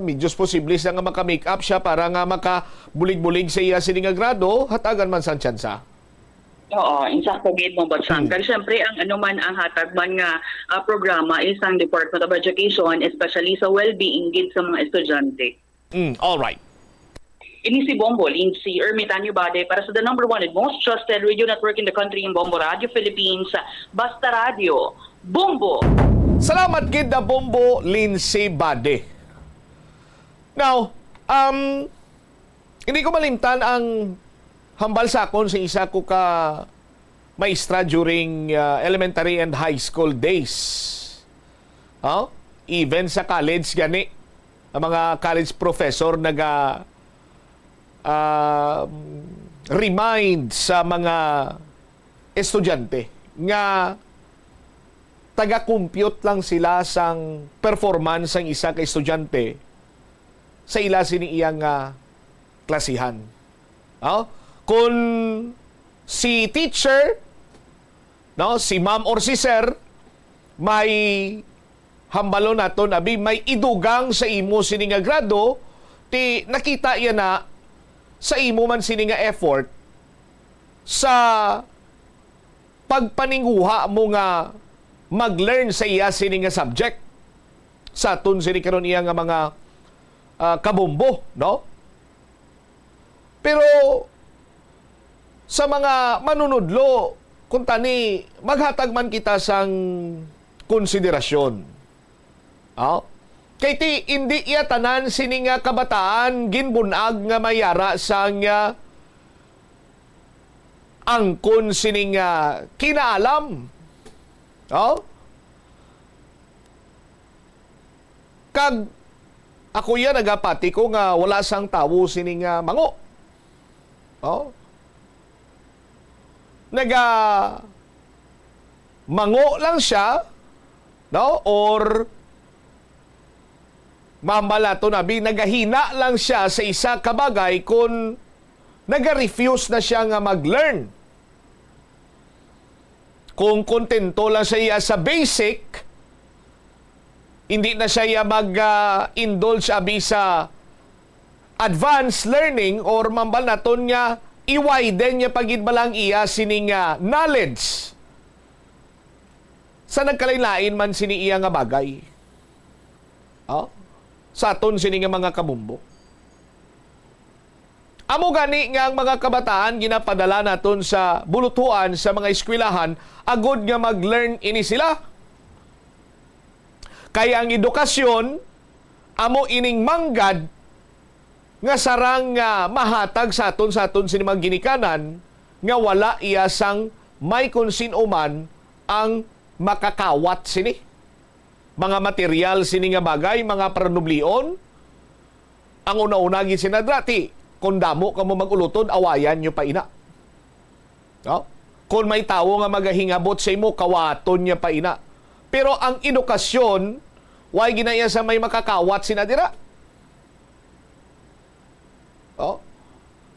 medios posible siya nga maka-make up siya para nga makabulig-bulig sa iya sini nga grado, hatagan man sang tsansa. Oo, insakto gid mo, Boss Sam. Hmm. Kag syempre, ang ano man, ang hatag man nga, ah, programa is ang Department of Education, especially sa well-being gid sa mga estudyante. Mm, all right. Ini si Bombo Lindsay Ermitanio Bade para sa the number one and most trusted radio network in the country, in Bombo Radio Philippines, Basta Radio, Bombo! Salamat gid na Bombo Lindsay Bade. Now, um, hindi ko malimtan ang hambal sa akon sa isa ko ka maestra during, uh, elementary and high school days. Oh? Even sa college gani, ang mga college professor naga, ah, remind sa mga estudyante nga taga-compute lang sila sang performance sang isa ka estudyante sa ila sini iyang, ah, klasihan. Oh? Kung si teacher, no, si ma'am or si sir, may hambalon naton, abi, may idugang sa imo sini nga grado, ti nakita iya na sa imo man sini nga effort sa pagpaninguha mo nga mag-learn sa iya sini nga subject, sa aton sini karon iya nga mga, ah, kabombo, no? Pero sa mga manunudlo, kung tani, maghatag man kita sang konsiderasyon. Ah, Kay ti, indi iya tanan sini nga kabataan ginbun-ag nga may yara sang, ah, angkon sini nga kinaalam. Oh? Kag ako iya nagapati ko nga wala sang tawo sini nga mango. Oh? Naga mango lang siya, no? Or mambal nato na bi, nagahina lang siya sa isa ka bagay kung naga-refuse na siya nga mag-learn. Kung kontento lang siya sa basic, hindi na siya mag, ah, indulge abi sa advanced learning, or mambal naton nga i-widen niya pa gid bala ang iya sining, ah, knowledge sa nagkalain-lain man sini iya nga bagay. Oh? Sa aton sini nga mga kabumbo. Amo gani nga ang mga kabataan ginapadala naton sa buluthuan sa mga eskwelahan agod nga mag-learn ini sila. Kay ang edukasyon amo ining manggad nga sarang nga mahatag sa aton, sa aton sini mga ginikanan, nga wala iya sang may konsin-o man ang makakawat sini. Mga material sini nga bagay, mga paranublion, ang una-una gid sina dira, ti, kung damo kamo mag-ulotod, awayan nyo pa ina. No? Kung may tawo nga magahingabot sa imo, kawaton niya pa ina. Pero ang edukasyon, way ginaya sa may makakawat sina dira. Oh?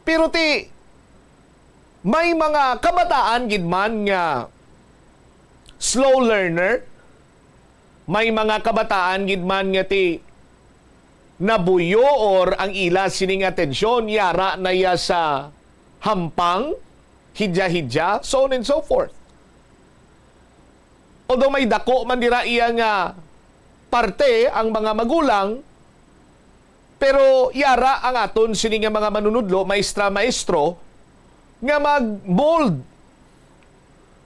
Pero ti, may mga kabataan gid man nga slow learner, may mga kabataan gid man nga ti nabuyo or ang ila sining atensyon yara na iya sa hampang, hidya-hidya, so on and so forth. Although may dako man dira iya nga parte ang mga magulang, pero yara ang aton sini nga mga manunudlo, maestra, maestro, nga mag-mold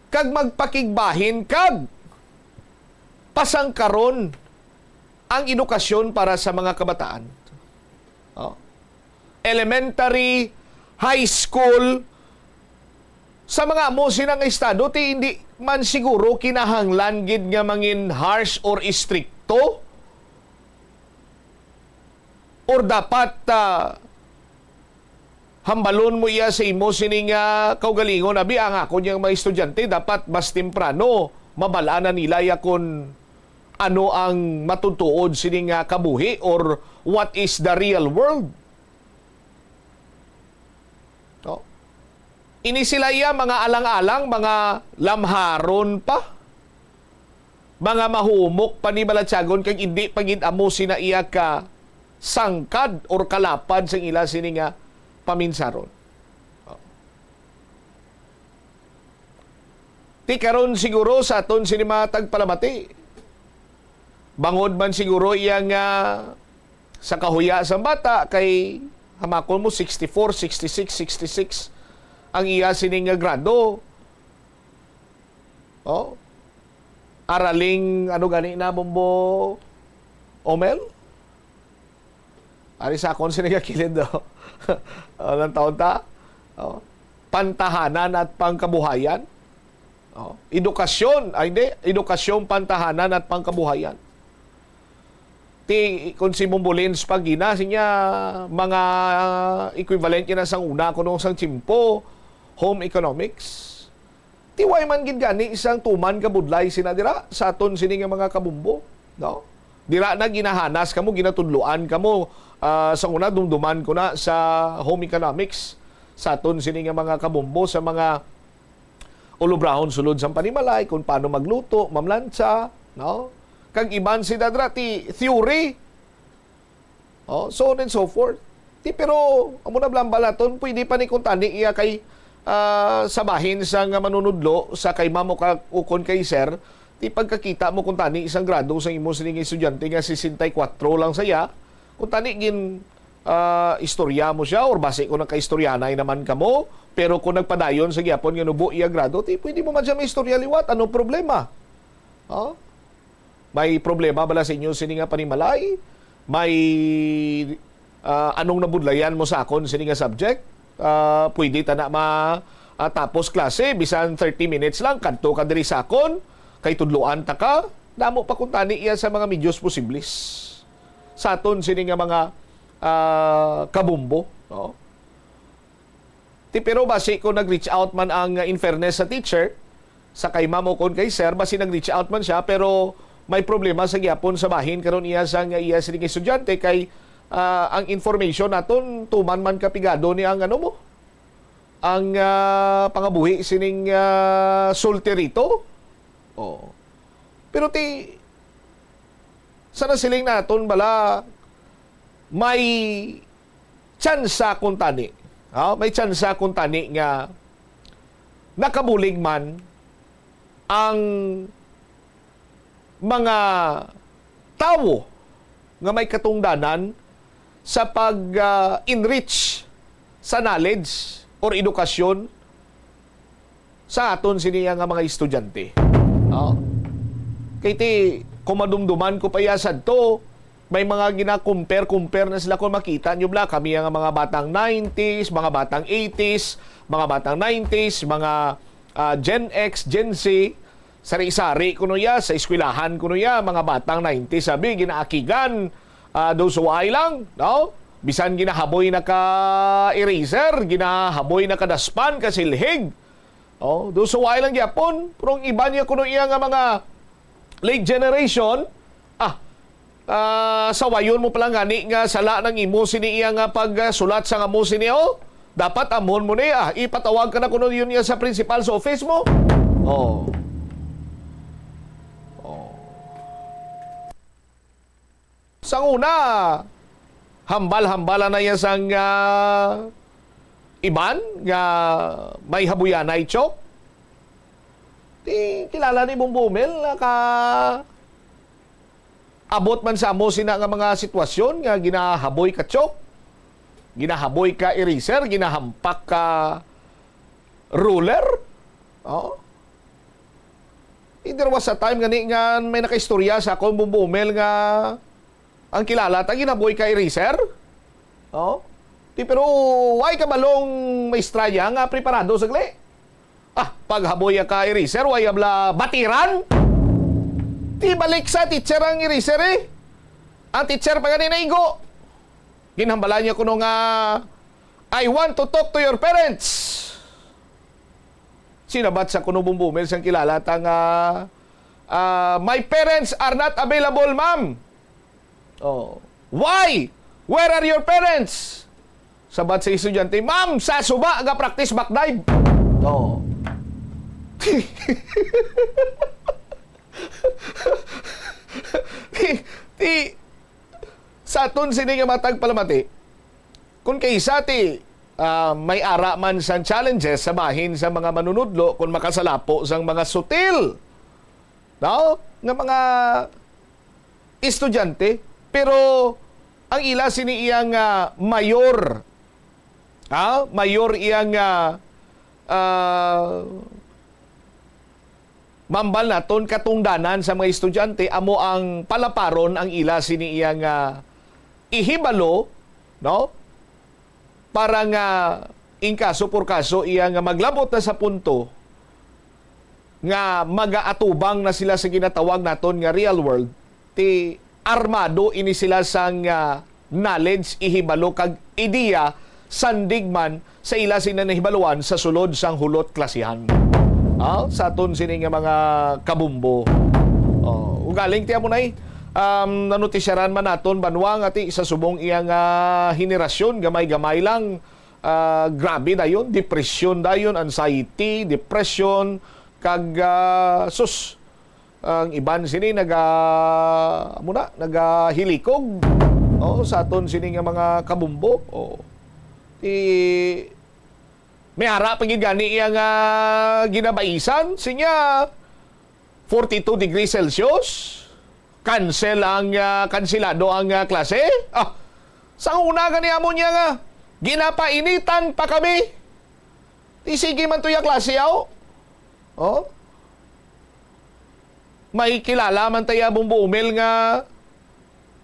kag magpakigbahin kag pasangkaron ang edukasyon para sa mga kabataan. Oh. Elementary, high school, sa mga amo sina nga estado, ti hindi man siguro kinahanglan gid nga mangin harsh or istrikto, or dapat, ah, hambalon mo iya sa imo sini nga kaugalingon. Abi, ang ako niyang mga estudyante, dapat mas temprano mabal-an na nila iya kon ano ang matutuod sini nga kabuhi or what is the real world. No? Ini sila iya mga alang-alang, mga lamharon pa, mga mahumok pa ni balatyagon, kag indi pa gid amo sina iya ka sangkad or kalapad sang ila sini nga paminsaron. Ti karon siguro sa aton sini mga tagpalamati, bangod man siguro iya nga sa kahuya sang bata kay hamakon mo sixty-four, sixty-six, sixty-six ang iya sini nga grado. Oh. Araling, ano gani na, Bombo Omel? Ari sa akon sini nga kilid, oh. Anong taon ta? Oh. Pantahanan at pangkabuhayan. Oh. Edukasyon, ay hindi, edukasyon, pantahanan at pangkabuhayan. Ti, kung si Bombo Lins pag gina, sinya, mga equivalent niya na sang una, kuno sang tiyempo, home economics. Ti way man gid gani isang tuman ka budlay sina dira sa aton sini nga mga kabumbo, no? Dira na ginahanas kamo, ginatudloan kamo, ah, sa una, dumduman ko na sa home economics sa aton sini nga mga kabumbo, sa mga ulubrahon sulod sang panimalay, kung paano magluto, mamlantsa, no? Kag iban sida dira ti theory, oh, so on and so forth. Ti, pero amo na bala ang balaton, pwede pa ni kuntani iya kay, ah, sa bahin sa nga manunudlo, sa kay ma'am o ka-, ukon kay sir, ti pagkakita mo kuntani isang grado sa imo sining estudyante nga sesenta y kuwatro lang saya, kuntani gin, ah, istorya mo siya or basi ko nagkaistoryanay naman kamo, pero kung nagpadayon sa gyapon nga nubo iya grado, ti pwede mo man siya maistorya liwat, ano problema? Oh? May problema bala sa inyo sini nga panimalay? May, ah, anong nabudlayan mo sa akon sini nga subject? Ah, pwede ta na ma-, ah, tapos klase, bisan thirty minutes lang, kadto ka diri sa akon, kay tudloan ta ka. Damo pa kuntani iya sa mga medios posibles sa aton sini nga mga, ah, kabumbo, no? Ti, pero basi kung nag-reach out man ang, uh, in fairness sa teacher, sa kay ma'am o kon kay sir, basi nag-reach out man siya, pero may problema sa gyapon sa bahin karon iya sang, uh, iya sining estudyante kay, uh, ang information naton tuman man kapigado ni ang ano mo, ang, uh, pangabuhi sining, uh, sulti rito. Oh. Pero ti, sa nasiling naton bala, may tsansa kuntani, ha? May tsansa kuntani nga nakabulig man ang mga tawo nga may katungdanan sa pag, ah, enrich sa knowledge or edukasyon sa aton sini nga mga estudyante. Oh. Kay ti, kung madumduman ko pa iya sadto, may mga gina-compare-compare na sila. Kung makita nyo bala, kami ang mga batang nineties, mga batang eighties, mga batang nineties, mga, ah, Gen X, Gen Z, sari-sari kuno ya, sa eskwelahan kuno ya, mga batang nineties, sabi, ginaakigan, ah, do suway lang, no? Bisan ginahaboy na ka eraser, ginahaboy na ka daspan, ka silhig. Oh, do suway lang gyapon. Pero ang iba niya kuno iya nga mga late generation, ah, ah, sawayon mo pala gani nga sala nang imo sini iya nga pagsulat sa nga mo sini, oh. Dapat amon mo ni, ah, ipatawag ka na kuno yun niya sa principal's office mo. Oh. Oh. Sang una, hambal-hambala na iya sang, ah, iban nga may habuyanay, Chok. Ti, kilala ni Bumbo Mel, naka-abot man sa amo sina nga mga sitwasyon nga ginahaboy ka Chok, ginahaboy ka eraser, ginahampak ka ruler. Oh. Eh, there was a time gani nga may nakaistorya sa akon, Bumbo Mel, nga ang kilala ta ginahaboy ka eraser. Oh. Ti, pero why kabalong maestra ya nga preparado sagli? Ah, paghaboy ka eraser, why abla batiran? Ti, balik sa teacher ang eraser, eh. Ang teacher pa gani naigo. Ginhambalan niya kuno nga, "I want to talk to your parents." Sinabat sa kuno, Bumbo Mel, sang kilala ta nga, ah, "My parents are not available, ma'am." Oh. "Why? Where are your parents?" Sabat sa estudyante, "Ma'am, sa suba ga-practice back dive." Oh. Ti, ti, sa aton sini nga matag palamati, kung kaysa ti, ah, may ara man sang challenges sa bahin sa mga manunudlo kung makasalapo sang mga sutil, no, nga mga estudyante, pero ang ila sini iya nga mayor, ha? Mayor iya nga, ah, mambal naton katungdanan sa mga estudyante, amo ang palaparon ang ila sini iya nga ihibalo, no? Para nga in kaso por kaso iya nga maglabot na sa punto nga magaatubang na sila sa ginatawag naton nga real world, ti armado ini sila sang, ah, knowledge, ihibalo kag ideya, sandig man sa ila sina nahibaluan sa sulod sang hulot klasihan. Ah, sa aton sini nga mga kabumbo. Oh, ugaling ti amo nay, um, nanutisyaran man naton banwa nga ti sa subong iya nga henerasyon, gamay-gamay lang, ah, grabe dayon, depression dayon, anxiety, depression, kag, ah, sus, ang iban sini naga, amo na, nagahilikog. Oh, sa aton sini nga mga kabumbo. Oh. Ti, may ara pa gid gani iya nga ginabaisan, sinya forty-two degrees Celsius. Cancel ang, ah, kanselado ang, ah, klase. Ah, sa una gani amo niya nga, "Ginapainitan pa kami." Ti sige man to ya klase, aw. Oh? May kilala man ta iya, Bombo Umel, nga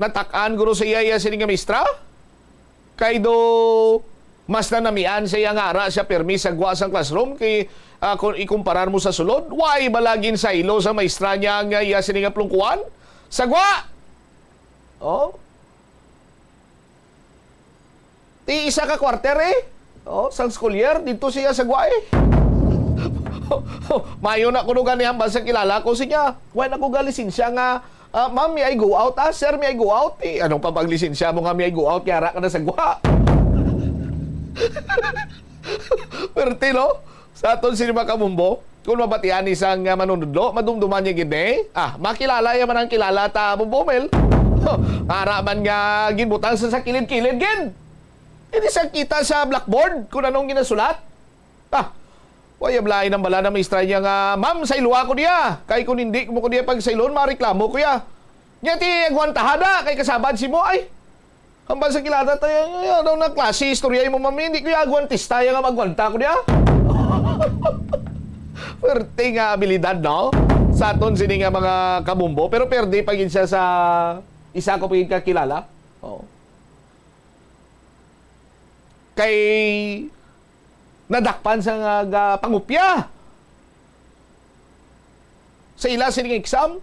natak-an guro sa iya, iya sini nga mistra? Kay do mas nanamian sa iya nga ara siya pirmi sa gwa sang classroom kay, ah, kung ikumparar mo sa sulod, why bala ginsaylo sa maestra niya nga iya sini nga plungkuan? Sa gwa! Oh? Ti isa ka quarter, eh. Oh, sang school year, dito siya sa gwa, eh. Mayo na kuno gani hambal sa kilala ko, siya. Wala na ko galisensya nga, ah, "Ma'am, may I go out?" "Ah, sir, may I go out?" Eh, anong pa pag lisensya mo nga may I go out? Yara ka na sa gwa. Perte, no? Sa aton sini, mga kabombo, kung mabatian ni sang, ah, manunudlo, madumduman niya gid ni. Ah, makilala ya man ang kilala ta, Bombo Mel. Ara man nga ginbutang sa, sa kilid-kilid gid. Hindi sa kita sa blackboard kung anong ginasulat. Ah, waya balain ang bala na maestra niya nga, "Ma'am, sayloa ko diya. Kay kung hindi mo ko diya pagsaylon, mareklamo ko ya." Nya ti agwantahada kay kasabad si mo ay. Hambal sa kilala tayo, "Ay, ano na klase istorya mo, mami? Hindi ko ya agwantista ya nga magwanta ko diya." Perte nga abilidad, no? Sa aton sini nga mga kabombo, pero perde pa gid siya sa isa ko pa gid kakilala. Oh. Kay nadakpan sa nga ga-, pangupya sa ila sining exam.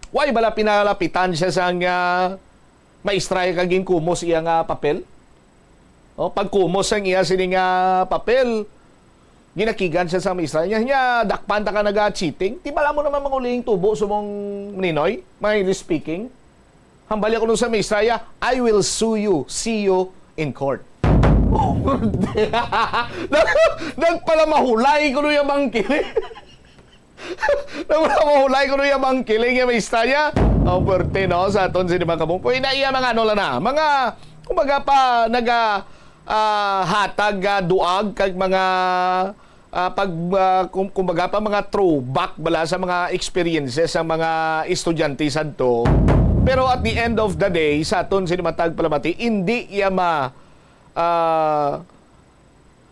Why bala pinalapitan siya sang, ah, maestra kag ginkumos iya nga papel? Oh, pagkumos sang iya sini nga papel, ginakigan siya sa maestra niya. Niya, dakpan ta ka naga-cheating. Di bala mo naman mangulihing tubo subong Ninoy, mildly speaking. Hambal niya kuno sa maestra niya, "I will sue you. See you in court." Nag-, nagpalamahulay kuno ya bangkiling. Nagpalamahulay kuno ya bangkiling ya maestra niya. Ang perte, no, sa aton sini, mga kabombo. Ina iya mga ano lang na, mga, kumbaga pa, naga, ah, hatag, ah, duag kag mga ah, pag, ah, kum-, kumbaga pa, mga throwback bala sa mga experiences sa mga estudyante sadto. Pero at the end of the day, sa aton sini matag palamati, hindi iya ma-, ah,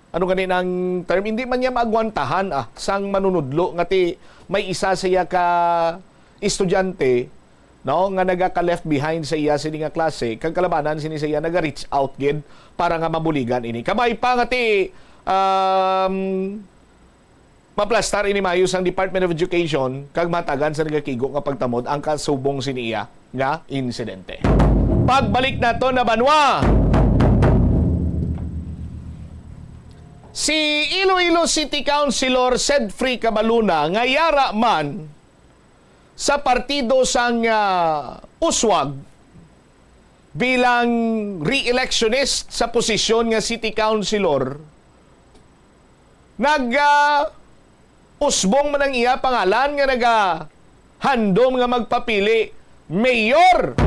ano gani nang term, hindi man niya maagwantahan, ah, sang manunudlo nga ti may isa siya ka estudyante, no, nga nagaka-left behind sa iya sini nga klase, kag kalabanan sini sa iya naga-reach out gid para nga mabuligan ini. Kabay pa nga ti, um, maplastar ini mayo sang Department of Education kag matagan sa nagakigo nga pagtamod ang kasubong sini iya nga insidente. Pagbalik nato na banwa, si Iloilo City Councilor Sedfrey Cabaluna nga yara man sa partido sang, ah, uswag bilang re-electionist sa posisyon nga city councilor, nag, ah, usbong man ang iya pangalan nga nagahandom nga magpapili mayor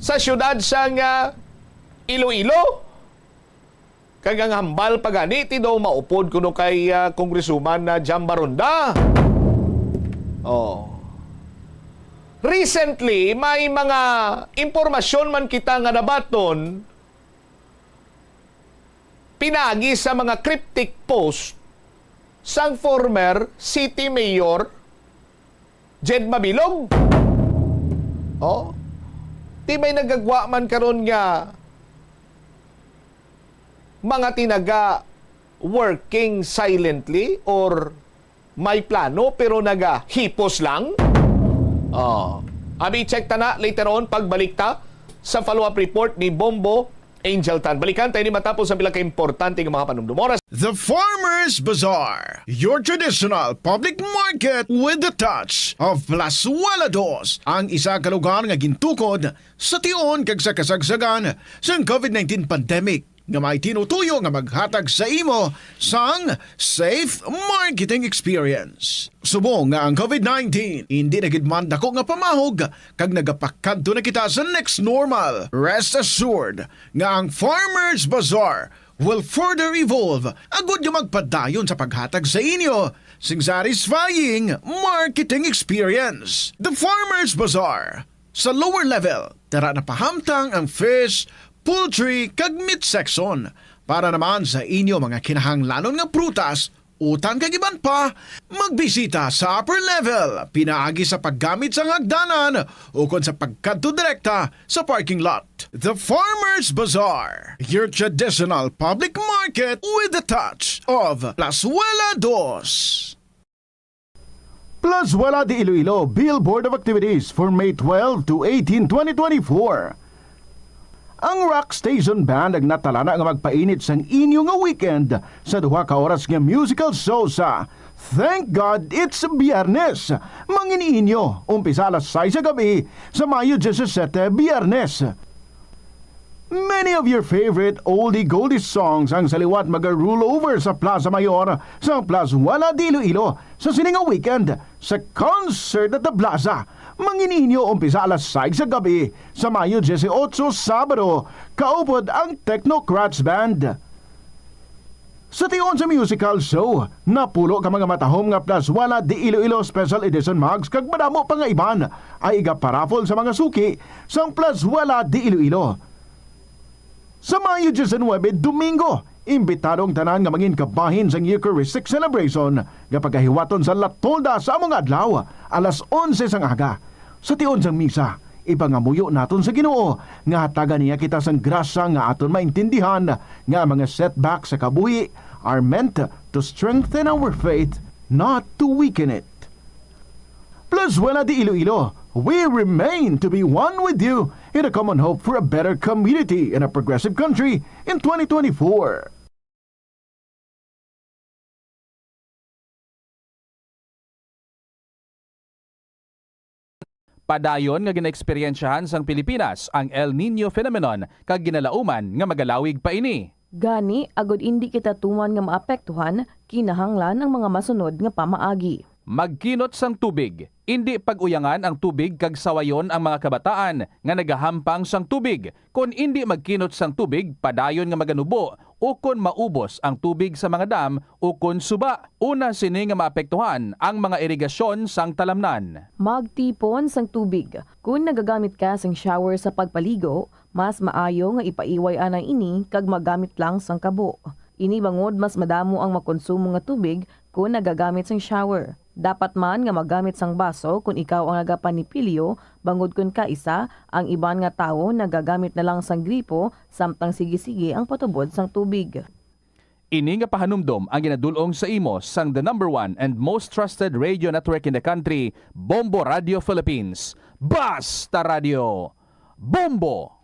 sa siyudad sang, ah, Iloilo. Kag ang hambal pa gani ti daw maupod kuno kay, ah, Congresswoman na Jam Baronda. Oh. Recently, may mga impormasyon man kita nga nabaton pinaagi sa mga cryptic post sang former city mayor Jed Mabilog. Oh. Ti may nagagwa man karon nga mga tinaga working silently or may plano pero nagahipos lang? Oh. Abi, check ta na later on pagbalik ta sa follow-up report ni Bombo Angel Tan. Balikan tayo ni matapos ang pila ka importante nga mga panumdum. Oras. The Farmers Bazaar, your traditional public market with the touch of Plazuela Dos, ang isa ka lugar nga gintukod sa tion kag sa kasagsagan sang covid nineteen pandemic, nga may tinutuyo nga maghatag sa imo sang safe marketing experience. Subong nga ang covid nineteen hindi na gid man dako nga pamahog kag nagapakadto na kita sa next normal, rest assured nga ang Farmers Bazaar will further evolve agud nga magpadayon sa paghatag sa inyo sing satisfying marketing experience. The Farmers Bazaar, sa lower level, tara na pahamtang ang fish, poultry, kag meat section para naman sa inyo mga kinahanglanon nga prutas utang kag iban pa, magbisita sa upper level pinaagi sa paggamit sang hagdanan ukon sa pagkadto direkta sa parking lot. The Farmers Bazaar, your traditional public market with a touch of Plazuela Dos. Plazuela de Iloilo, Billboard of Activities for May twelve to eighteen, twenty twenty-four. Ang Rock Station Band ang natalana nga magpainit sang inyo nga weekend sa duha ka oras nga musical show sa Thank God It's Biyernes. Mangin-inyo, umpisa alas sais sa gabi sa Mayo disisete, Biyernes. Many of your favorite oldie goldie songs ang sa liwat maga-roll over sa Plaza Mayor sa Plazuela de Iloilo sa sini nga weekend sa Concert at the Plaza. Mangin-inyo umpisa alas sais sa gabi sa Mayo dieciocho, Sabado, kaupod ang Technocrats Band. Sa tion sa musical show, napulo ka mga matahom nga Plazuela de Iloilo Special Edition mugs kag madamo pa nga iban ay igaparaffle sa mga suki sang Plazuela de Iloilo. Sa Mayo diecinuebe, Domingo, imbitado ang tanan nga mangin kabahin sang Eucharistic Celebration nga pagahiwaton sa La Tolda sa amo nga adlaw, alas onse sang aga. Sa tion sang misa, ipangamuyo naton sa Ginoo nga hatagan niya kita sang grasya nga aton maintindihan nga ang mga setbacks sa kabuhi are meant to strengthen our faith, not to weaken it. Plazuela de Iloilo, we remain to be one with you in a common hope for a better community and a progressive country in twenty twenty-four. Padayon nga ginaeksperyensyahan sang Pilipinas ang El Niño phenomenon kag ginalauman nga magalawig pa ini. Gani, agud indi kita tuman nga maapektuhan, kinahanglan ang mga masunod nga pamaagi. Magkinot sang tubig. Indi pag-uyangan ang tubig kag sawayon ang mga kabataan nga nagahampang sang tubig. Kon indi magkinot sang tubig, padayon nga maganubo ukon maubos ang tubig sa mga dam ukon suba. Una sini nga maapektuhan ang mga irigasyon sang talamnan. Magtipon sang tubig. Kon nagagamit ka sang shower sa pagpaligo, mas maayo nga ipaiway anay ini kag magamit lang sang kabo. Ini bangod mas madamo ang makonsumo nga tubig kon nagagamit sang shower. Dapat man nga magamit sang baso kon ikaw ang nagapanipilyo, bangod kon kaisa, ang iban nga tawo nagagamit na lang sang gripo, samtang sige-sige ang patubod sang tubig. Ini nga pahanumdom ang ginadul-ong sa imo sang the number one and most trusted radio network in the country, Bombo Radio Philippines. Basta Radio! Bombo!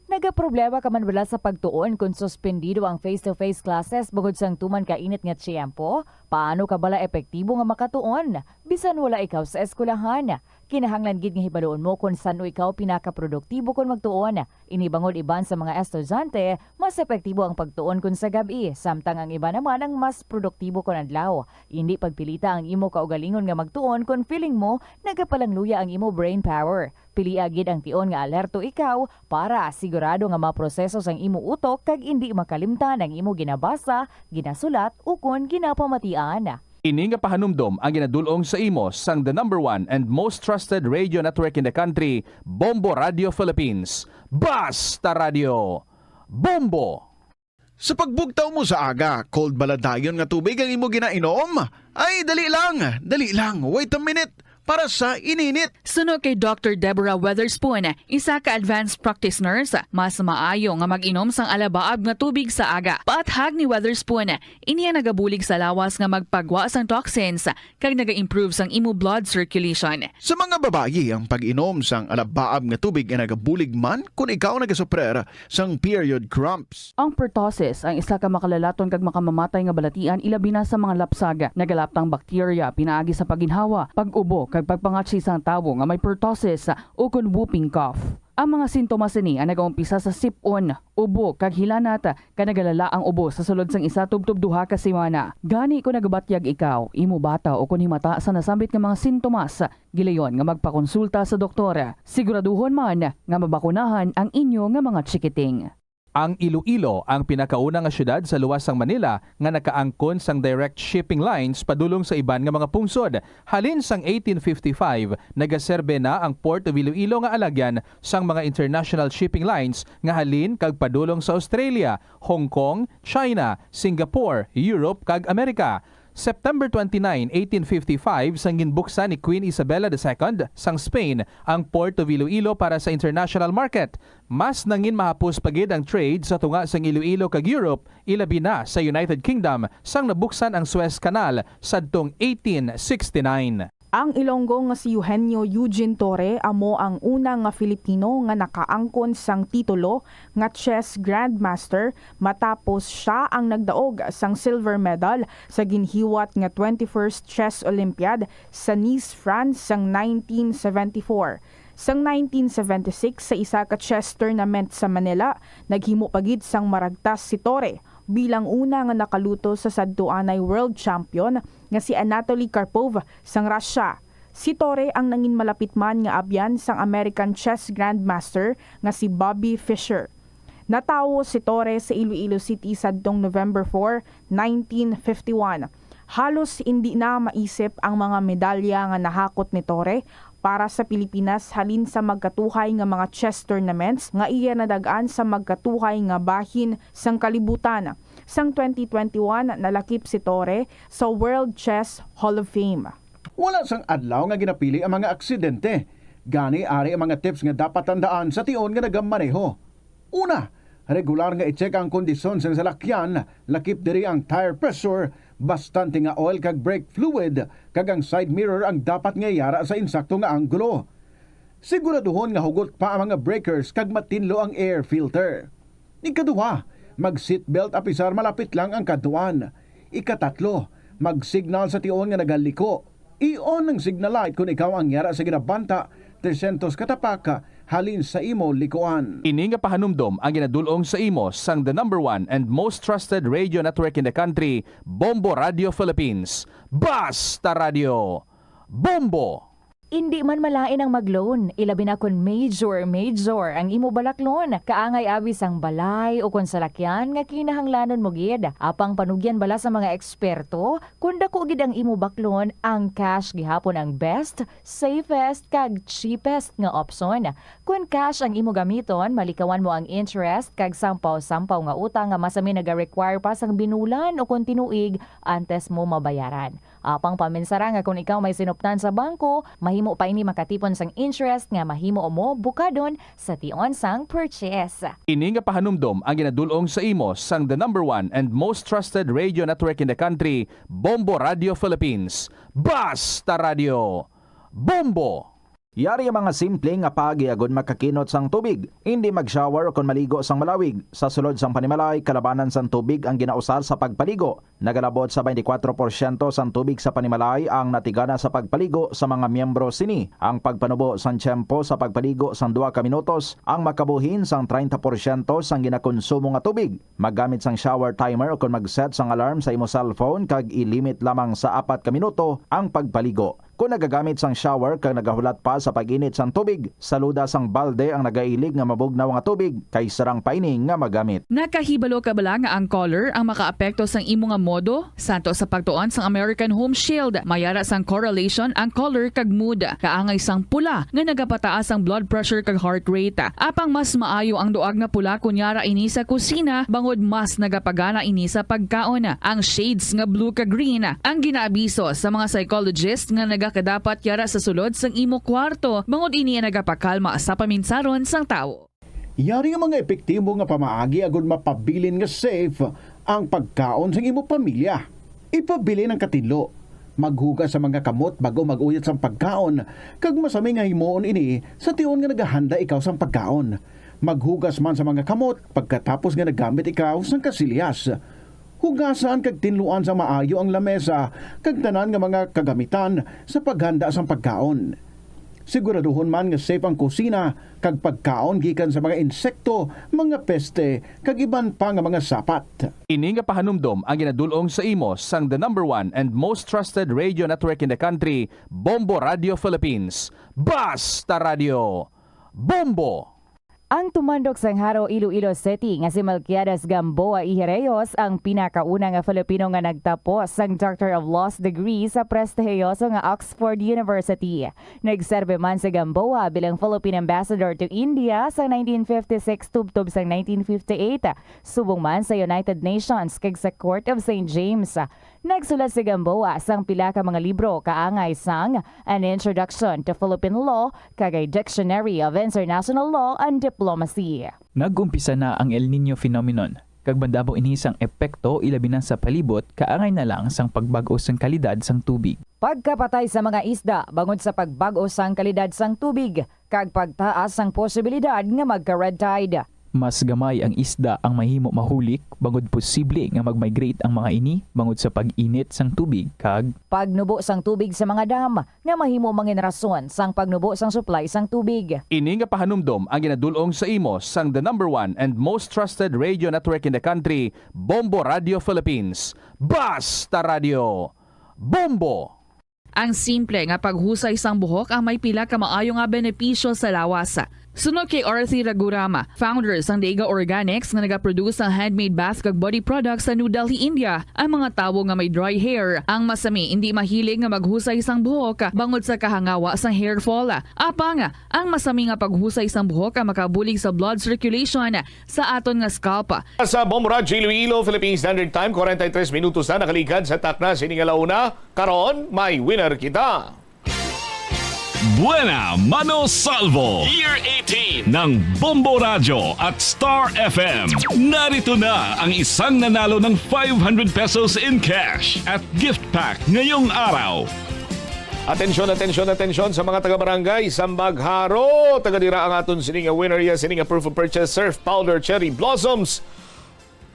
Nagaproblema ka man bala sa pagtuon kon suspendido ang face-to-face classes bangod sang tuman ka init nga tiyempo? Paano ka bala epektibo nga makatuon bisan wala ikaw sa eskwelahan? Kinahanglan gid nga hibaluon mo kon san-o ikaw pinakaproduktibo kon magtuon. Ini bangod iban sa mga estudyante, mas epektibo ang pagtuon kon sa gab-i, samtang ang iban naman ang mas produktibo kon adlaw. Indi pagpilita ang imo kaugalingon nga magtuon kon feeling mo nagapalangluya ang imo brain power. Pilia gid ang tion nga alerto ikaw para sigurado nga maproseso sang imo utok kag indi makalimtan ang imo ginabasa, ginasulat, ukon ginapamatian. Ini nga pahanumdom ang ginadul-ong sa imo sang the number one and most trusted radio network in the country, Bombo Radio Philippines. Basta Radio! Bombo! Sa pagbugtaw mo sa aga, cold bala dayon nga tubig ang imo ginainom? Ay, dali lang, dali lang, wait a minute, para sa ininit. Suno kay Doctor Deborah Weatherspoon, isa ka advanced practice nurse, mas maayo nga mag-inom sang alabaab nga tubig sa aga. Paathag ni Weatherspoon, ini ang nagabulig sa lawas nga magpagwa sang toxins kag naga-improve sang imo blood circulation. Sa mga babayi, ang pag-inom sang alabaab nga tubig ay nagabulig man kon ikaw nagasuprer sang period cramps. Ang pertussis ang isa ka makalalaton kag makamamatay nga balatian, ilabi na sa mga lapsag. Nagalaptang bakterya pinaagi sa pagginhawa, pag-ubo, kag pagpangatsi sang tawo nga may pertussis ukon whooping cough. Ang mga sintomas sini ang nagaumpisa sa sip-on, ubo, kag hilanat, kag nagalala ang ubo sa sulod sang isa tubtob duha ka semana. Gani, kon nagabatyag ikaw, imo bata, ukon himata sa nasambit nga mga sintomas, gilayon nga magpakonsulta sa doktor. Siguraduhon man nga mabakunahan ang inyo nga mga chikiting. Ang Iloilo ang pinakauna nga siyudad sa luwas sang Manila nga nakaangkon sang direct shipping lines padulong sa iban nga mga pungsod. Halin sang eighteen fifty-five, nagaserbe na ang Port of Iloilo nga alagyan sang mga international shipping lines nga halin kag padulong sa Australia, Hong Kong, China, Singapore, Europe, kag Amerika. September twenty-nine, eighteen fifty-five, sang ginbuksan ni Queen Isabella the Second sang Spain ang Port of Iloilo para sa international market, mas nangin mahapos pa gid ang trade sa tunga sang Iloilo kag Europe, ilabi na sa United Kingdom, sang nabuksan ang Suez Canal sadtong eighteen sixty-nine. Ang Ilonggo nga si Eugenio Eugene Torre amo ang una nga Filipino nga nakaangkon sang titulo nga chess grandmaster, matapos sia ang nagdaog sang silver medal sa ginhiwat nga twenty-first Chess Olympiad sa Nice, France, sang nineteen seventy-four. Sang nineteen seventy-six, sa isa ka chess tournament sa Manila, naghimo pa gid sang maragtas si Torre bilang una nga nakaluto sa sadtuanay world champion nga si Anatoly Karpov sang Russia. Si Torre ang nangin malapit man nga abyan sang American chess grandmaster nga si Bobby Fischer. Natawo si Torre sa Iloilo City sadtong November four, nineteen fifty-one. Halos indi na maisip ang mga medalya nga nahakot ni Torre para sa Pilipinas halin sa magkatuhay nga mga chess tournaments nga iya nadag-an sa magkatuhay nga bahin sang kalibutan. Sang twenty twenty-one, nalakip si Torre sa World Chess Hall of Fame. Wala sang adlaw nga ginapili ang mga aksidente. Gani, ari ang mga tips nga dapat tandaan sa tion nga nagamaneho. Una, regular nga i-check ang kondisyon sang salakyan, lakip diri ang tire pressure, bastante nga oil kag brake fluid, kag ang side mirror ang dapat nga yara sa insakto nga anggulo. Siguraduhon nga hugot pa ang mga breakers kag matinlo ang air filter. Ikaduha, mag-seatbelt apisar malapit lang ang kadtuan. Ikatatlo, mag-signal sa tion nga nagaliko. I-on ang signal light kon ikaw ang yara sa ginabanta trescientos ka tapak halin sa imo likuan. Ini nga pahanumdom ang ginadul-ong sa imo sang the number one and most trusted radio network in the country, Bombo Radio Philippines. Basta Radio, Bombo! Indi man malain ang mag-loan, ilabi na kon major, major ang imo balaklon. Kaangay abi sang balay o kon salakyan nga kinahanglanon mo gid. Apang panugyan bala sa mga eksperto, kon dako gid ang imo baklon, ang cash gihapon ang best, safest, kag cheapest nga option. Kon cash ang imo gamiton, malikawan mo ang interest kag sampaw-sampaw nga utang nga masami naga-require pa sang binulan o kon tinuig antes mo mabayaran. Apang paminsara nga kon ikaw may sinuptan sa bangko, mahimo pa ini makatipon sang interest nga mahimo mo bukadon sa tion sang purchase. Ini nga pahanumdom ang ginadul-ong sa imo sang the number one and most trusted radio network in the country, Bombo Radio Philippines. Basta Radio, Bombo! Yari ang mga simple nga paagi agud makakinot sang tubig. Indi mag-shower o kon maligo sang malawig. Sa sulod sang panimalay, kalabanan sang tubig ang ginausar sa pagpaligo. Nagalabot sa twenty-four porsyento sang tubig sa panimalay ang natigana sa pagpaligo sa mga miyembro sini. Ang pagpanubo sang tiyempo sa pagpaligo sang duha ka minutos ang makabuhin sang treinta porsyento sang ginakonsumo nga tubig. Maggamit sang shower timer ukon mag-set sang alarm sa imo cellphone kag i-limit lamang sa apat ka minuto ang pagpaligo. Kon nagagamit sang shower kag nagahulat pa sa pag-init sang tubig, saluda sang balde ang nagailig nga mabugnaw nga tubig kay sarang pa ini nga magamit. Nakahibalo ka bala nga ang color ang makaapekto sang imo nga modo? Santo sa pagtuon sang American Home Shield, mayara sang correlation ang color kag mood. Kaangay sang pula nga nagapataas ang blood pressure kag heart rate. Apang mas maayo ang duag nga pula kon yara ini sa kusina, bangod mas nagapagana ini sa pagkaon. Ang shades nga blue kag green ang ginaabiso sa mga psychologist nga nagakadapat yara sa sulod sang imo kwarto, bangod ini ang nagapakalma sa paminsaron sang tawo. Yari ang mga epektibo nga pamaagi agud mapabilin nga safe ang pagkaon sang imo pamilya. Ipabilin ang katinlo. Maghugas sa mga kamot bag-o mag-uyat sang pagkaon, kag masami nga himuon ini sa tion nga nagahanda ikaw sang pagkaon. Maghugas man sa mga kamot pagkatapos nga naggamit ikaw sang kasilyas. Hugasan kag tinluan sa maayo ang lamesa kag tanan nga mga kagamitan sa paghanda sang pagkaon. Siguraduhon man nga safe ang kusina kag pagkaon gikan sa mga insekto, mga peste, kag iban pa nga mga sapat. Ini nga pahanumdom ang ginadul-ong sa imo sang the number one and most trusted radio network in the country, Bombo Radio Philippines. Basta Radio, Bombo! Ang tumandok sang Jaro, Iloilo City nga si Melquiades Gamboa Ijereyos ang pinakauna nga Filipino nga nagtapos sang Doctor of Laws degree sa prestihiyoso nga Oxford University. Nagserbi man si Gamboa bilang Philippine Ambassador to India sa nineteen fifty-six tubtob sa nineteen fifty-eight, subong man sa United Nations kag sa Court of Saint James. Nagsulat si Gamboa sang pila ka mga libro kaangay sang An Introduction to Philippine Law kag a Dictionary of International Law and Diplomacy. Nag-umpisa na ang El Niño phenomenon, kag madamo ini sang epekto ilabi na sa palibot kaangay na lang sang pagbag-o sang kalidad sang tubig. Pagkapatay sa mga isda bangod sa pagbag-o sang kalidad sang tubig kag pagtaas sang posibilidad nga magka-red tide. Mas gamay ang isda ang mahimo mahulik bangod posible nga mag-migrate ang mga ini bangod sa pag-init sang tubig kag Pagnubo sang tubig sa mga dam nga mahimo mangin rason sang pagnubo sang supply sang tubig. Ini nga pahanumdom ang ginadul-ong sa imo sang the number one and most trusted radio network in the country, Bombo Radio Philippines. Basta Radio! Bombo! Ang simple nga paghusay sang buhok ang may pila ka maayo nga benepisyo sa lawas. Suno kay Arthi Ragurama, founder sang Dega Organics nga nagaproduce sang handmade bath kag body products sa New Delhi, India, ang mga tawo nga may dry hair ang masami indi mahilig nga maghusay sang buhok bangod sa kahangawa sang hair fall. Apang ang masami nga paghusay sang buhok ang makabulig sa blood circulation sa aton nga scalp. Sa Bombo Radyo Iloilo, Philippine Standard Time, forty-three minutos na nakaligad sa takna sini nga launa. Karon, may winner kita. Buena Mano Salvo, Year eighteen ng Bombo Radyo at Star F M. Narito na ang isang nanalo ng five hundred pesos in cash at gift pack ngayong araw. Atensyon, atensyon, atensyon sa mga taga-barangay Sambag Haro. Taga dira ang aton sining winner, iya sining proof of purchase, Surf Powder Cherry Blossoms.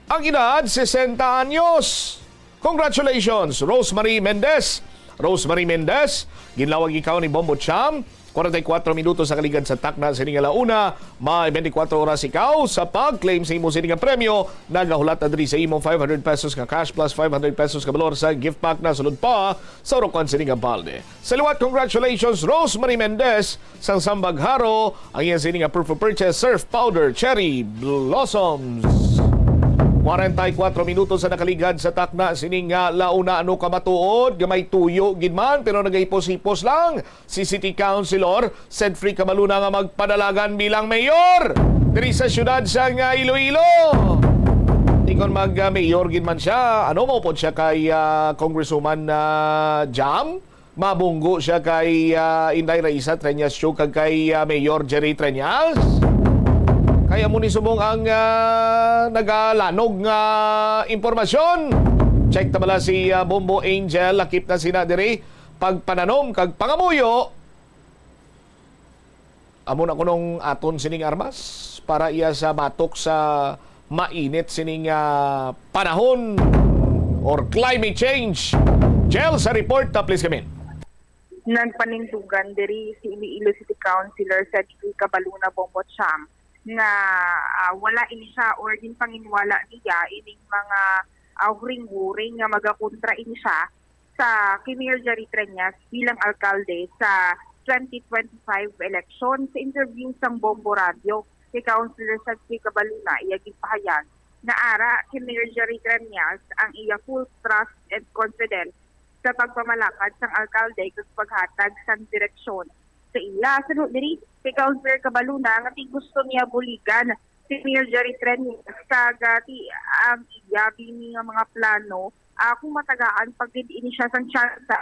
Ang edad, sesenta anyos. Congratulations, Rosemary Mendez. Rosemary Mendez, ginlawag ikaw ni Bombo Cham. Forty-four minutos sa kaligad sa takna sini nga launa. May twenty-four oras ikaw sa pag-claim sa imo sini nga premyo. Nagahulat na diri sa imo five hundred pesos nga cash plus five hundred pesos ka balor sa gift pack na sulod pa sa urokon sini nga balde. Sa liwat, congratulations, Rosemary Mendez sang Sambag Haro, ang iya sini nga proof of purchase, Surf Powder Cherry Blossoms. Forty-four minutos sa nakaligad sa takna sini nga launa. Ano ka matuod nga may tuyo gid man pero nagahipos-hipos lang si City Councilor Sedfrey Cabaluna nga magpadalagan bilang mayor diri sa siyudad sang Iloilo. Ingon mag-mayor gid man siya, ano mo pod siya kay ah, Congresswoman ah, Jam? Mabunggo siya kay ah, Inday Raisa Treñas Chu kag kay ah, Mayor Jerry Treñas? Kaya mo ni subong ang ah, nagalanog nga impormasyon. Check ta bala si ah, Bombo Angel, lakip na sina diri. Pagpananom kag pangamuyo, amo na kunong aton sining armas para iya sa batok sa mainit sining ah, panahon or climate change. Jel, sa report, ah, please come in. Nagpanindugan diri si Iloilo City Councilor Cedric Cabaluna Bombo Cham nga ah, wala ini siya or ginpanginwala niya ining mga ah, huring-huring nga magakontra ini siya sa kay Mayor Jerry Treñas bilang alkalde sa twenty twenty-five election. Sa interview sang Bombo Radio kay Councilor Cedric Cabaluna, iya ginpahayag nga ara kay Mayor Jerry Treñas ang iya full trust and confidence sa pagpamalakad sang alkalde kag paghatag sang direksyon sa iya. Suno diri kay Councilor Cabaluna nga ti gusto niya buligan si Mayor Jerry Treñas kag ah, ti ang iya bini nga mga plano ah, kung matagaan pa gid ini siya sang tsansa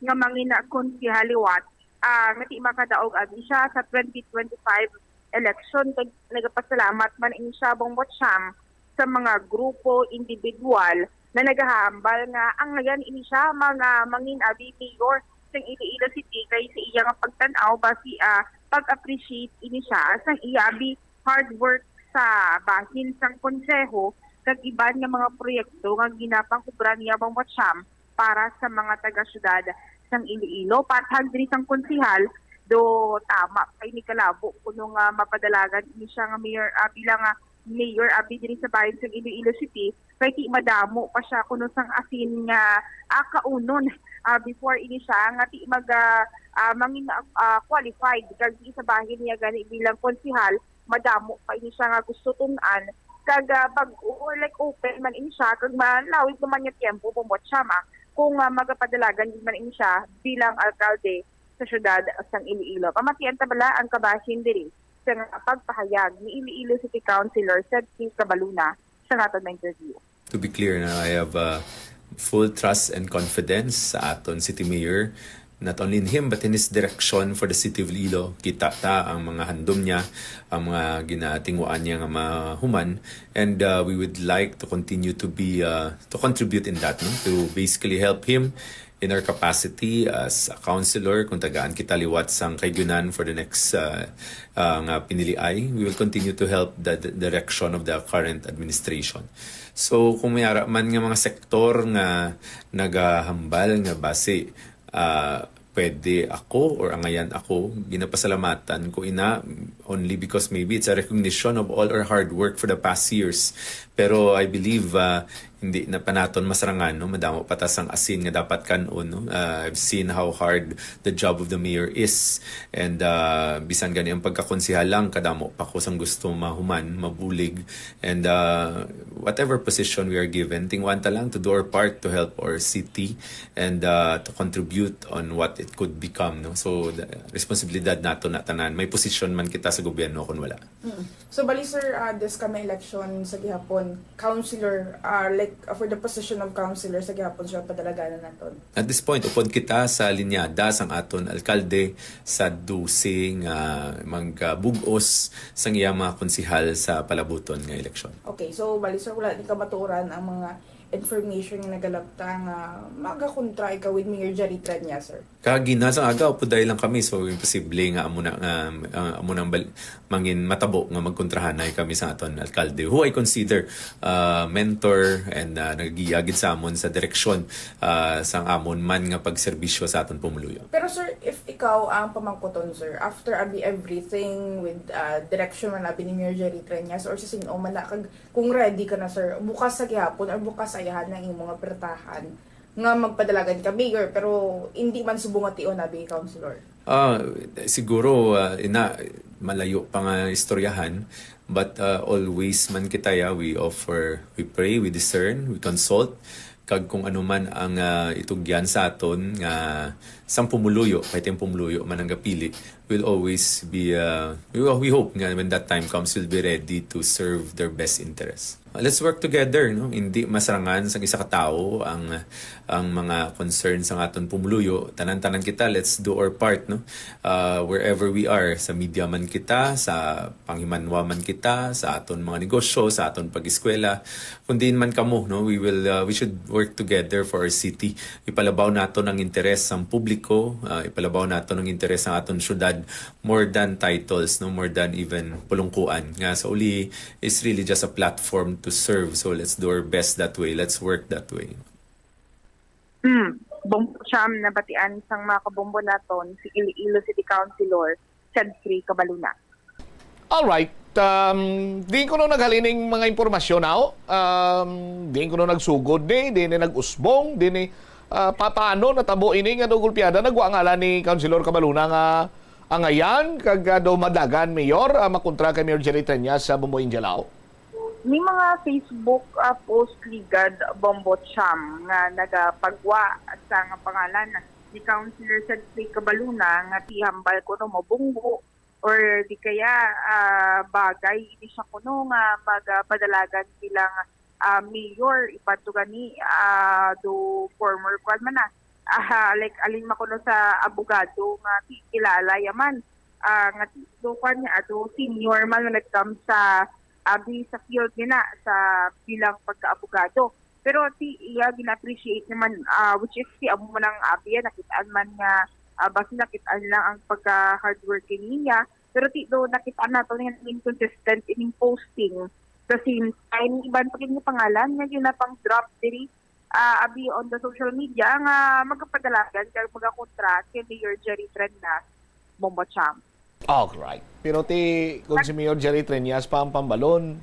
nga mangin konsehal liwat ah, nga ti makadaog abi siya sa twenty twenty-five election. Kag nagapasalamat man ini siya, Bombo Cham, sa mga grupo, individual na nagahambal nga anglayan ini siya mga mangin abi mayor sang Iloilo City kay sa iya nga pagtan-aw basi ah, pag-appreciate ini siya sang iya abi hard work sa bahin sang konseho kag iban nga mga proyekto nga ginapangobra niya, Bombo Cham, para sa mga taga-syudad sang Iloilo. Pathag diri sang konsehal, do tama pa ini kalabo kuno nga mapadalagan ini siya nga mayor ah, bilang nga mayor abi diri sa bahin sang Iloilo City, kay ti madamo pa siya kuno sang asin nga ah, kaunon ah, before ini siya nga ti mag ah, ah, mangin ah, qualified kag ti sa bahin niya gani bilang konsehal madamo pa ini siya nga gusto tun-an kag ah, bag-o or like open man ini siya kag malawig naman nga tiyempo, Bombo Cham, ah, kung ah, magapadalagan gid man ini siya bilang alkalde sa syudad sang Iloilo. Pamatian ta bala ang kabahin diri sa nga pagpahayag ni Iloilo City Councilor Cedric Cabaluna sa naton nga interview. To be clear, na I have uh, full trust and confidence sa aton City Mayor, not only in him but in his direction for the City of Iloilo. Kita ta ang mga handom niya, ang mga ginatinguan niya nga mahuman, and uh, we would like to continue to be uh, to contribute in that, no? To basically help him in our capacity as a councilor, kung tagaan kita liwat sang kaayuhan for the next uh, uh, nga piniliay, we will continue to help the, the direction of the current administration. So kung may ara man nga mga sektor nga nagahambal nga basi uh, pwede ako or angayan ako, ginapasalamatan ko ina, only because maybe it's a recognition of all our hard work for the past years. Pero I believe uh, hindi na pa naton masarangan, no? Madamo pa ta sang asin nga dapat kan-on, no? Uh, I've seen how hard the job of the mayor is. And uh, bisan gani ang pagkakonsehal lang, kadamo pa ko sang gusto mahuman, mabulig. And uh, whatever position we are given, tinguan ta lang to do our part to help our city and uh, to contribute on what it could become, no? So, the responsibilidad nato na tanan. May position man kita sa gobyerno kung wala. Mm. So, bali, sir, uh, this coming election sa gihapon, councilor, uh, like, uh, for the position of councilor sa gihapon, siya padalaganan naton. At this point, upod kita sa linyada sang aton alkalde sa dose nga magbug-os sang iya mga konsehal sa palabuton nga eleksyon. Okay, so, bali, sir, wala ni kamatuoran ang mga information nga nagalabta nga magakontra ikaw with Mayor Jerry Treñas, sir? Kagina sa aga, upod lang kami. So, imposible nga amo na, nga, ah, amo nang bal-, mangin matabo nga magkontrahanay kami sa aton alkalde, who I consider uh, mentor and uh, nagagiyagid sa amon sa direksyon uh, sang amon man nga pagserbisyo sa aton pumuluyo. Pero, sir, if ikaw ang pamangkuton, sir, after abi everything with uh, direction man abi ni Mayor Jerry Treñas or sa sin-o man na, kag kung ready ka na, sir, bukas sa gihapon or bukas ayahan ang imong opertahan nga magpadalagan ka, Mayor, pero hindi man subong nga tion abi, Councilor? Ah, siguro, ah, ina, malayo pa nga istoryahan, but ah, always man kita, ya, we offer, we pray, we discern, we consult, kag kung ano man ang ah, itugyan sa aton nga sang pumuluyo, kahit ang pumuluyo man ang gapili, will always be, ah, we, we hope nga when that time comes, will be ready to serve their best interest. Uh, let's work together, no? Hindi masarangan sang isa ka tawo ang, ang mga concern sang aton pumuluyo. Tanan-tanan kita, let's do our part, no? Uh, wherever we are, sa media man kita, sa panghimanwa man kita, sa aton mga negosyo, sa aton pag-eskwela, kung diin man kamo, no? We will, uh, we should work together for our city. Ipalabaw naton ang interes sang publiko, uh, ipalabaw naton ang interes sang aton syudad more than titles, no? More than even pulungkuan. Nga sa uli, is really just a platform to serve. So let's do our best that way. Let's work that way. Hmm. Bombo Cham, nabatian sang mga kabombo naton, si Iloilo City Councilor Chadfrey Cabaluna. Alright. Um, di ko no naghalining mga impormasyon, aw. Um, di ko no nagsugod ni, di ni nag-usbong, di ni, ah, pa-, paano natabo ini nga daw gulpiada? Nagwa ang ngalan ni Councilor Cabaluna nga angayan, kag, ah, daw madagan, Mayor, ah, makontra kay Mayor Jerry Treñas sa Bombo Angel, aw. May mga Facebook, ah, post ligad, Bombo Cham, nga nagapagwa sa nga pangalan ni Councilor Chadfrey Cabaluna nga ti hambal kuno mabunggo or di kaya, ah, bagay ini siya kuno nga magapadalagan bilang, ah, mayor. Ipadto gani, ah, do former kwan man na, ah, like, alin man kuno sa abogado nga ki-, kilala ya man, ah, nga ti-, do kwan niya, ah, do senior man when it comes sa, abi, sa field niya na, sa bilang pagka-abogado. Pero ti iya gina-appreciate naman, ah, which is ti amo man ang abi, ah, nakit-an man nga, ah, basi nakit-an lang ang pagka-hardworking niya. Pero ti do nakit-an nato nga naging consistent ining posting. Sa same time, iban pa gid nga pangalan nga ginapang-drop diri, ah, abi on the social media nga magapadalagan kag magakontra kay Mayor Jerry Treñas, Bombo Cham. Alright. Pero ti, kung si Mayor Jerry Treñas pa ang pambalon,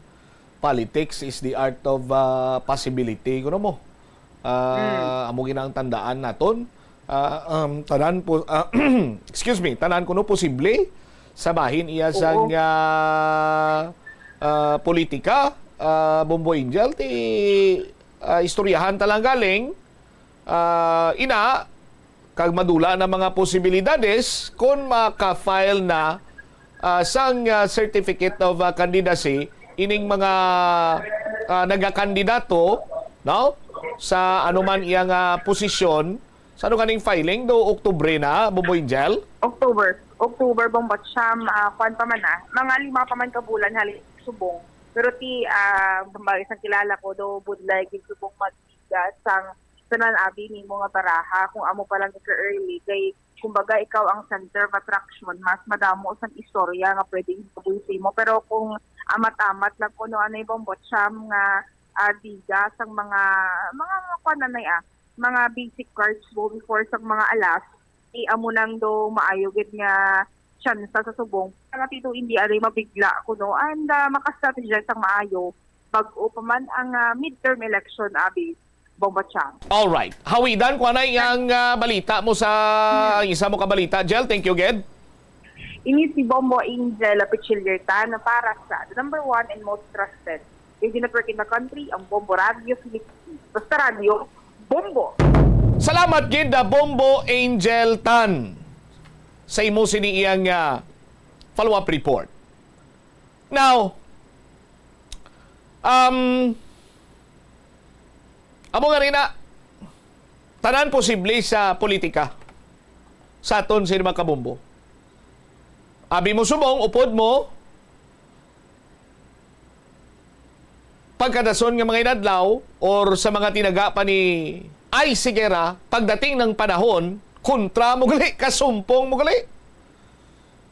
politics is the art of, ah, possibility, kuno mo. Ah, amo gina ang tandaan naton. Ah, um, tanan po, ah, excuse me, tanan kuno posible sa bahin iya sang, Oo. ah, ah, politika, ah, Bombo Angel, ti, ah, istoryahan ta lang galing, ah, ina, kag madula na mga posibilidades kon maka-file na, ah, sang, ah, certificate of, ah, candidacy ining mga, ah, nagakandidato, no? sa anuman iya nga posisyon, sa ano ganing filing, do Oktubre na, Bombo Angel? October. October, Bombo Cham, ah, kwan pa man na. Mga lima pa man ka bulan hali subong. Pero ti, ah, bambag isang kilala ko, do budlay gid subong magbigas sang tanan abi nimo nga baraha kung amo pa lang ka early. Kay, kumbaga, ikaw ang center of attraction, mas madamo sang istorya nga pwedeng ibaboy sa imo. Pero kung amat-amat lang kuno anay, Bombo Cham, nga, ah, diga sang mga, mga, mga kwan anay, ah, mga basic cards mo before sang mga alas, eh, amo nang do maayo gid nga tsansa sa subong. Para ti do hindi anay mabigla kuno and, ah, maka-strategize sang maayo bag-o pa man ang, ah, midterm election, abi, Bombo Cham. Alright. Hawidan ko anay ang, ah, balita mo sa isa mo ka balita, Jel. Thank you, Ged. Ini si Bombo Angel Pichiliertan para sa the number one and most trusted radio network in the country, ang Bombo Radio Philippines. Basta radyo, Bombo. Salamat gid, ah, Bombo Angel Tan, sa imo sini iyang, ah, follow-up report. Now, um, amo nga rin na, tanan posible sa politika sa aton sa mga kabombo. Abi mo subong, upod mo, pagkadason nga mga inadlaw or sa mga tinaga pa ni Ay Sigera, pagdating ng panahon, kontra mo gali, kasumpong mo gali.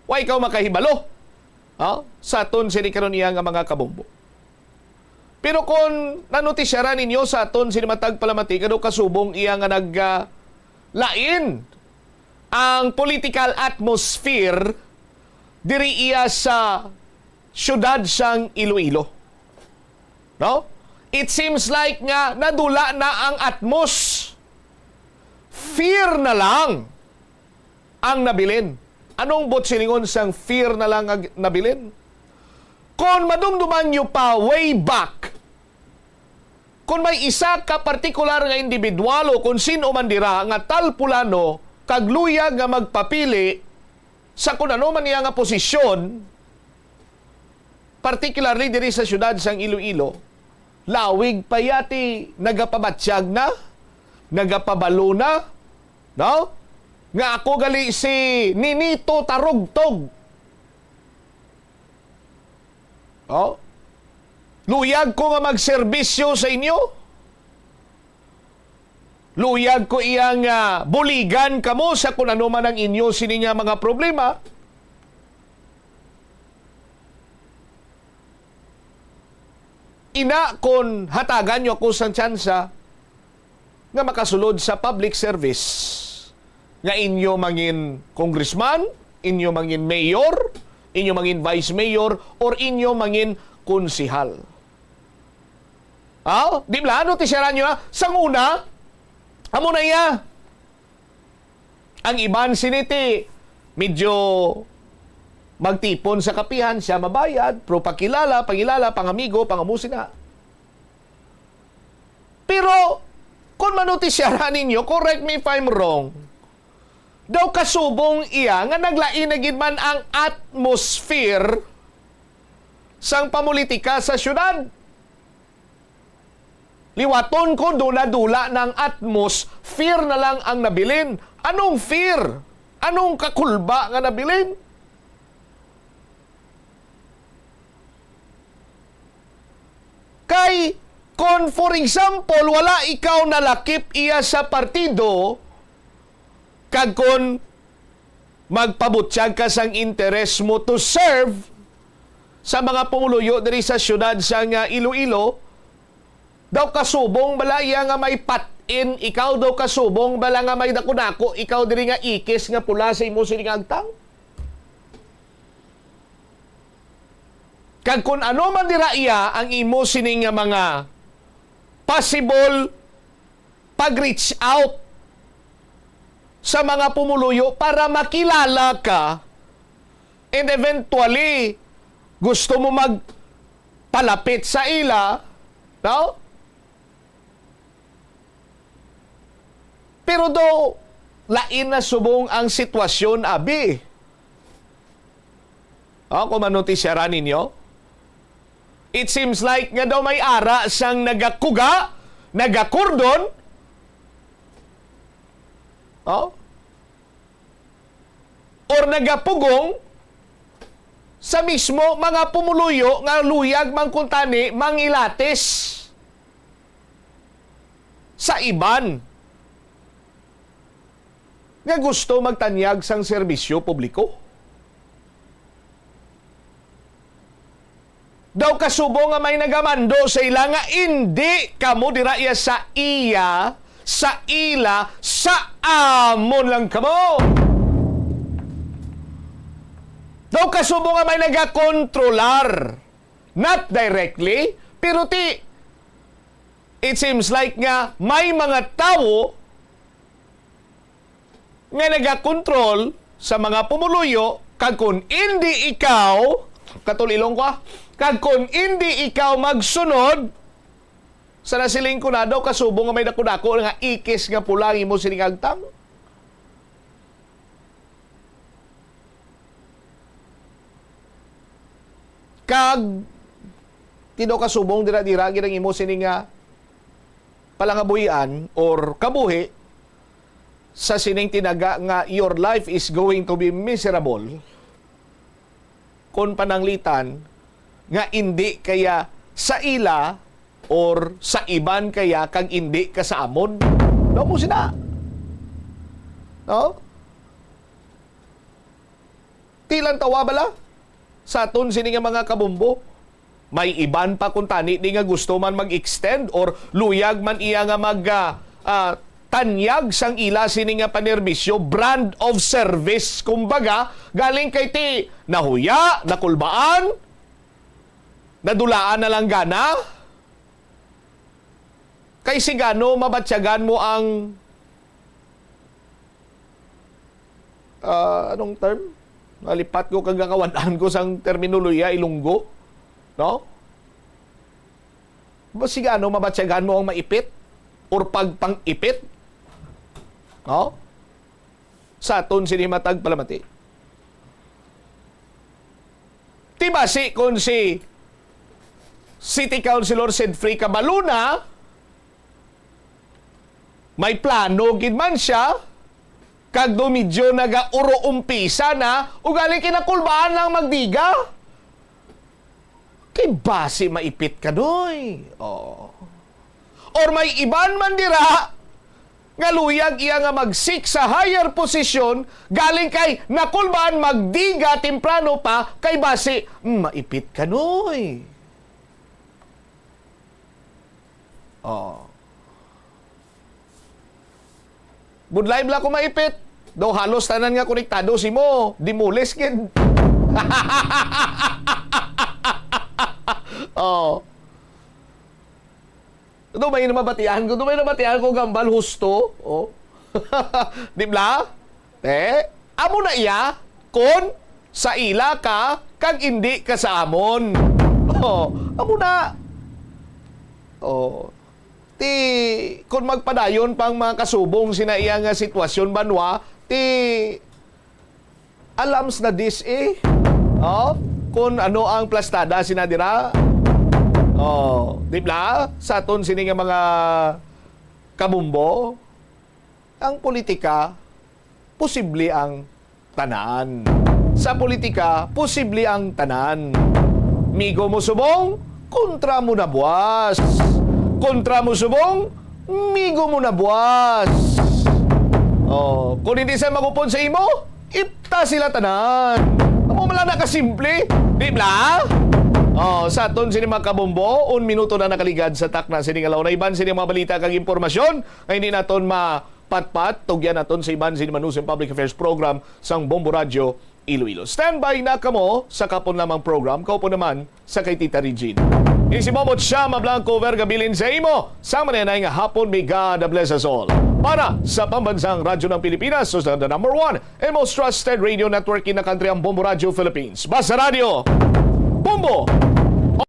Wa ikaw makahibalo, ha? Sa aton sini karon iya nga mga kabombo. Pero kung nanutisyaran ninyo sa aton sini matag palamati, kado kasubong iya nga nag, ah, lain ang political atmosphere diri iya sa siyudad sang Iloilo. No? It seems like nga nadula na ang atmos. Fear na lang ang nabilin. Anong buot silingon sang fear na lang ang nabilin? Kung madumduman nyo pa way back, kung may isa ka partikular nga individual o kung sino man dira nga tal pulano kag luyag nga magpapili sa kung ano man iya nga posisyon, particularly diri sa siyudad sang Iloilo, lawig pa yati nagapabatyag na, nagapabalo na, no? Nga ako gali si Ninito Tarugtog. Oh? Luyag ko nga magserbisyo sa inyo. Luyag ko iya nga buligan kamo sa kung ano man ang inyo sini nga mga problema. Ina, kon hatagan nyo ako sang tsansa nga makasulod sa public service, nga inyo mangin congressman, inyo mangin mayor, inyo mangin vice mayor, or inyo mangin konsehal. Aw, di bala, ano ti siya nyo, ha? Sang una, amo na iya. Ang iban sini ti medyo magtipon sa kapihan, siya mabayad, pero pakilala, pangilala, pangamigo, pangamusi na. Pero, kung manutisyaran ninyo, correct me if I'm wrong, daw kasubong iya nga naglain na gid man ang atmosphere sang pamulitika sa syudad. Liwaton ko, dula-dula na ang atmos, fear na lang ang nabilin. Anong fear? Anong kakulba nga nabilin? Kay, kon, for example, wala ikaw nalakip iya sa partido, kag kon magpabutyag ka sang interes mo to serve sa mga pumuluyo diri sa siyudad sang, ah, Iloilo, daw kasubong bala iya nga may pat-in ikaw, daw kasubong bala nga may dako-dako ikaw diri nga ikis nga pula sa imo sini nga agtang? Kag kun ano man dira iya ang imo sini nga mga possible pag-reach out sa mga pumuluyo para makilala ka, and eventually, gusto mo magpalapit sa ila, no? Pero do, lain na subong ang sitwasyon, abi. O, kung manutisyaran ninyo, it seems like nga daw may ara sang nagakuga, nagakordon, oh, or nagapugong sa mismo mga pumuluyo nga luyag man kuntani mangilatis sa iban nga gusto magtanyag sang serbisyo publiko. Daw kasubong nga may nagamando sa ila nga indi kamo dira iya sa iya, sa ila, sa amon lang kamo. Daw kasubong nga may nagakontrolar, not directly, pero ti, it seems like nga may mga tawo nga nagakontrol sa mga pumuluyo, kag kon indi ikaw, katulilong ko, ah, kag kon indi ikaw magsunod sa nasiling ko na daw, kasubong nga may dako-dako nga ikis nga pula ang imo sining agtang. Kag ti daw kasubong dira-dira gid ang imo sini nga palangabuhian or kabuhi sa sining tinaga nga your life is going to be miserable, kon pananglitan nga indi kaya sa ila or sa iban kaya kag indi ka sa amon. Daw mo sina. No? Ti lang tawa bala sa aton sini nga mga kabumbo. May iban pa kuntani di nga gusto man mag-extend or luyag man iya nga mag, ah, ah, tanyag sang ila sini nga panerbisyo, brand of service, kumbaga, galing kay ti nahuya, nakulbaan, nadulaan na lang gana. Kay sigano mabatyagan mo ang, ah, anong term? Nalipat ko kag nakawad-an ko sang terminolohiya, Ilonggo, no? Ba, sigano mabatyagan mo ang maipit or pagpang-ipit, no? Sa aton sini matag palamati. Ti basi kon si City Councilor Sedfrey Cabaluna, may plano gid man siya, kag do medyo nagauro-umpisa na, ugali kinakulbaan lang magdiga. Kay basi maipit ka, doy. Oh. Or may iban man dira nga luyag iya nga mag-seek sa higher position, galing kay nakulbaan magdiga temprano pa, kay basi maipit ka, noy. Oh. Budlay bala ko maipit. Daw halos tanan nga konektado si mo, dimulis gid. Oh. Ito may namabatian ko, ito may nabatian ko, gambal husto. Oh. Di bala? Eh, amo na iya, kon sa ila ka, kag indi ka sa amon. Oh, amo na. Oh. Ti, kon magpadayon pang mga kasubong sina iya nga sitwasyon, banwa, ti, alams na dis eh. Oh, kung ano ang plastada sina dira. Oh, di bala? Sa aton sini nga mga kabumbo, ang politika, posible ang tanan. Sa politika, posible ang tanan. Migo mo subong, kontra mo na buwas. Kontra mo subong, migo mo na buwas. Oh, kung hindi sila magupod sa imo, ipta sila tanan. Amo man lang na kasimple, di ba? Oh, sa aton sini mga kabombo, un minuto na nakaligad sa takna sini nga law na iban sini mga balita kag impormasyon nga hindi naton ma patpat, tugyan naton sa iban sini manusong public affairs program sang Bombo Radyo Iloilo. Standby na kamo sa kapon lamang program, kaupo naman sa kay Tita Regine. Ini si Bombo Chama Blanco Vergabilin sa imo sa manenay nga hapon. May God bless us all. Para sa Pambansang Radyo ng Pilipinas, sa the number one and most trusted radio network in the country, ang Bombo Radyo Philippines. Basta Radyo, Bombo!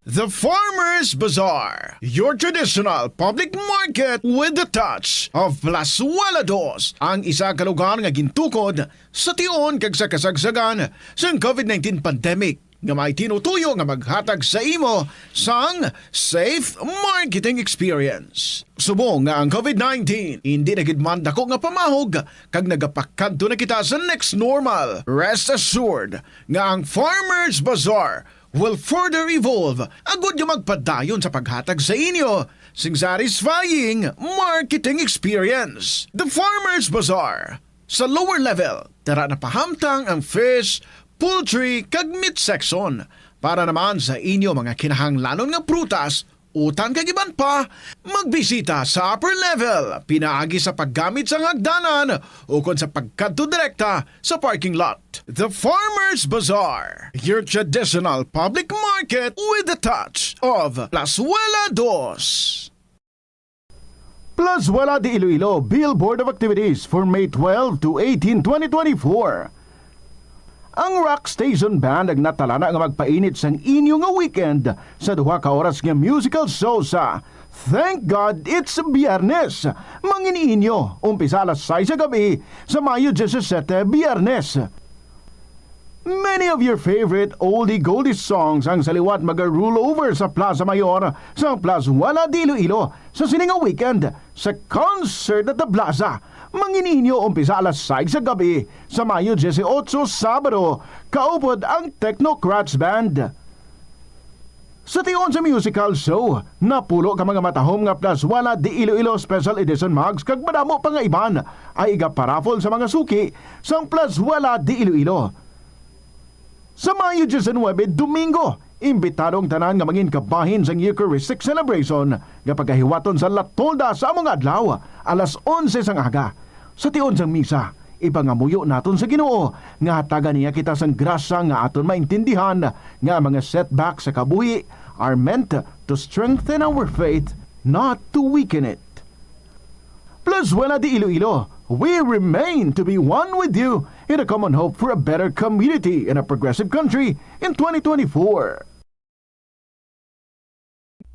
The Farmers Bazaar, your traditional public market with the touch of Plazuela Dos, ang isa ka lugar nga gintukod sa tion kag sa kasagsagan sang COVID nineteen pandemic. nga may tinutuyo nga maghatag sa imo sang safe marketing experience. Subong nga ang COVID nineteen indi na gid man dako nga pamahog kag nagapakadto na kita sa next normal, rest assured nga ang Farmers Bazaar will further evolve agud nga magpadayon sa paghatag sa inyo sing satisfying marketing experience. The Farmers Bazaar. Sa lower level, tara na pahamtang ang fish, poultry, kag meat section. Para naman sa inyo mga kinahanglanon nga prutas, utan kag iban pa, magbisita sa upper level pinaagi sa paggamit sang hagdanan ukon sa pagkadto direkta sa parking lot. The Farmers Bazaar, your traditional public market with a touch of Plazuela Dos. Plazuela de Iloilo, Billboard of Activities for May twelve to eighteen, twenty twenty-four. Ang Rock Station Band ang natalana nga magpainit sang inyo nga weekend sa duha ka oras nga musical show sa Thank God It's Biyernes. Mangin-inyo, umpisa alas sais sa gabi sa Mayo disisiete, Biyernes. Many of your favorite oldie goldie songs ang sa liwat maga-roll over sa Plaza Mayor sang Plazuela de Iloilo sa sini nga weekend sa Concert at the Plaza. Mangin-inyo umpisa alas sais sa gabi sa Mayo dieciocho, Sabado, kaupod ang Technocrats Band. Sa tion sa musical show, napulo ka mga matahom nga Plazuela de Iloilo Special Edition mugs kag madamo pa nga iban ay igaparaffle sa mga suki sang Plazuela de Iloilo. Sa Mayo diecinuebe, Domingo, imbitado ang tanan nga mangin kabahin sang Eucharistic Celebration nga pagahiwaton sa La Tolda sa amo nga adlaw, alas onse sang aga. Sa tion sang misa, ipangamuyo naton sa Ginoo nga hatagan niya kita sang grasya nga aton maintindihan nga ang mga setback sa kabuhi are meant to strengthen our faith, not to weaken it. Plazuela de Iloilo, we remain to be one with you in a common hope for a better community and a progressive country in twenty twenty-four.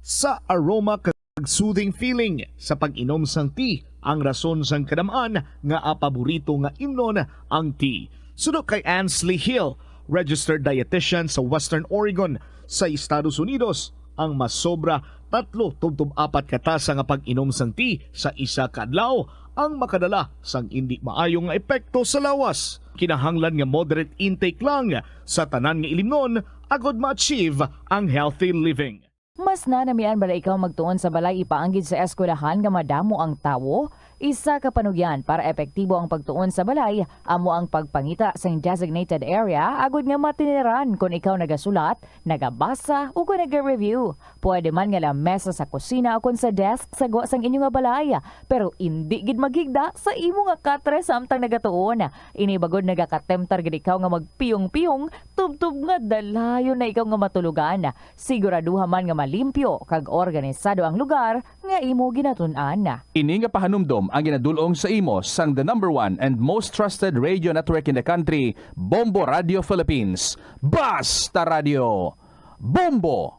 Sa aroma kag soothing feeling sa pag-inom sang tea, ang rason sang kadam-an nga paborito nga imnon ang tea. Suno kay Ansley Hill, registered dietitian sa Western Oregon sa Estados Unidos, ang masobra tatlo tubtob apat ka tasa nga pag-inom sang tea sa isa ka adlaw ang makadala sang indi maayo nga epekto sa lawas. Kinahanglan nga moderate intake lang sa tanan nga ilimnon agod ma-achieve ang healthy living. Mas nanamian bala ikaw magtuon sa balay ipaanggid sa eskwelahan nga madamo ang tawo? Isa ka panugyan para epektibo ang pagtuon sa balay amo ang pagpangita sing designated area agud nga matiniran kon ikaw nagasulat, nagabasa, ukon naga-review. Pwede man nga lamesa sa kusina ukon sa desk sa gwa sang inyo nga balay, pero indi gid maghigda sa imo nga katre samtang nagatuon. Ini bagod nagakatemptar gid ikaw nga magpiyong-piyong tubtob nga dalayon na ikaw nga matulogan. Siguraduha man nga malimpyo kag organisado ang lugar nga imo ginatun-an. Ini nga pahanumdom ang ginadul-ong sa imo sang the number one and most trusted radio network in the country, Bombo Radio Philippines. Basta Radio, Bombo!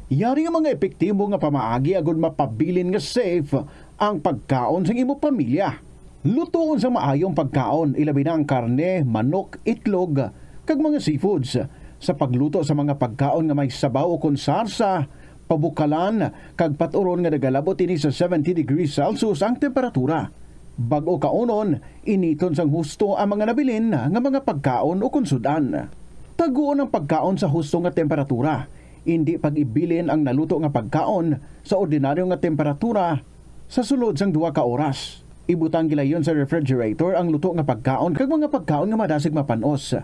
Yari nga mga epektibo nga pamaagi agud mapabilin nga safe ang pagkaon sang imo pamilya. Lutoon sang maayo ang pagkaon, ilabi na ang karne, manok, itlog, kag mga seafoods. Sa pagluto sa mga pagkaon nga may sabaw ukon sarsa, pabukalan, kag pat-uron nga nagalabot ini sa seventy degrees Celsius ang temperatura. Bag-o kaunon, initon sang husto ang mga nabilin nga mga pagkaon ukon sud-an. Taguon ang pagkaon sa husto nga temperatura. Indi pag-ibilin ang naluto nga pagkaon sa ordinaryo nga temperatura sa sulod sang duha ka oras. Ibutang gilayon sa refrigerator ang luto nga pagkaon kag mga pagkaon nga madasig mapan-os.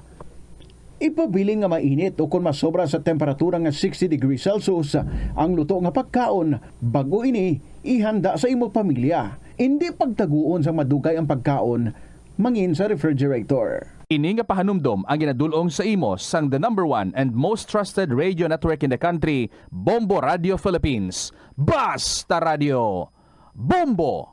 Ipabilin nga mainit ukon masobra sa temperatura nga sixty degrees Celsius ang luto nga pagkaon. Bag-o ini, ihanda sa imo pamilya. Indi pagtaguon sang madugay ang pagkaon mangin sa refrigerator. Ini nga pahanumdom ang ginadul-ong sa imo sang the number one and most trusted radio network in the country, Bombo Radio Philippines. Basta Radio, Bombo!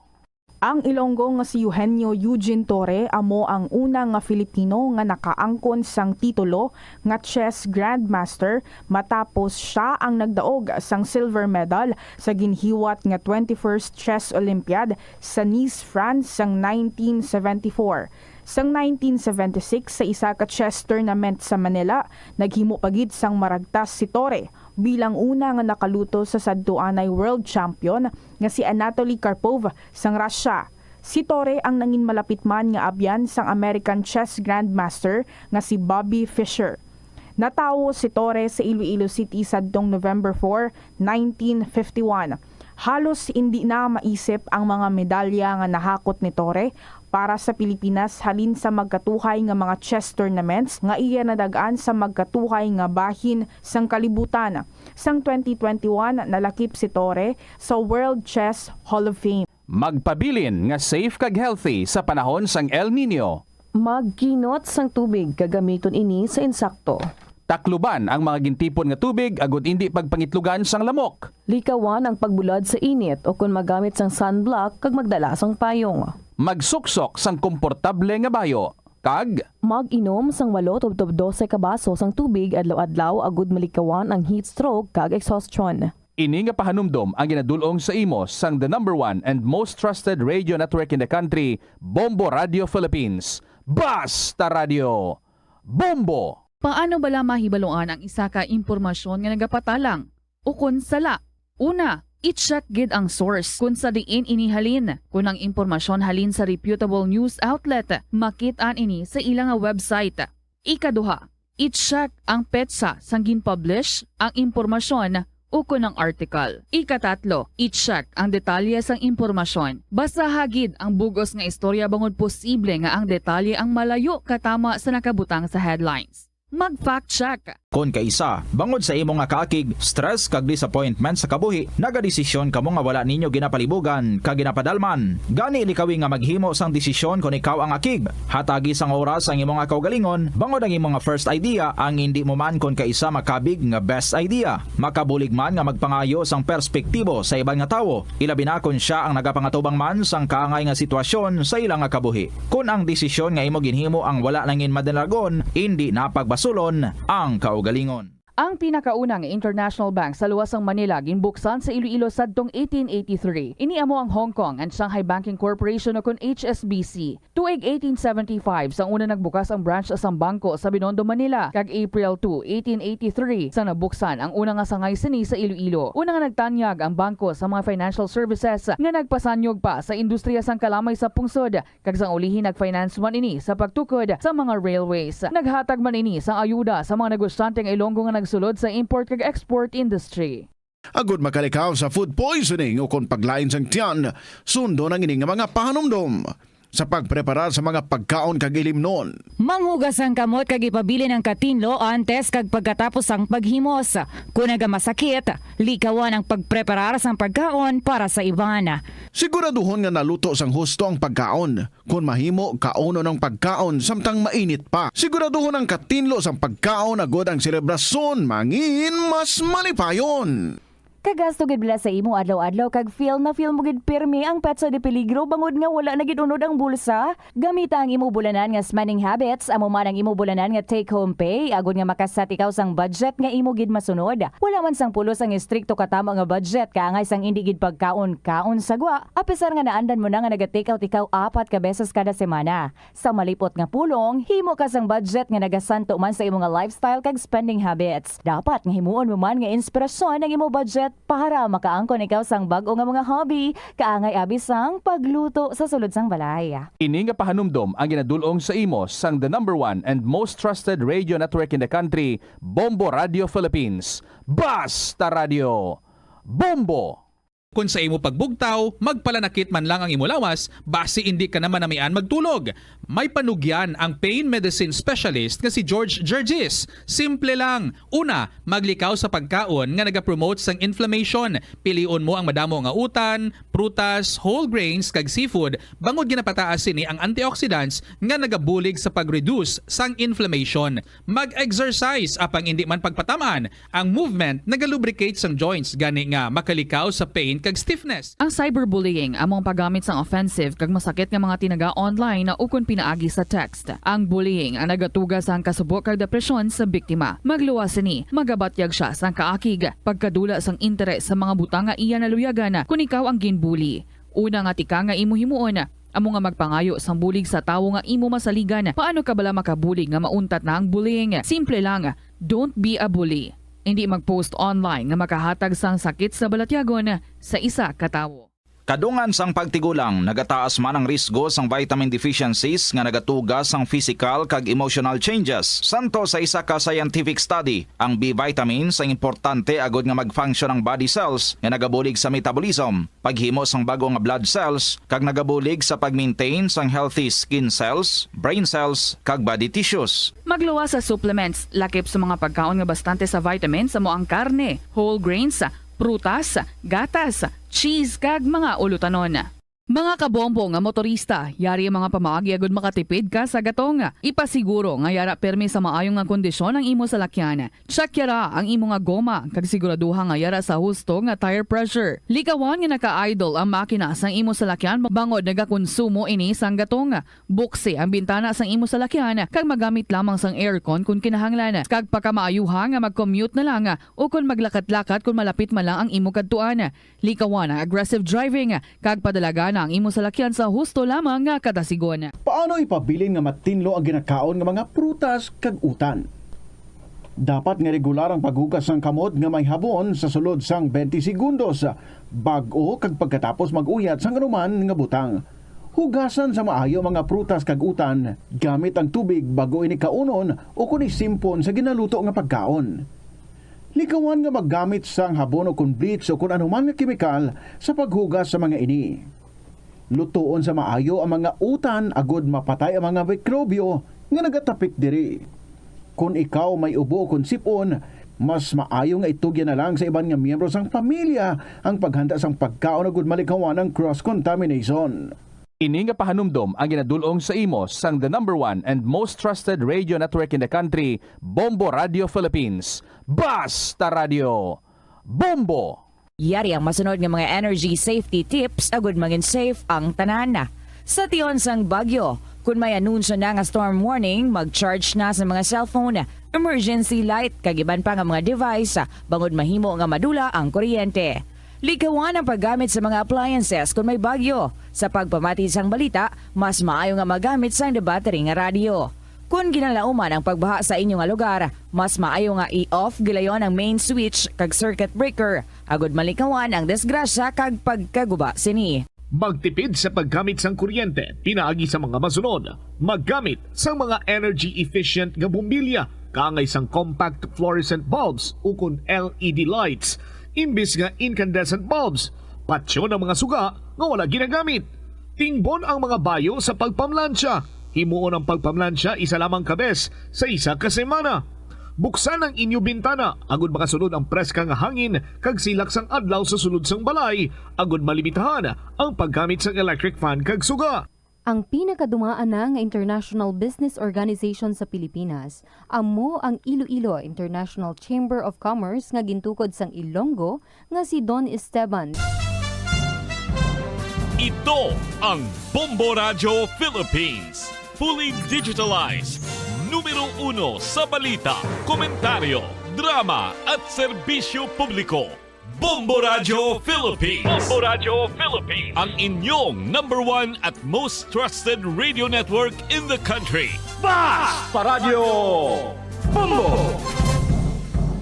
Ang Ilonggo nga si Eugenio Eugene Torre amo ang una nga Filipino nga nakaangkon sang titulo nga chess grandmaster, matapos sia ang nagdaog sang silver medal sa ginhiwat nga twenty-first Chess Olympiad sa Nice, France sang nineteen seventy-four. Sang nineteen seventy-six, sa isa ka chess tournament sa Manila, naghimo pa gid sang maragtas si Torre bilang una nga nakaluto sa sadtuanay world champion nga si Anatoly Karpov sang Russia. Si Torre ang nangin malapit man nga abyan sang American chess grandmaster nga si Bobby Fischer. Natawo si Torre sa Iloilo City sadtong November four, nineteen fifty-one. Halos indi na maisip ang mga medalya nga nahakot ni Torre para sa Pilipinas halin sa magkatuhay nga mga chess tournaments nga iya nadag-an sa magkatuhay nga bahin sang kalibutan. Sang twenty twenty-one, nalakip si Torre sa World Chess Hall of Fame. Magpabilin nga safe kag healthy sa panahon sang El Niño. Magkinot sang tubig kag gamiton ini sa insakto. Takluban ang mga gintipon nga tubig agud indi pagpangitlugan sang lamok. Likawan ang pagbulad sa init o kon magamit sang sunblock kag magdala sang payong. Magsuksok sang komportable nga bayo kag Mag-inom sang walo tubtob dose ka baso sang tubig adlaw-adlaw agud malikawan ang heat stroke kag exhaustion. Ini nga pahanumdom ang ginadul-ong sa imo sang the number one and most trusted radio network in the country, Bombo Radio Philippines. Basta Radio, Bombo! Paano bala mahibaluan ang isa ka impormasyon nga nagapatalang ukon sala? Una, i-check gid ang source kon sa diin ini halin. Kon ang impormasyon halin sa reputable news outlet, makit-an ini sa ila nga website. Ikaduha, i-check ang petsa sang gin-publish ang impormasyon ukon ang article. Ikatatlo, i-check ang detalye sang impormasyon. Basaha gid ang bug-os nga istorya bangod posible nga ang detalye ang malayo katama sa nakabutang sa headlines. Mag-fact check. Kon kaisa, bangod sa imo nga kaakig, stress kag disappointment sa kabuhi, nagadesisyon kamo nga wala ninyo ginapalibugan kag ginapadalman. Gani likawi nga maghimo sang desisyon kon ikaw ang akig. Hatagi sang oras ang imo nga kaugalingon, bangod ang imo nga first idea ang indi mo man kon kaisa makabig nga best idea. Makabulig man nga magpangayo sang perspektibo sa iban nga tawo, ilabi na kon sia ang nagapangatubang man sang kaangay nga sitwasyon sa ila nga kabuhi. Kon ang desisyon nga imo ginhimo ang wala nangin madalagon, indi na pagbasulon ang kaugalingon. Ang pinakauna nga international bank sa luwas sang Manila ginbuksan sa Iloilo sadtong eighteen eighty-three. Ini amo ang Hong Kong and Shanghai Banking Corporation, o kon H S B C. Tuig eighteen seventy-five, sang una nagbukas ang branch sang bangko sa Binondo, Manila, kag April two, eighteen eighty-three, sang nabuksan ang una nga sangay sini sa Iloilo. Una nga nagtanyag ang bangko sa mga financial services nga nagpasanyog pa sa industriya sang kalamay sa pungsod, kag sang ulihi nag-finance man ini sa pagtukod sa mga railways. Naghatag man ini sang ayuda sa mga negosyante nga Ilonggo nga nagsulod sa import kag export industry. Agud makalikaw sa food poisoning o kon paglain sang tiyan, sundon ang ini nga mga pahanumdom. Sa pagpreparar sa mga pagkaon kag ilimnon. Manghugas ang kamot kag ipabilin ang katinlo antes kag pagkatapos sang paghimos. Kon nagamasakit, likawan ang pagpreparar sang pagkaon para sa iban. Siguraduhon nga naluto sang husto ang pagkaon. Kon mahimo, kaunon ang pagkaon samtang mainit pa. Siguraduhon ang katinlo sang pagkaon agud ang selebrasyon mangin mas malipayon. Kagasto gid bala sa imo adlaw-adlaw kag feel na feel mo gid pirmi ang petsa de peligro bangod nga wala na gid unod ang bulsa? Gamita ang imo bulanan nga spending habits, amo man ang imo bulanan nga take-home pay, agud nga maka-set ikaw sang budget nga imo gid masunod. Wala man sang pulos ang estrikto katama nga budget, kaangay sang indi gid pagkaon-kaon sa gwa, apisar nga naandan mo na nga naga-take out ikaw apat ka beses kada semana. Sa malipot nga pulong, himo ka sang budget nga nagasanto man sa imo nga lifestyle kag spending habits. Dapat nga himuon mo man nga inspirasyon ang imo budget para makaangkon ikaw sang bag-o nga mga hobby, kaangay abi sang pagluto sa sulod sang balay. Ini nga pahanumdom ang ginadul-ong sa imo sang the number one and most trusted radio network in the country, Bombo Radio Philippines. Basta Radio, Bombo! Kon sa imo pagbugtaw, magpalanakit man lang ang imo lawas, basi indi ka na manamian magtulog. May panugyan ang pain medicine specialist nga si George Gergis. Simple lang. Una, maglikaw sa pagkaon nga nagapromote sang inflammation. Pilion mo ang madamo nga utan, prutas, whole grains, kag seafood, bangod ginapataas sini ang antioxidants nga nagabulig sa pag-reduce sang inflammation. Mag-exercise, apang indi man pagpatam-an. Ang movement nagalubricate sang joints, gani nga makalikaw sa pain kag stiffness. Ang cyberbullying amo ang paggamit sang offensive kag masakit nga mga tinaga online ukon pinaagi sa text. Ang bullying ang nagatuga sang kasubo kag depresyon sa biktima. Magluwas sini, magabatyag sia sang kaakig, pagkadula sang interes sa mga butang nga iya naluyagan kon ikaw ang ginbully. Una nga tikang nga imo himuon, Amo nga magpangayo sang bulig sa tawo nga imo masaligan. Paano ka bala makabulig nga mauntat na ang bullying? Simple lang, don't be a bully. Hindi mag-post online nga makahatag sang sakit sa balatyagon sa isa ka tawo. Kadungan sang pagtigulang, nagataas man ang risgo sang vitamin deficiencies nga nagatuga sang physical kag emotional changes. Santo sa isa ka scientific study, ang B vitamins ang importante agud nga mag-function ang body cells nga nagabulig sa metabolism, paghimo sang bag-o nga blood cells, kag nagabulig sa pag-maintain sang healthy skin cells, brain cells, kag body tissues. Magluwas sa supplements, lakip sa mga pagkaon nga bastante sa vitamins, amo ang karne, whole grains, prutas, gatas, cheese, kag mga ulutanon. Mga kabombo nga motorista, yari ang mga pamaagi agud makatipid ka sa gatong. Ipasiguro nga yara pirmi sa maayo nga kondisyon ang imo salakyan. Check yara ang imo nga goma, kag siguraduha nga yara sa husto nga tire pressure. Likawan nga naka-idle ang makina sang imo salakyan bangod nagakonsumo ini sang gatong. Buksi ang bintana sang imo salakyan kag magamit lamang sang aircon kon kinahanglan, kag pakamaayuha nga mag-commute na lang o kon maglakat-lakat kon malapit man lang ang imo kadtuan. Likawan ang aggressive driving kag padalagan ang imo salakyan sa husto lamang nga kadasigon. Paano ipabilin nga matinlo ang ginakaon nga mga prutas kag utan? Dapat nga regular ang paghugas sang kamot nga may habon sa sulod sang twenty segundos, bag-o kag pagkatapos mag-uyat sang anuman nga butang. Hugasan sa maayo ang mga prutas kag utan gamit ang tubig bag-o ini kaunon o kon isimpon sa ginaluto nga pagkaon. Likawan nga maggamit sang habon o kon bleach o kon anuman nga kemikal sa paghugas sa mga ini. Lutoon sa maayo ang mga utan agud mapatay ang mga mikrobyo nga nagatapik diri. Kon ikaw may ubo o kon sip-on, mas maayo nga itugyan na lang sa iban nga miyembro sang pamilya ang paghanda sang pagkaon agud malikawan ang cross contamination. Ini nga pahanumdom ang ginadul-ong sa imo sang the number one and most trusted radio network in the country, Bombo Radio Philippines. Basta Radio Bombo! Yari ang masunod nga mga energy safety tips agud mangin safe ang tanan. Sa tion sang bagyo, kun may anunsyo na nga storm warning, mag-charge na sa mga cellphone, emergency light, kag iban pa nga mga device, bangod mahimo nga madula ang kuryente. Likawan ang paggamit sa mga appliances kun may bagyo. Sa pagpamati sang balita, mas maayo nga magamit sang battery nga radyo. Kon ginalauman ang pagbaha sa inyo nga lugar, mas maayo nga i-off gilayon ang main switch kag circuit breaker, agud malikawan ang disgrasya kag pagkaguba sini. Magtipid sa paggamit sang kuryente pinaagi sa mga masunod. Maggamit sang mga energy efficient nga bombilya, kaangay sang compact fluorescent bulbs ukon L E D lights, imbis nga incandescent bulbs. Patyon ang mga suga nga wala ginagamit. Tingbon ang mga bayo sa pagpamlansya. Himuon ang pagpamlansya isa lamang ka bes sa isa ka semana. Buksan ang inyo bintana agud makasulod ang preska nga hangin kag silak sang adlaw sa sulod sang balay, agud malimitahan ang paggamit sang electric fan kag suga. Ang pinakadumaan na nga international business organization sa Pilipinas amo ang Iloilo International Chamber of Commerce nga gintukod sang Ilonggo nga si Don Esteban. Ito ang Bombo Radyo Philippines. Fully digitalized. Numero uno sa balita, komentaryo, drama at serbisyo publiko. Bombo Radyo Philippines. Bombo Radyo Philippines. Ang inyong number one at most trusted radio network in the country. Basta Radyo Bombo!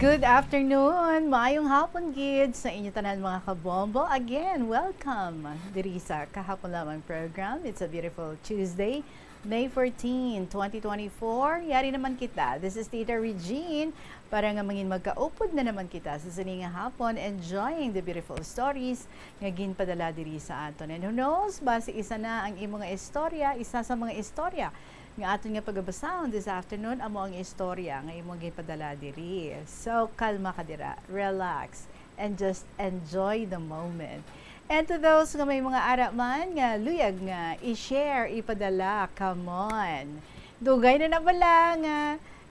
Good afternoon! Maayong hapon gid sa inyo tanan, mga kabombo. Again, welcome diri sa Kahapon Lamang program. It's a beautiful Tuesday, May fourteen, twenty twenty-four. Yari naman kita. This is Tita Regine. Para nga mangin magkaupod na naman kita sa sini nga hapon, enjoying the beautiful stories nga ginpadala diri sa aton. And who knows, basi isa na ang imo nga istorya, isa sa mga istorya nga aton nga pagabasahon this afternoon amo ang istorya nga imo ginpadala diri. So, kalma ka dira, relax, and just enjoy the moment. And to those nga may mga ara man nga luyag nga i-share, ipadala, come on. Dugay na na bala nga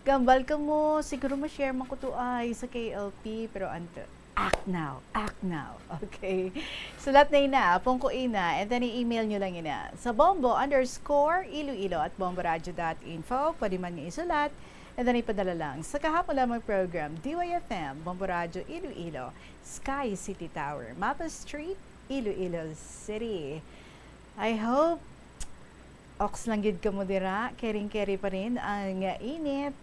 gambal kamo, siguro ma-share man ko to ay sa K L P, pero anto, act now, act now. Okay? Sulat na ina, pungko ina, and then i-email nyo lang ina sa bombo underscore iloilo at bomboradio dot info. Pwede man nga isulat, and then ipadala lang sa Kahapon Lamang program, D Y F M, Bombo Radio Iloilo, Sky City Tower, Mapa Street, Iloilo City. I hope Ox lang gid kamo dira, kering-keri pa rin ang init.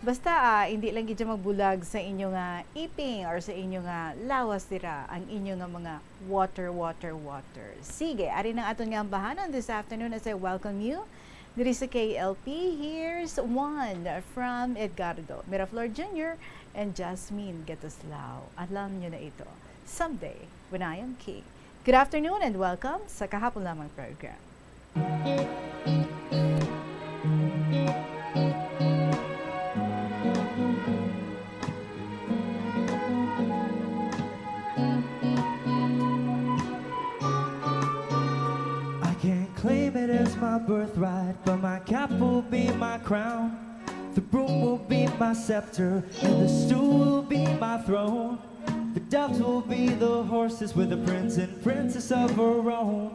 Basta, ah, hindi lang gid siya magbulag sa inyo nga iping or sa inyo nga lawas dira, ang inyo nga mga water, water, water. Sige, ari nang aton nga ambahanon this afternoon as I welcome you diri sa K L P. Here's one from Edgardo Miraflor Junior and Jasmine Gatuslao. Alam nyo na ito, Someday When I Am King. Good afternoon and welcome sa Kahapon Lamang program. I can't claim it as my birthright, but my cap will be my crown. The broom will be my scepter, and the stool will be my throne. The doves will be the horses with the prince and princess of our own.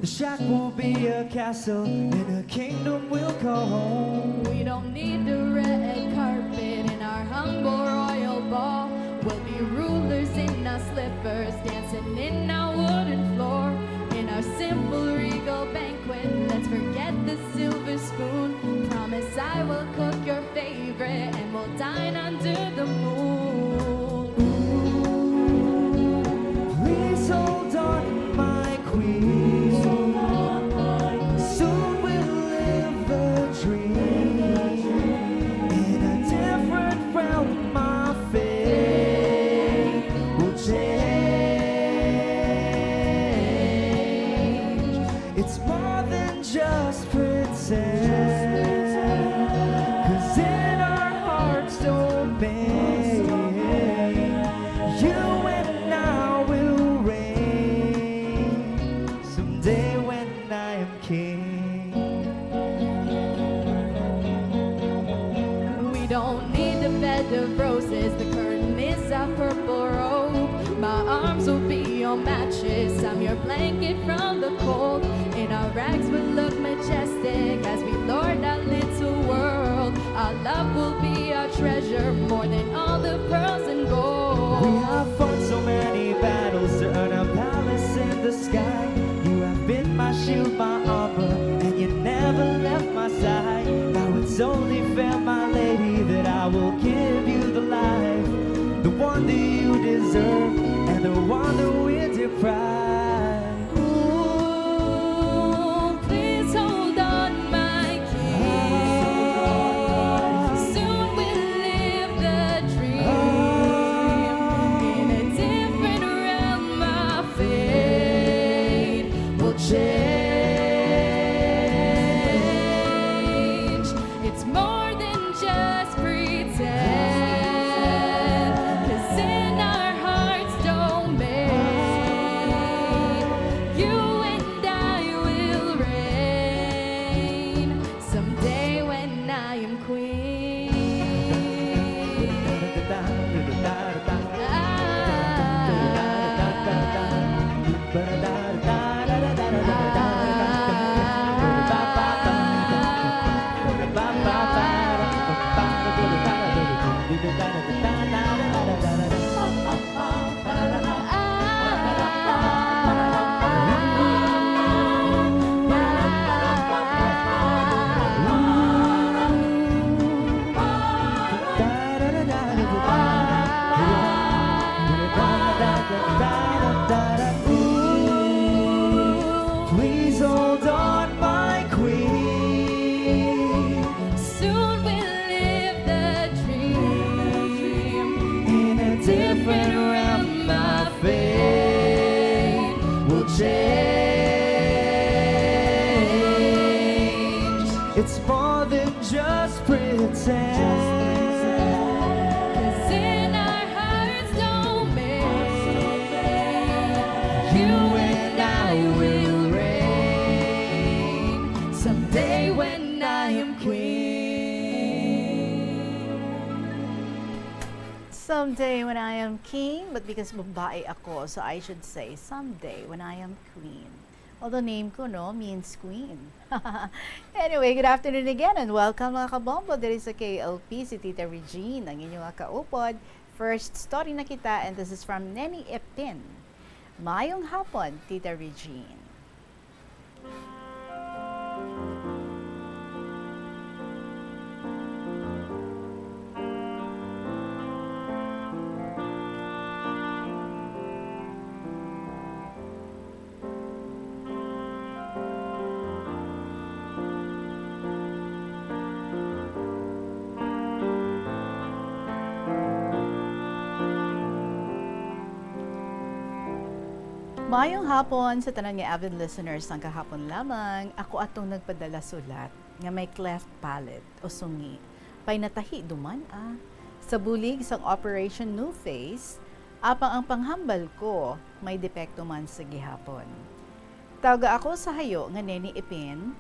The shack will be a castle, and a kingdom we'll call home. We don't need the red carpet in our humble royal ball. We'll be rulers in our slippers, dancing in our wooden floor. In our simple regal banquet, let's forget the silver spoon. Promise I will cook your favorite, and we'll dine under the moon. Ooh, please hold on, my queen. Soon we'll live the dream. In a different realm, my fate will change. It's more than just pretend. 'Cause in our hearts domain, you and I will reign. Someday when I am king. We don't need a bed of roses, the curtain is a purple robe. My arms will be your mattress, I'm your blanket from the cold. In our rags we'll look majestic as we lord our little world. Our love will be our treasure, more than all the pearls and gold. We have fought so many battles to earn a palace in the sky. You have been my shield, my armor, and you never left my side. Now it's only fair, my lady, that I will give you the life, the one that you deserve, and the one that we deprive. Ooh, please hold on, my king. Soon we'll live the dream. In a different realm, our fate will change. It's more than just pretend. 'Cause in our hearts domain, you and I will reign. Someday when I am queen. Please hold on, my queen. Soon we'll live the dream. In a different realm, my fate will change. It's more than just pretend. 'Cause in our hearts domain, you and I will reign. Someday when I am queen. Someday when I am king, but because babae ako, so I should say someday when I am queen. Although name ko, no, means queen. Anyway, good afternoon again and welcome, mga kabombo, diri sa K L P, si Tita Regine, ang inyong kaupod. First story na kita, and this is from Neni Epin. Mayong hapon, Tita Regine. Maayong hapon sa tanan nga avid listeners sang kahapon lamang. Ako atong nagpadala sulat nga may cleft palate o sungi. Pay natahi duman, ah. Sa bulig sang Operation New Face, apang ang panghambal ko may depekto man sa gihapon. Tawga ako sa hayo nga Neni Ipin.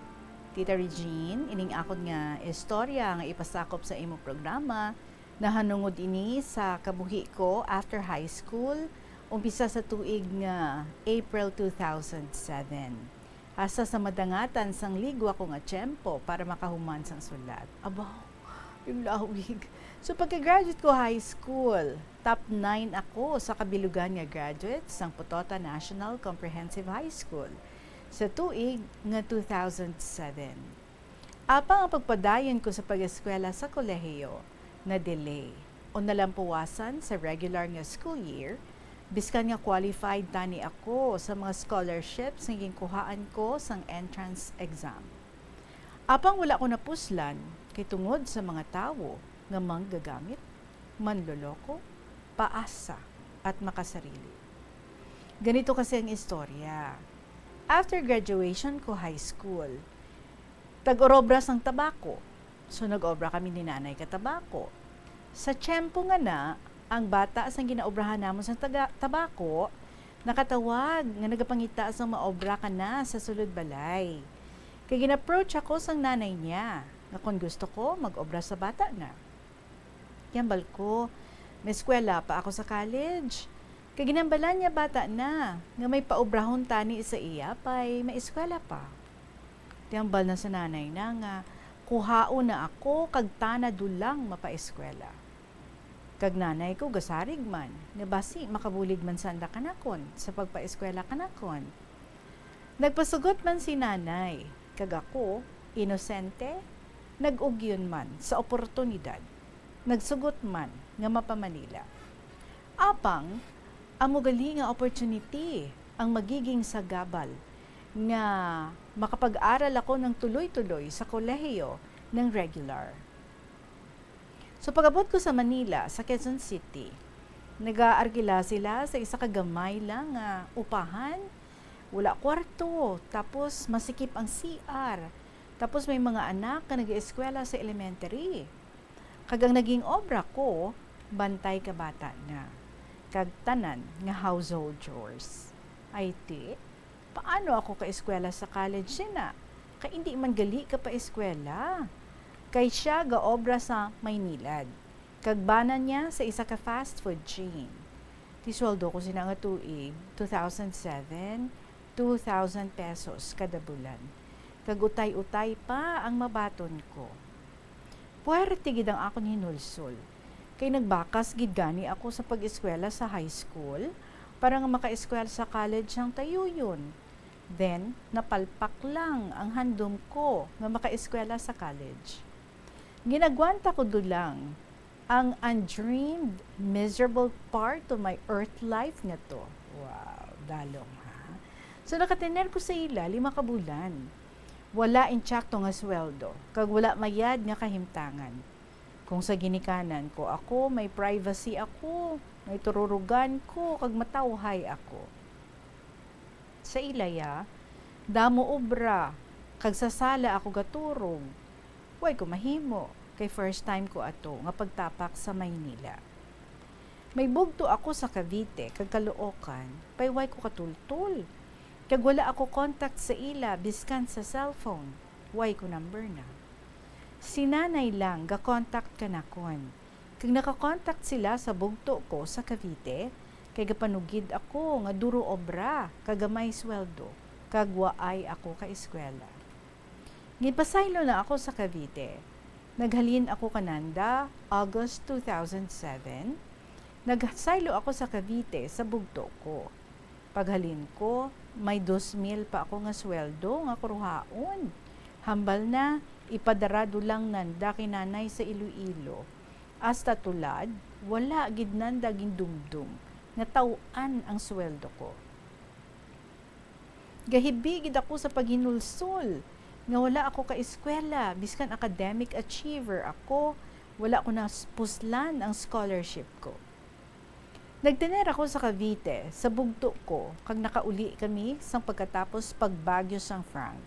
Tita Regine, ining akon nga istorya nga ipasakop sa imo programa, nahanungod ini sa kabuhi ko after high school, umpisa sa tuig nga April two thousand seven. Hasta sa madangatan sang ligwa ko nga tiyempo para makahuman sang sulat. Abaw, yung lawig. So, pagka-graduate ko high school, top nine ako sa kabilugan nga graduate sang Potota National Comprehensive High School sa tuig nga two thousand seven. Apang ang pagpadayon ko sa pag-eskwela sa kolehiyo na-delay o nalampuwasan sa regular nga school year, biskan nga qualified tani ako sa mga scholarships nga ginkuhaan ko sang entrance exam. Apang wala ko napuslan kay tungod sa mga tawo nga manggagamit, manloloko, paasa, at makasarili. Ganito kasi ang istorya. After graduation ko high school, tag-urobra sang tabako. So, nag-obra kami ni Nanay ka tabako. Sa tiyempo nga na, ang bata sang ginaobrahan namon sang taga-, tabako, nakatawag nga nagapangita sang maobra ka na sa sulod balay. Kay gin-approach ako sang nanay niya nga kon gusto ko mag-obra sa bata na. Tiyambal ko, may eskwela pa ako sa college. Kay ginambalan niya bata na nga may paobrahon tani sa iya pay may eskwela pa. Tiyambal na sa nanay na nga kuhaon na ako kag tana dulang mapaeskwela. Kag nanay ko gasarig man nga basi makabulig man sanda kanakon sa pagpaeskwela kanakon. Nagpasugot man si nanay, kag ako, inosente, nag-ugyon man sa oportunidad. Nagsugot man nga mapa-Manila. Apang, amo gali nga opportunity ang magiging sagabal nga makapag-aral ako ng tuloy-tuloy sa kolehiyo ng regular. So, pag-abot ko sa Manila, sa Quezon City, nag-aarkila sila sa isa ka gamay lang nga upahan. Wala kwarto, tapos masikip ang C R. Tapos may mga anak nga nag-eskwela sa elementary. Kag ang naging obra ko, bantay ka bata na, kag tanan nga household chores. Ay, ti, paano ako ka-eskwela sa college sina? Kay indi man gali ka pa-eskwela. Kay siya gaobra sa Maynilad, kag bana niya sa isa ka fast food chain. Ti sweldo ko sina nga tuig, two thousand seven, two thousand pesos kada bulan. Kag utay-utay pa ang mabaton ko. Puwerte gid ang akon hinulsol, kay nagbakas gid gani ako sa pag-eskwela sa high school para nga makaeskwela sa college sang tayuyon. Then, napalpak lang ang handom ko nga makaeskwela sa college. Ginagwanta ko dulang ang undreamed, miserable part of my earth life nga to. Wow, dalom, ha? So, nakatener ko sa ila lima ka bulan. Wala insakto nga sweldo, kag wala mayad nga kahimtangan. Kung sa ginikanan ko, ako, may privacy ako, may tururugan ko, kag matawhay ako. Sa ilaya, damo obra, kag sa sala ako gaturog. Way ko mahimo, kay first time ko ato nga pagtapak sa Maynila. May bugto ako sa Cavite kag Caloocan, pay way ko katultol. Kag wala ako contact sa ila, biskan sa cellphone, way ko number na. Si nanay lang ga-contact kanakon, kag naka-contact sila sa bugto ko sa Cavite, kay gapanugid ako nga duro obra kag gamay sweldo, kag waay ako ka-eskwela. Ginpasaylo na ako sa Cavite. Naghalin ako kananda, August two thousand seven. Nagsaylo ako sa Cavite sa bugto ko. Paghalin ko, may dos mil pa ako nga sweldo nga kuruhaon. Hambal na, ipadara dulang nanda kay nanay sa Iloilo. Hasta tulad, wala gid nanda gindumdom nga taw-an ang sweldo ko. Gahibi gid ako sa paghinulsol nga wala ako ka-eskwela, biskan academic achiever ako, wala ko napuslan ang scholarship ko. Nagtener ako sa Cavite sa bugto ko, kag nakauli kami sang pagkatapos pagbagyo sang Frank,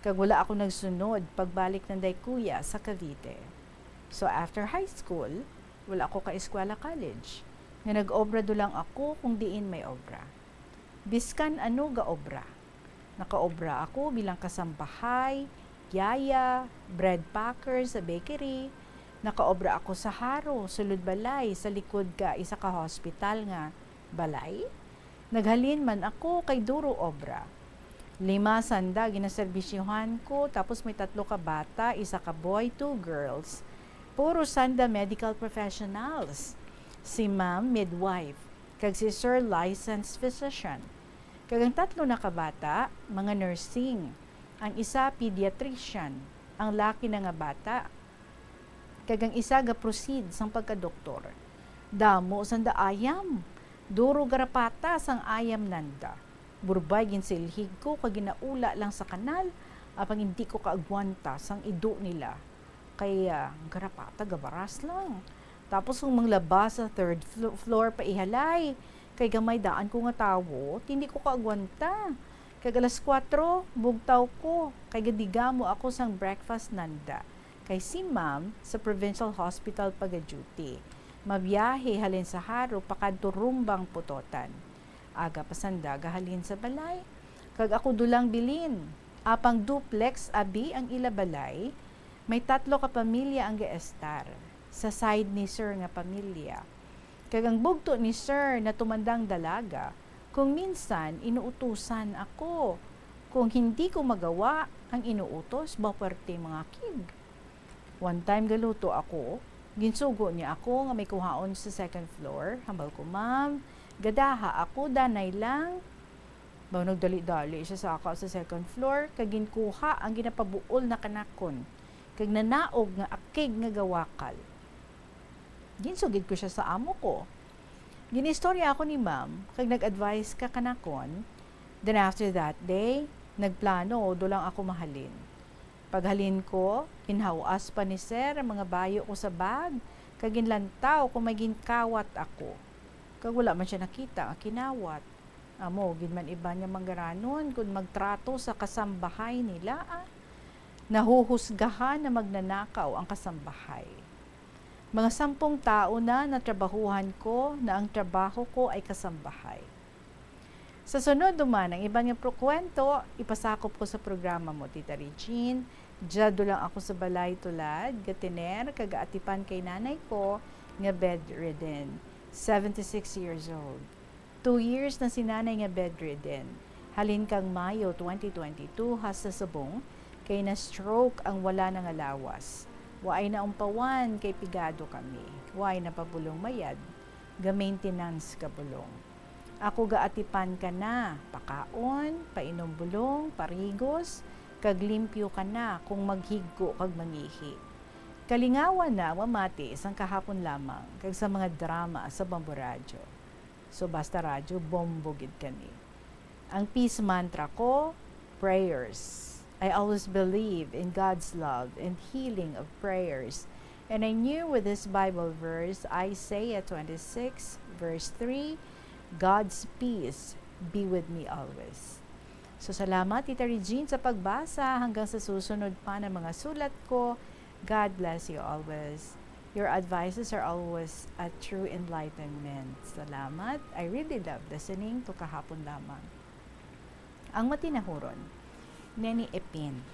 kag wala ako nagsunod pagbalik nanday kuya sa Cavite. So after high school, wala ako ka-eskwela college, nga nag-obra do lang ako kung diin may obra. Biskan ano ga obra. Nakaobra ako bilang kasambahay, yaya, bread packer sa bakery. Nakaobra ako sa haro, sulod balay, sa likod ka isa ka hospital nga balay. Naghalin man ako kay duro obra. Lima sanda ginaserbisyohan ko, tapos may tatlo ka bata, isa ka boy, two girls. Puro sanda medical professionals. Si ma'am, midwife, kag si sir, licensed physician. Kag ang tatlo na ka bata, mga nursing. Ang isa, pediatrician. Ang laki na nga bata, kag ang isa ga-proceed sang pagka-doktor. Damo sanda ayam. Duro garapata sang ayam nanda. Burbay ginsilhig ko kag ginaula lang sa kanal, apang indi ko kaagwanta sang ido nila. Kay, ah, garapata gabaras lang. Tapos kung manglaba sa third flo-, floor pa ihalay, kay gamay daan ko nga tawo, hindi ko kaagwanta. Kag alas kuwatro, bugtaw ko, kay gadigamo ako sang breakfast nanda. Kay si ma'am sa provincial hospital pagaduty. Mabiyahe halin sa Jaro pakadto Rumbang Pototan. Aga pa sanda gahalin sa balay. Kag ako dulang bilin. Apang duplex abi ang ila balay. May tatlo ka pamilya ang gaestar. Sa side ni sir nga pamilya. Kag ang bugto ni sir natumandang dalaga, kung minsan inuutusan ako. Kung hindi ko magawa ang inuutos, mapwerte mga kig. One time galuto ako, ginsugo niya ako nga may kuhaon sa second floor. Hambal ko, "Ma'am, gadaha ako, danay lang." Baw nagdali-dali siya sa aka sa second floor, kag ginkuha ang ginapabuol na kanakon, kag nanaog nga akig nga gawakal. Ginsugid ko siya sa amo ko. Ginistorya ako ni ma'am, kag nag-advise ka kanakon. Then after that day, nagplano do lang ako mahalin. Paghalin ko, ginhawas pa ni sir ang mga bayo ko sa bag, kag ginlantaw kung may ginkawat ako. Kag wala man siya nakita nga kinawat. Amo gid man iban nga manggaranon kon magtrato sa kasambahay nila, ah. Nahuhusgahan na magnanakaw ang kasambahay. Mga sampung taon na natrabahuhan ko na ang trabaho ko ay kasambahay. Sa sunod duman, ang iban nga pro-, kwento, ipasakop ko sa programa mo, Tita Regine. Dya do lang ako sa balay tulad, gatiner, kag gaatipan kay nanay ko nga bedridden, seventy-six years old. Two years na si nanay nga bedridden. Halin kang Mayo twenty twenty-two hasta subong, kay na-stroke ang wala na nga lawas. Waay na umpawan kay pigado kami. Waay na pa bulong mayad. Ga-maintenance ka bulong. Ako gaatipan ka na, pakaon, painom bulong, parigos, kag limpyo ka na kung maghigko kag mangihi. Kalingawan na mamati sang kahapon lamang kag sa mga drama sa Bamboo Radyo. So, basta radyo, bombo gid kani. Ang peace mantra ko, prayers. I always believe in God's love and healing of prayers. And I knew with this Bible verse, Isaiah twenty-six, verse three, "God's peace be with me always." So, salamat, Tita Regine, sa pagbasa. Hanggang sa susunod pa na mga sulat ko, God bless you always. Your advices are always a true enlightenment. Salamat. I really love listening to Kahapon Lamang. Ang matinahuron, Neni Epin.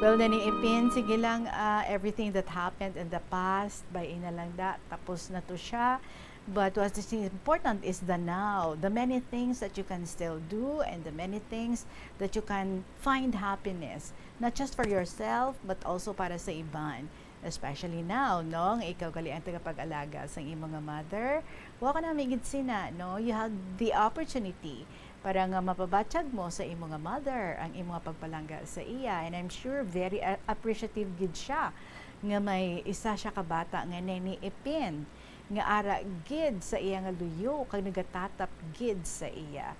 Well, Neni Ipin, sige lang, ah, everything that happened in the past, bay-i na lang da, tapos na to siya. But what is important is the now, the many things that you can still do and the many things that you can find happiness, not just for yourself, but also para sa iban. Especially now, no, nga ikaw gali ang tagapag-alaga sang imo nga mother. Wa ka na may gid sina, no? You have the opportunity Para nga mapabatyag mo sa imo nga mother ang imo nga pagpalangga sa iya, and I'm sure very a- appreciative gid siya nga may isa siya ka bata nga naniipin nga ara gid sa iya nga luyo kag nagatatap gid sa iya.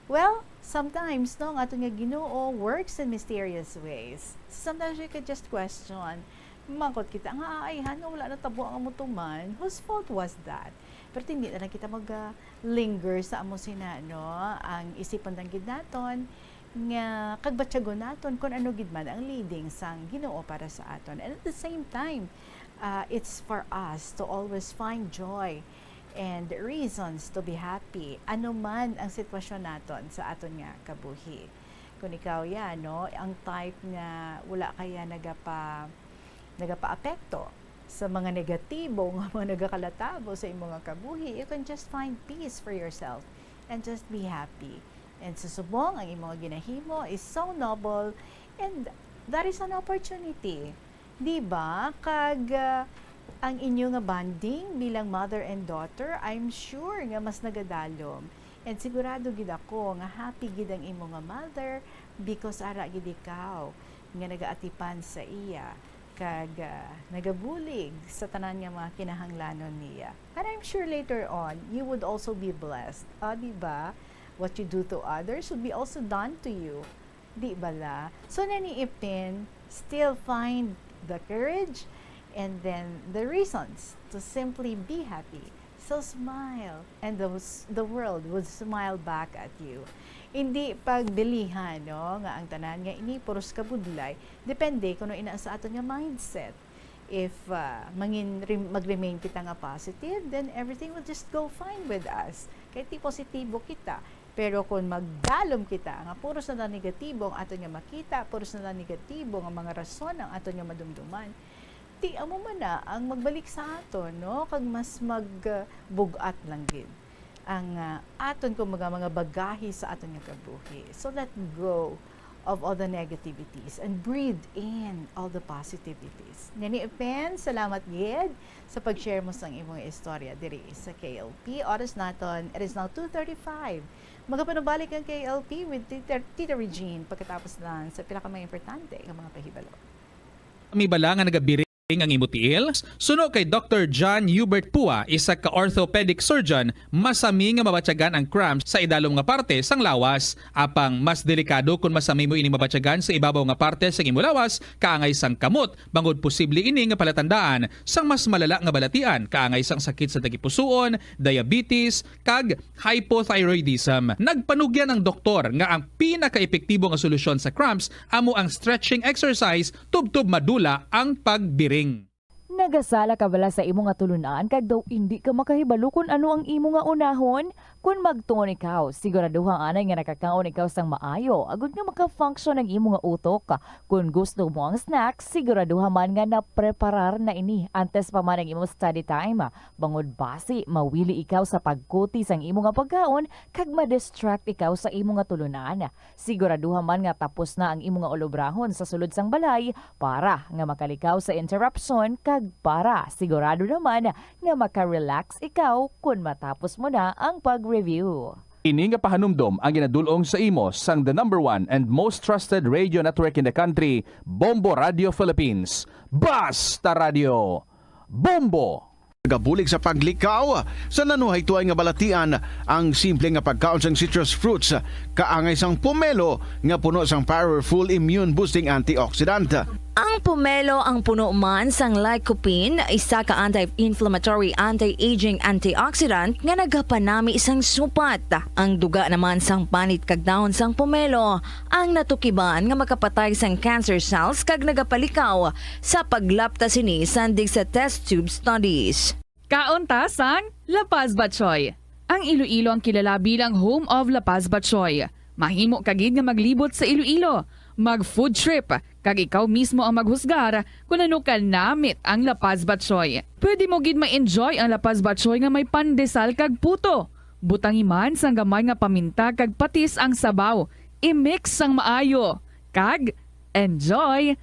Well, sometimes, no, ang aton nga Ginoo works in mysterious ways. Sometimes you could just question, mangkot kita nga, "Ay, han, wala natabo ang amo tuman. Whose fault was that?" Pero hindi na lang kita mag, ah, linger sa amo sina, no? Ang isipon lang gid naton nga kag batyagon naton kung ano gid man ang leading sang Ginoo para sa aton. And at the same time, ah, it's for us to always find joy and reasons to be happy, ano man ang sitwasyon naton sa aton nga kabuhi. Kung ikaw ya, no, ang type nga wala kaya nagapa nagapaapekto sa mga negatibo nga mga nagakalatabo sa imo nga kabuhi, you can just find peace for yourself and just be happy. And sa subong, ang imo nga ginahimo is so noble, and that is an opportunity. Di ba? Kag, ah, ang inyo nga bonding bilang mother and daughter, I'm sure nga mas nagadalom. And sigurado gid ako nga happy gid ang imo nga mother because ara gid ikaw nga nagaatipan sa iya kag, ah, nagabulig sa tanan nga mga kinahanglanon niya. And I'm sure later on, you would also be blessed. Ah, di ba? What you do to others would be also done to you. Di bala? So, Nani Ipin, still find the courage and then the reasons to simply be happy. So, smile, and the, the world would smile back at you. Hindi pagbilihan, no, nga ang tanan nga ini puros kabudlay, depende kuno ina sa aton nga mindset. If, ah, mangin-, rem-, mag-remain kita nga positive, then everything will just go fine with us. Kay ti positibo kita. Pero kung magdalom kita nga puros na lang negatibo ang aton nga makita, puros na lang negatibo nga mga rason ang aton nga madumduman, ti amo man na ang magbalik sa aton, no? Kag mas magbug-at lang gid ang, ah, aton, kumbaga, mga bagahe sa aton nga kabuhi. So let go of all the negativities and breathe in all the positivities. Nani Pen, salamat gid sa pag-share mo sang imong istorya diri sa K L P. Oras naton, it is now two thirty-five. Magapanubalik ang K L P with Tita, Tita Regine pagkatapos lang sa pila ka mga importante nga mga pahibalo. May bala nga nagabiring ang imo tiil? Suno kay Doctor John Hubert Pua, isa ka orthopedic surgeon, masami nga mabatyagan ang cramps sa idalom nga parte sang lawas. Apang mas delikado kon masami mo ini mabatyagan sa ibabaw nga parte sang imo lawas, kaangay sang kamot, bangod posible ini nga palatandaan sang mas malala nga balatian, kaangay sang sakit sa tagipusoon, diabetes, kag hypothyroidism. Nagpanugyan ang doktor nga ang pinakaepektibo nga solusyon sa cramps amo ang stretching exercise tubtob madula ang pagbiring. Nagasala ka bala sa imo nga tulunan kag daw indi ka makahibalo kon ano ang imo nga unahon? Kon magtuon ikaw, siguraduha anay nga nakakaon ikaw sang maayo agod nga maka-function ang imo nga utok. Kon gusto mo ang snack, siguraduha man nga napreparar na ini antes pa man ang imo study time. Bangod basi mawili ikaw sa pagkuti sang imo nga pagkaon kag ma-distract ikaw sa imo nga tulunan. Siguraduha man nga tapos na ang imo nga ulobrahon sa sulod sang balay para nga makalikaw sa interruption kag para sigurado naman nga maka-relax ikaw kon matapos mo na ang pag-review. Ini nga pahanumdom ang ginadul-ong sa imo sang the number one and most trusted radio network in the country, Bombo Radio Philippines. Basta Radio, Bombo! Nagabulig sa paglikaw sa nanuhaytoy nga balatian ang simple nga pagkaon sang citrus fruits, kaangay sang pomelo nga puno sang powerful immune boosting antioxidant. Ang pomelo ang puno man sang lycopene, isa ka anti-inflammatory, anti-aging antioxidant nga nagapanami sang supat. Ang duga naman sang panit kag dahon sang pomelo ang natukiban nga makapatay sang cancer cells kag nagapalikaw sa paglapta sini sandig sa test tube studies. Kaon ta sang La Paz Batchoy. Ang Iloilo ang kilala bilang home of La Paz Batchoy. Mahimo ka gid nga maglibot sa Iloilo, mag-food trip, kag ikaw mismo ang maghusgar kon ano kanamit ang La Paz Batchoy. Pwede mo gid ma-enjoy ang La Paz Batchoy nga may pandesal kag puto. Butangi man sang gamay nga paminta kag patis ang sabaw. I-mix sang maayo. Kag enjoy!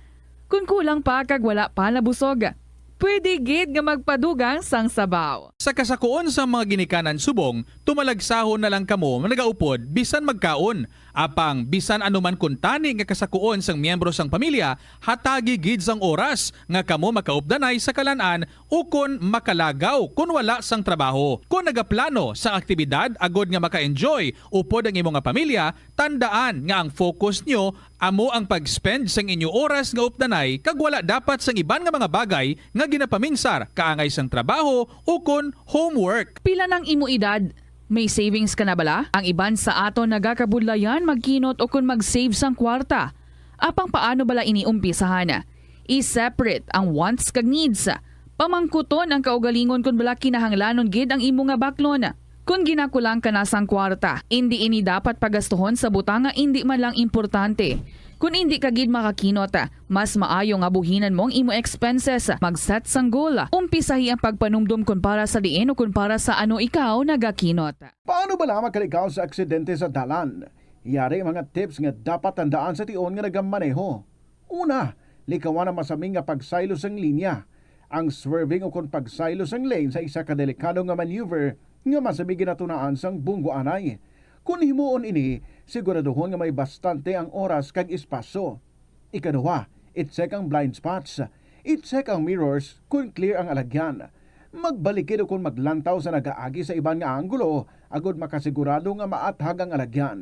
Kon kulang pa kag wala pa nabusog, Pwede gid nga magpadugang sang sabaw. Sa kasakuon sang mga ginikanan subong, tumalagsahon na lang kamo nga nagaupod bisan magkaon. Apang bisan ano man kuntani nga kasakuon sang miyembro sang pamilya, hatagi gid sang oras nga kamo makaupdanay sa kalan-an ukon makalagaw kon wala sang trabaho. Kon nagaplano sang aktibidad agod nga maka-enjoy upod ang imo nga pamilya, tandaan nga ang focus nyo amo ang pag-spend sang inyo oras nga updanay kag wala dapat sang iban nga mga bagay nga ginapaminsar kaangay sang trabaho ukon homework. Pila nang imo edad? May savings ka na bala? Ang iban sa aton nagakabudlayan magkinot ukon mag-save sang kwarta. Apang paano bala ini umpisahan? I-separate ang wants kag needs. Pamangkuton ang kaugalingon kon bala kinahanglanon gid ang imo nga baklon. Kon ginakulang ka na sang kwarta, indi ini dapat pagastuhon sa butang nga indi man lang importante. Kon indi ka gid makakinot, mas maayo nga buhinan mo ang imo expenses. Mag-set sang goal. Umpisahi ang pagpanumdom kon para sa diin o kon para sa ano ikaw nagakinot. Paano bala makalikaw sa aksidente sa dalan? Yari mga tips nga dapat tandaan sa tion nga nagamaneho. Una, likawan ang masami nga pagsaylo sang linya. Ang swerving ukon pagsaylo sang lane sa isa ka delikado nga maneuver nga masami ginatunaan sang bunggoanay. Kon himuon ini, siguraduhon nga may bastante ang oras kag espasyo. Ikaduha, i-check ang blind spots. I-check ang mirrors kon clear ang alagyan. Magbalikid ukon maglantaw sa nagaagi sa iban nga anggulo agod makasigurado nga maathag ang alagyan.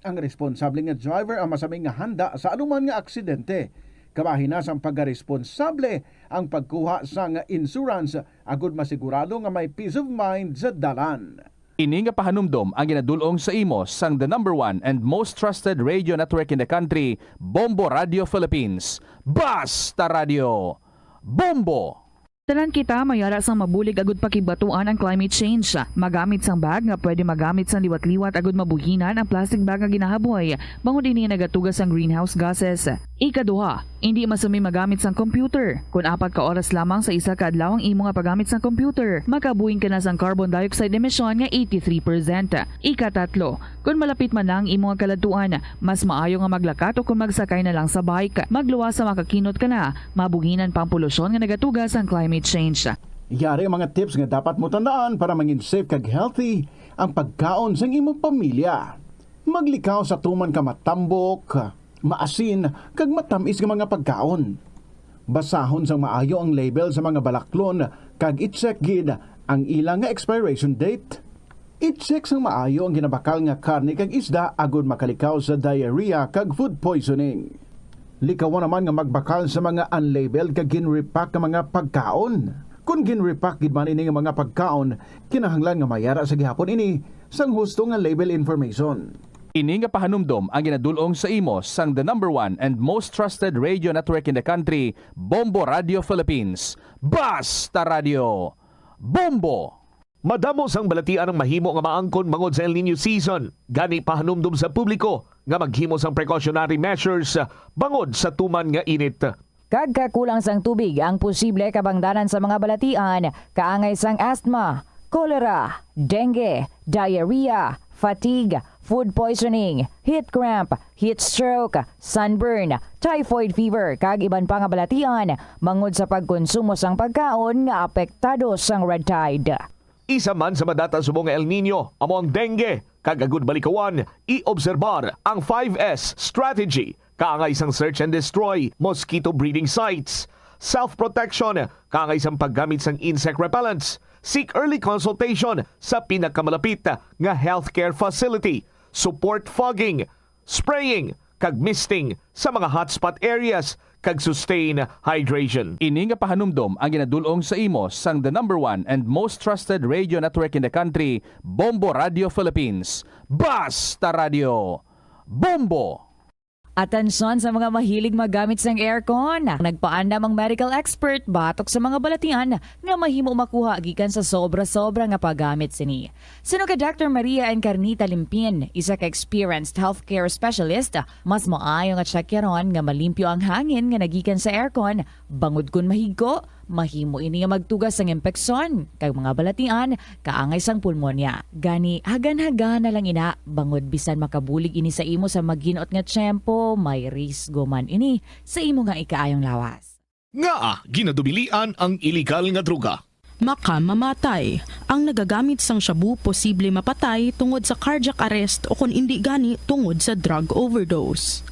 Ang responsable nga driver ang masami nga handa sa anuman nga aksidente. Kabahin na sang pagkaresponsable ang pagkuha sang insurance agod masigurado nga may peace of mind sa dalan. Ini nga pahanumdom ang ginadul-ong sa imo sang the number one and most trusted radio network in the country, Bombo Radio Philippines. Basta Radio Bombo! Tanan kita may ara sang mabulig agud pakigbatuan ang climate change. Magamit sang bag nga pwede magamit sang liwat-liwat agud mabuhinan ang plastic bag nga ginahaboy, bangod ini nagatuga sang greenhouse gases. Ikaduha, indi masumi magamit sang computer. Kon apat ka oras lamang sa isa ka adlaw ang imo nga paggamit sang computer, makabuhin ka na sang carbon dioxide emission nga eighty-three percent. Ikatatlo, kon malapit man na ang imo nga kaladtuan, mas maayo nga maglakat o kon magsakay na lang sa bike. Magluwas sa makakinot ka na, mabuhinan pa ang polusyon nga nagatuga sang climate change. Yari ang mga tips nga dapat mo tandaan para mangin safe kag healthy ang pagkaon sang imong pamilya. Maglikaw sa tuman ka matambok, maasin, kag matamis nga mga pagkaon. Basahon sang maayo ang label sa mga balaklon kag i-check gid ang ila nga expiration date. I-check sang maayo ang ginabakal nga karne kag isda agud makalikaw sa diarrhea kag food poisoning. Likawan naman nga magbakal sa mga unlabeled kag gin-repack nga mga pagkaon. Kon gin-repack gid man ini nga mga pagkaon, kinahanglan nga mayara sa gihapon ini sang husto nga label information. Ini nga pahanumdom ang ginadul-ong sa imo sang the number one and most trusted radio network in the country, Bombo Radio Philippines. Basta Radio Bombo! Madamo sang balatian ang mahimo nga maangkon bangod sa El Niño season. Gani, pahanumdom sa publiko nga maghimo sang precautionary measures bangod sa tuman nga init. Kag kakulang sang tubig ang posible kabangdanan sa mga balatian kaangay sang asthma, cholera, dengue, diarrhea, fatigue, food poisoning, heat cramp, heat stroke, sunburn, typhoid fever, kag iban pa nga balatian bangod sa pagkonsumo sang pagkaon nga apektado sang red tide. Isa man sa madata subong nga El Niño amo ang dengue, kag agud balikawan, i-obserbar ang five S strategy, kaangay sang search and destroy, mosquito breeding sites, self-protection, kaangay sang paggamit sang insect repellents, seek early consultation sa pinakamalapit nga healthcare facility, support fogging, spraying, kag misting sa mga hotspot areas, kag sustain hydration. Ini nga pahanumdom ang ginadul-ong sa imo sang the number one and most trusted radio network in the country, Bombo Radio Philippines. Basta Radio Bombo! Atensyon sa mga mahilig maggamit sang aircon. Nagpaandam ang medical expert batok sa mga balatian nga mahimo makuha gikan sa sobra-sobra nga paggamit sini. Suno kay Doctor Maria Encarnita Limpin, isa ka experienced healthcare specialist, mas maayo nga tsakyaron nga malimpyo ang hangin nga nagikan sa aircon, bangod kon mahigko, mahimo ini nga magtuga sang impeksyon kag mga balatian kaangay sang pulmonya. Gani, hagan-hagan na lang ina, bangod bisan makabulig ini sa imo sa maghinot nga tiyempo, may risgo man ini sa imo nga ikaayong lawas. Ngaa ginadubilian ang iligal nga droga? Makamamatay. Ang nagagamit sang shabu posible mapatay tungod sa cardiac arrest o kon indi gani tungod sa drug overdose.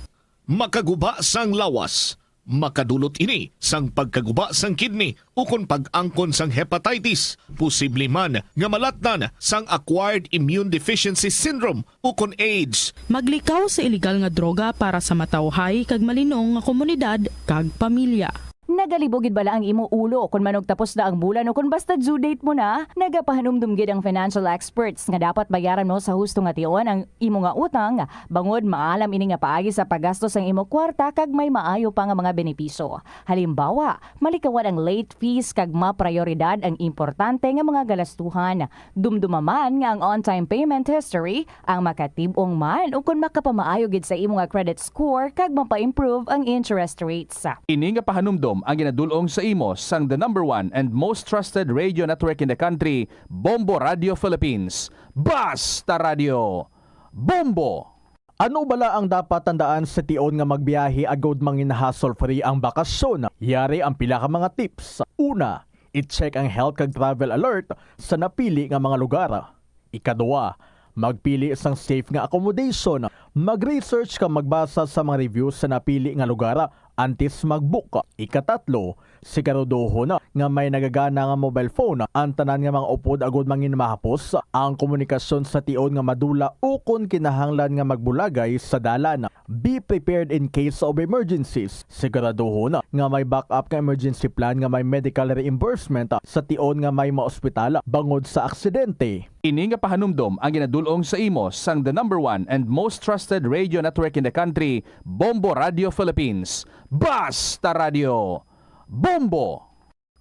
Makaguba sang lawas. Makadulot ini sang pagkaguba sang kidney ukon pag-angkon sang hepatitis, posible man nga malatnan sang acquired immune deficiency syndrome ukon AIDS. Maglikaw sa iligal nga droga para sa matawhay kag malinong nga komunidad kag pamilya. Nagalibo gid bala ang imo ulo kon manugtapos na ang bulan o kon basta due date mo na? Nagapahanumdom gid ang financial experts nga dapat bayaran mo sa husto nga tion ang imo nga utang, bangod maalam ini nga paagi sa paggasto sang imo kwarta kag may maayo pa nga mga benepisyo. Halimbawa, malikawan ang late fees kag maprayoridad ang importante nga mga galastuhan. Dumduma man nga ang on-time payment history ang makatib-ong man ukon makapamaayo gid sa imo nga credit score kag mapa-improve ang interest rates. Ini nga pahanumdom ang ginadul-ong sa imo sang the number one and most trusted radio network in the country, Bombo Radio Philippines. Basta Radio! Bombo! Ano bala ang dapat tandaan sa tion nga magbiyahe agod mangin hassle-free ang bakasyon? Yari ang pila ka mga tips. Una, i-check ang health kag travel alert sa napili nga mga lugar. Ikadua, magpili sang safe nga accommodation. Mag-research kag magbasa sa mga reviews sa napili nga lugar antes mag-book. Ikatatlo, siguraduhon nga may nagagana nga mobile phone ang tanan nga mga upod agod mangin mahapos ang komunikasyon sa tion nga madula ukon kinahanglan nga magbulagay sa dalan. Be prepared in case of emergencies. Siguraduhon nga may backup nga emergency plan nga may medical reimbursement sa tion nga may maospital bangod sa aksidente. Ini nga pahanumdom ang ginadul-ong sa imo sang the number one and most trusted radio network in the country, Bombo Radio Philippines. Basta Radio! Bombo!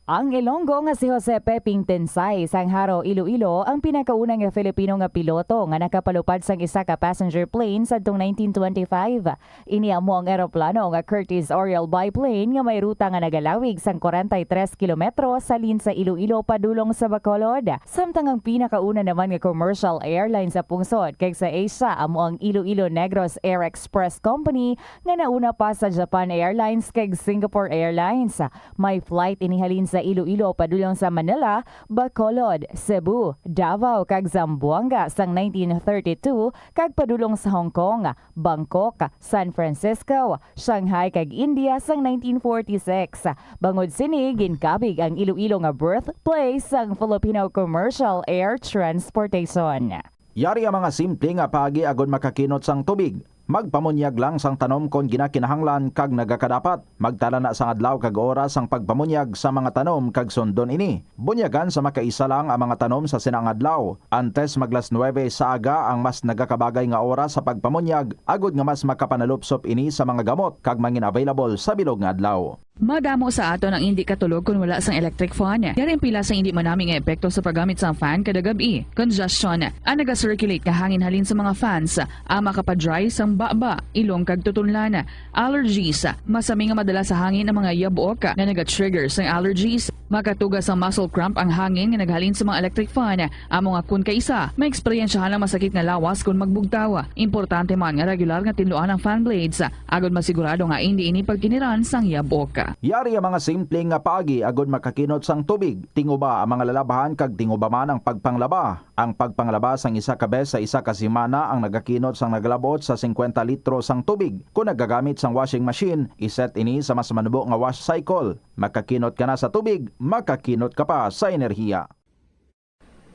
Ang Ilonggo nga si Jose Peping Tensay sang Jaro, Iloilo, ang pinakauna nga Filipino nga piloto nga nakapalupad sang isa ka passenger plane sadtong nineteen twenty-five. Ini amo ang eroplano nga Curtiss Oriole biplane nga may ruta nga nagalawig sang kwarenta y tres kilometro halin sa Iloilo padulong sa Bacolod. Samtang ang pinakauna naman nga commercial airline sa pungsod kag sa Asia amo ang Iloilo Negros Air Express Company nga nauna pa sa Japan Airlines kag Singapore Airlines. May flight ini halin sa Iloilo padulong sa Manila, Bacolod, Cebu, Davao, kag Zamboanga sang nineteen thirty-two kag padulong sa Hong Kong, Bangkok, San Francisco, Shanghai, kag India sang nineteen forty-six. Bangod sini, ginkabig ang Iloilo nga birthplace sang Filipino commercial air transportation. Yari ang mga simple nga paagi agod makakinot sang tubig. Magpamunyag lang sang tanom kon ginakinahanglan kag nagakadapat. Magtala na sang adlaw kag oras sang pagpamunyag sa mga tanom kag sundon ini. Bunyagan sa makaisa lang ang mga tanom sa sina nga adlaw. Antes maglas nuwebe sa aga ang mas nagakabagay nga oras sa pagpamunyag, agod nga mas makapanalupsop ini sa mga gamot kag mangin-available sa bilog nga adlaw. Madamo sa aton ang indi katulog kon wala sang electric fan. Yari ang pila sang indi manami nga epekto sa paggamit sang fan kada gab-i. Congestion, ang naga-circulate nga hangin halin sa mga fans, ang makapa-dry sang baba, ilong kag tutunlan. Allergies, masami nga madala sa hangin ang mga yabok nga naga-trigger sang allergies. Makatuga sang muscle cramp ang hangin nga naghalin sa mga electric fan. Amo nga kon kaisa, maeksperiensyahan ang masakit nga lawas kon magbugtaw. Importante man nga regular nga tinluan ang fan blades, agod masigurado nga indi ini pagkiniran sang yabok. Yari ang mga simple nga paagi agod makakinot sang tubig. Tinguba ang mga lalabhan kag tinguba man ang pagpanglaba. Ang pagpanglaba sang isa ka bes sa isa ka semana ang nagakinot sang nagalab-ot sa singkwenta litro sang tubig. Kon nagagamit sang washing machine, iset ini sa mas manubo nga wash cycle. Makakinot ka na sa tubig, makakinot ka pa sa enerhiya.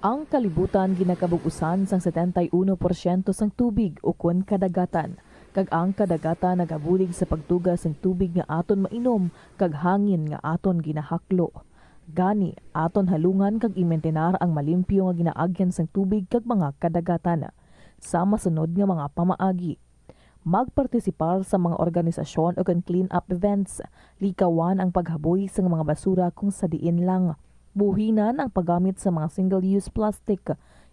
Ang kalibutan ginakabug-usan sang setenta y uno porsyento sang tubig ukon kadagatan, kag ang kadagatan nagabulig sa pagtuga sang tubig nga aton mainom kag hangin nga aton ginahaklo. Gani, aton halungan kag imintinar ang malimpyo nga ginaagyan sang tubig kag mga kadagatan. Sa masunod nga mga pamaagi, magpartisipar sa mga organisasyon ukon clean-up events. Likawan ang paghaboy sang mga basura kung sa diin lang. Buhinan ang paggamit sa mga single-use plastic.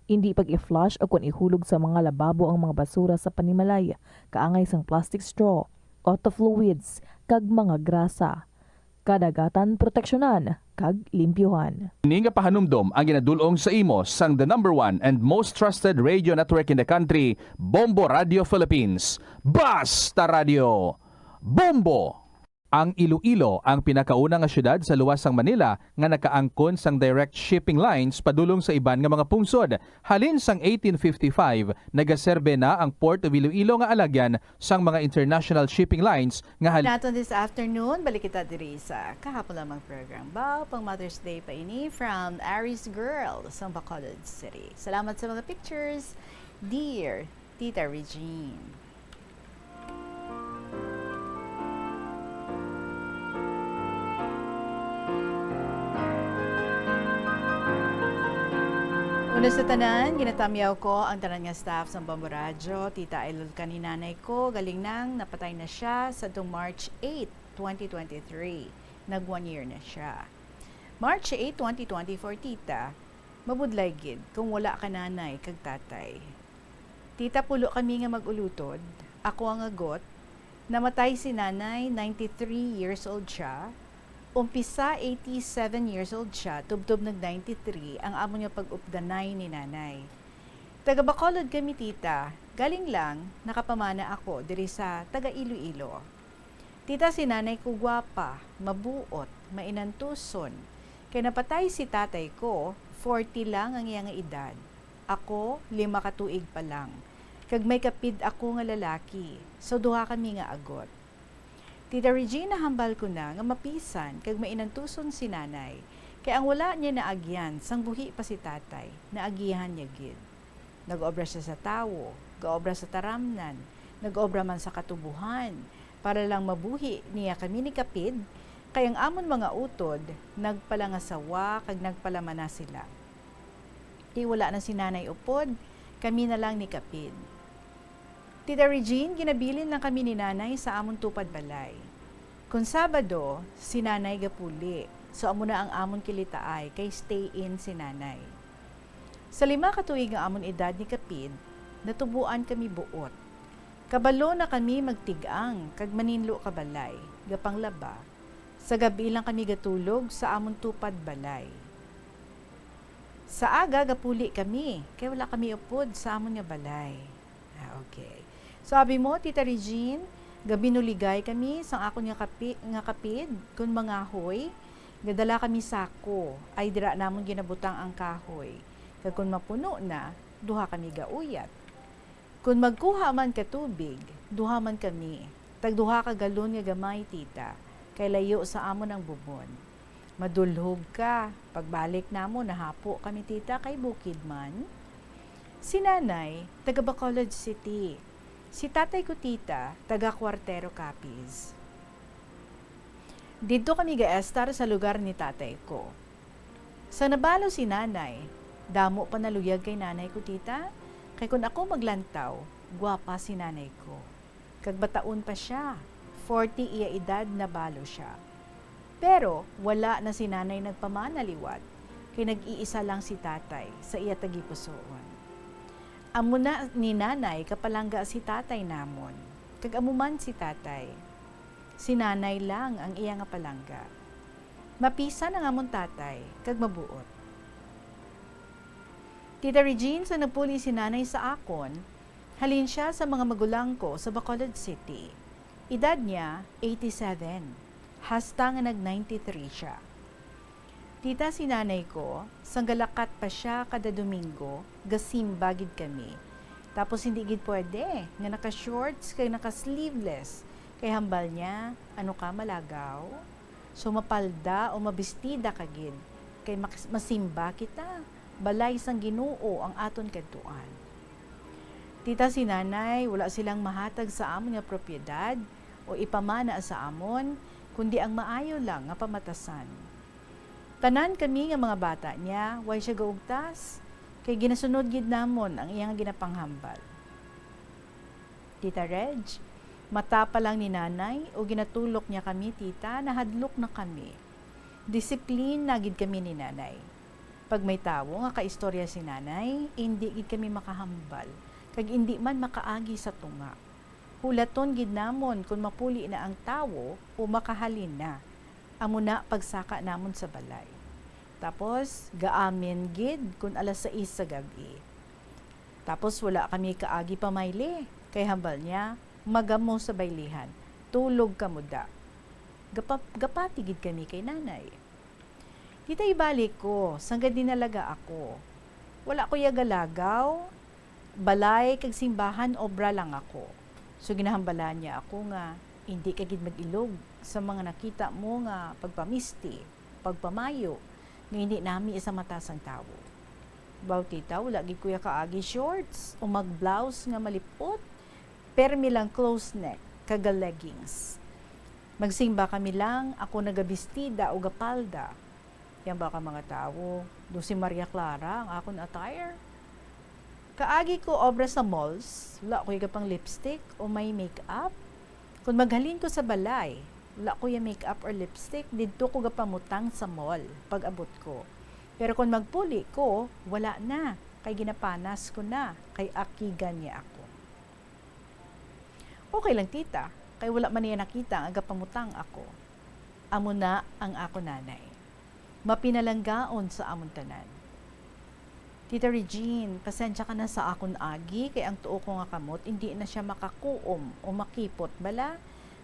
Indi pag-i-flush ukon ihulog sa mga lababo ang mga basura sa panimalay, kaangay sang plastic straw, auto fluids, kag mga grasa. Kadagatan proteksyonan kag limpyuhan. Ini nga pahanumdom ang ginadul-ong sa imo sang the number one and most trusted radio network in the country, Bombo Radio Philippines. Basta Radio! Bombo! Ang Iloilo ang pinakauna nga siyudad sa luwas sang Manila nga nakaangkon sang direct shipping lines padulong sa iban nga mga pungsod. Halin sang eighteen fifty-five, nagaserbe na ang Port of Iloilo nga alagyan sang mga international shipping lines nga hal- Naton this afternoon, balik kita diri sa kahapon lamang program. Ba, pang Mother's Day pa ini from Aries Girl sa Bacolod City. Salamat sa mga pictures, dear Tita Regine. Una sa tanan, ginatamyaw ko ang tanan nga staff sa Bambo Radyo. Tita, idol ka ni nanay ko, galing nang napatay na siya sa March eight, twenty twenty-three. Nag one year na siya. March eight, twenty twenty-four, tita, mabudlay gid kung wala ka nanay kag tatay. Tita, pulo kami nga mag-ulutod. Ako ang agot. Namatay si nanay, ninety-three years old siya. Umpisa, eighty-seven years old siya, tubtob nag ninety-three ang amon nga pag-updanay ni nanay. Taga Bacolod kami, tita. Galing lang, nakapamana ako diri sa taga Iloilo. Tita, si nanay ko gwapa, mabuot, mainantuson. Kay napatay si tatay ko, forty lang ang iya nga edad. Ako, lima ka tuig pa lang. Kag may kapid ako nga lalaki, so duha kami nga agot. Tita Regina, hambal ko na nga mapisan kag mainantuson si nanay, kay ang wala niya naagyan sang buhi pa si tatay, naagihan niya gid. Nag-obra siya sa tawo, gaobra sa taramnan, nag-obra man sa katubuhan, para lang mabuhi niya kami ni kapid, kay ang amon mga utod nagpalangasawa kag nagpalamana sila. Di wala na si nanay upod, kami na lang ni kapid. Tita Regine, ginabilin lang kami ni nanay sa amon tupad balay. Kon Sabado, si nanay gapuli, so amo na ang amon kilitaay kay stay-in si nanay. Sa lima ka tuig nga amon edad ni kapid, natuboan kami buot. Kabalo na kami magtig-ang kag maninlo ka balay, gapanglaba. Sa gab-i lang kami gatulog sa amon tupad balay. Sa aga, gapuli kami, kay wala kami upod sa amon nga balay. Ah, okay. So, abi mo, Tita Regine, gabinuligay kami sang akon nga kapi-, nga kapid, kun mangahoy, gadala kami sako, ay dira namon ginabutang ang kahoy. Kag kun mapuno na, duha kami gauyat. Kun magkuha man ka tubig, duha man kami, tagduha ka galon nga gamay, tita, kay layo sa amon ang bubon. Madulhog ka, pagbalik namon, nahapo kami, tita, kay bukid man. Si nanay, taga Bacolod City. Si tatay ko, tita, taga Cuartero, Capiz. Didto kami gaestar sa lugar ni tatay ko. Sa nabalo si nanay, damo pa naluyag kay nanay ko, tita, kay kun ako maglantaw, gwapa si nanay ko. Kag bataon pa sia, forty iya edad, nabalo sia. Pero wala na si nanay nagpamana liwat, kay nag-iisa lang si tatay sa iya tagipusoon. Amo na ni nanay kapalangga si tatay namon, kag amo man si tatay. Si nanay lang ang iya nga palangga. Mapisan ang amon tatay, kag mabuot. Tita Regine, sa nagpuli si nanay sa akon, halin sia sa mga magulang ko sa Bacolod City. Edad niya, eighty-seven, hasta nga nag ninety-three sia. Tita, si nanay ko, sang galakat pa sia kada Domingo, gasimba gid kami. Tapos hindi gid pwede nga naka-shorts kay naka-sleeveless, kay hambal niya, "Ano ka, malagaw?" So, mapalda o mabistida ka gid, kay mak-, masimba kita, balay sang Ginoo ang aton kadtuan. Tita, si nanay, wala silang mahatag sa amon nga propiedad o ipamana sa amon, kundi ang maayo lang nga pamatasan. Tanan kami nga mga bata niya, way siya gaugtas, kay ginasunod gid namon ang iya nga ginapanghambal. Tita Reg, mata pa lang ni Nanay o ginatulok niya kami, tita, nahadlok na kami. Disiplina gid kami ni Nanay. Pag may tawo nga kaistorya si Nanay, indi gid kami makahambal, kag indi man makaagi sa tunga. Hulaton gid namon kon mapuli na ang tawo o makahalin na. Amo na pagsaka namon sa balay. Tapos, gaamin gid kon alas sais sa gab-i. Tapos wala kami kaagi pamayli, kay hambal niya, "Magamo sa baylihan, tulog kamo da." Gapa-, gapati gid kami kay Nanay. Tita, ibalik ko, sanggad dinalaga ako. Wala ko ya galagaw, balay kag simbahan, obra lang ako. So ginahambalan niya ako nga, "Indi ka gid mag-ilog sa mga nakita mo nga pagpamisti, pagpamayo, nga indi nami sa mata sang tawo." Baw, tita, wala gid ko ya kaagi shorts o mag-blouse nga malipot, permi lang close neck kag leggings. Magsimba kami lang, ako nagabistida o gapalda. Yan ba ka mga tawo? Do si Maria Clara ang akon attire? Kaagi ko obra sa malls, wala ko ya pang lipstick o may makeup. Kung maghalin ko sa balay, wala ko ya makeup or lipstick, didto ko gapamutang sa mall pag abot ko. Pero kung magpuli ko, wala na, kay ginapanas ko na, kay akigan niya ako. "Okay lang, tita, kay wala man niya nakita nga gapamutang ako." Amo na ang akon nanay. Mapinalanggaon sa amon tanan. "Tita Regine, pasensya ka na sa akon agi, kay ang tuo ko nga kamot indi na siya makakuom o makipot bala,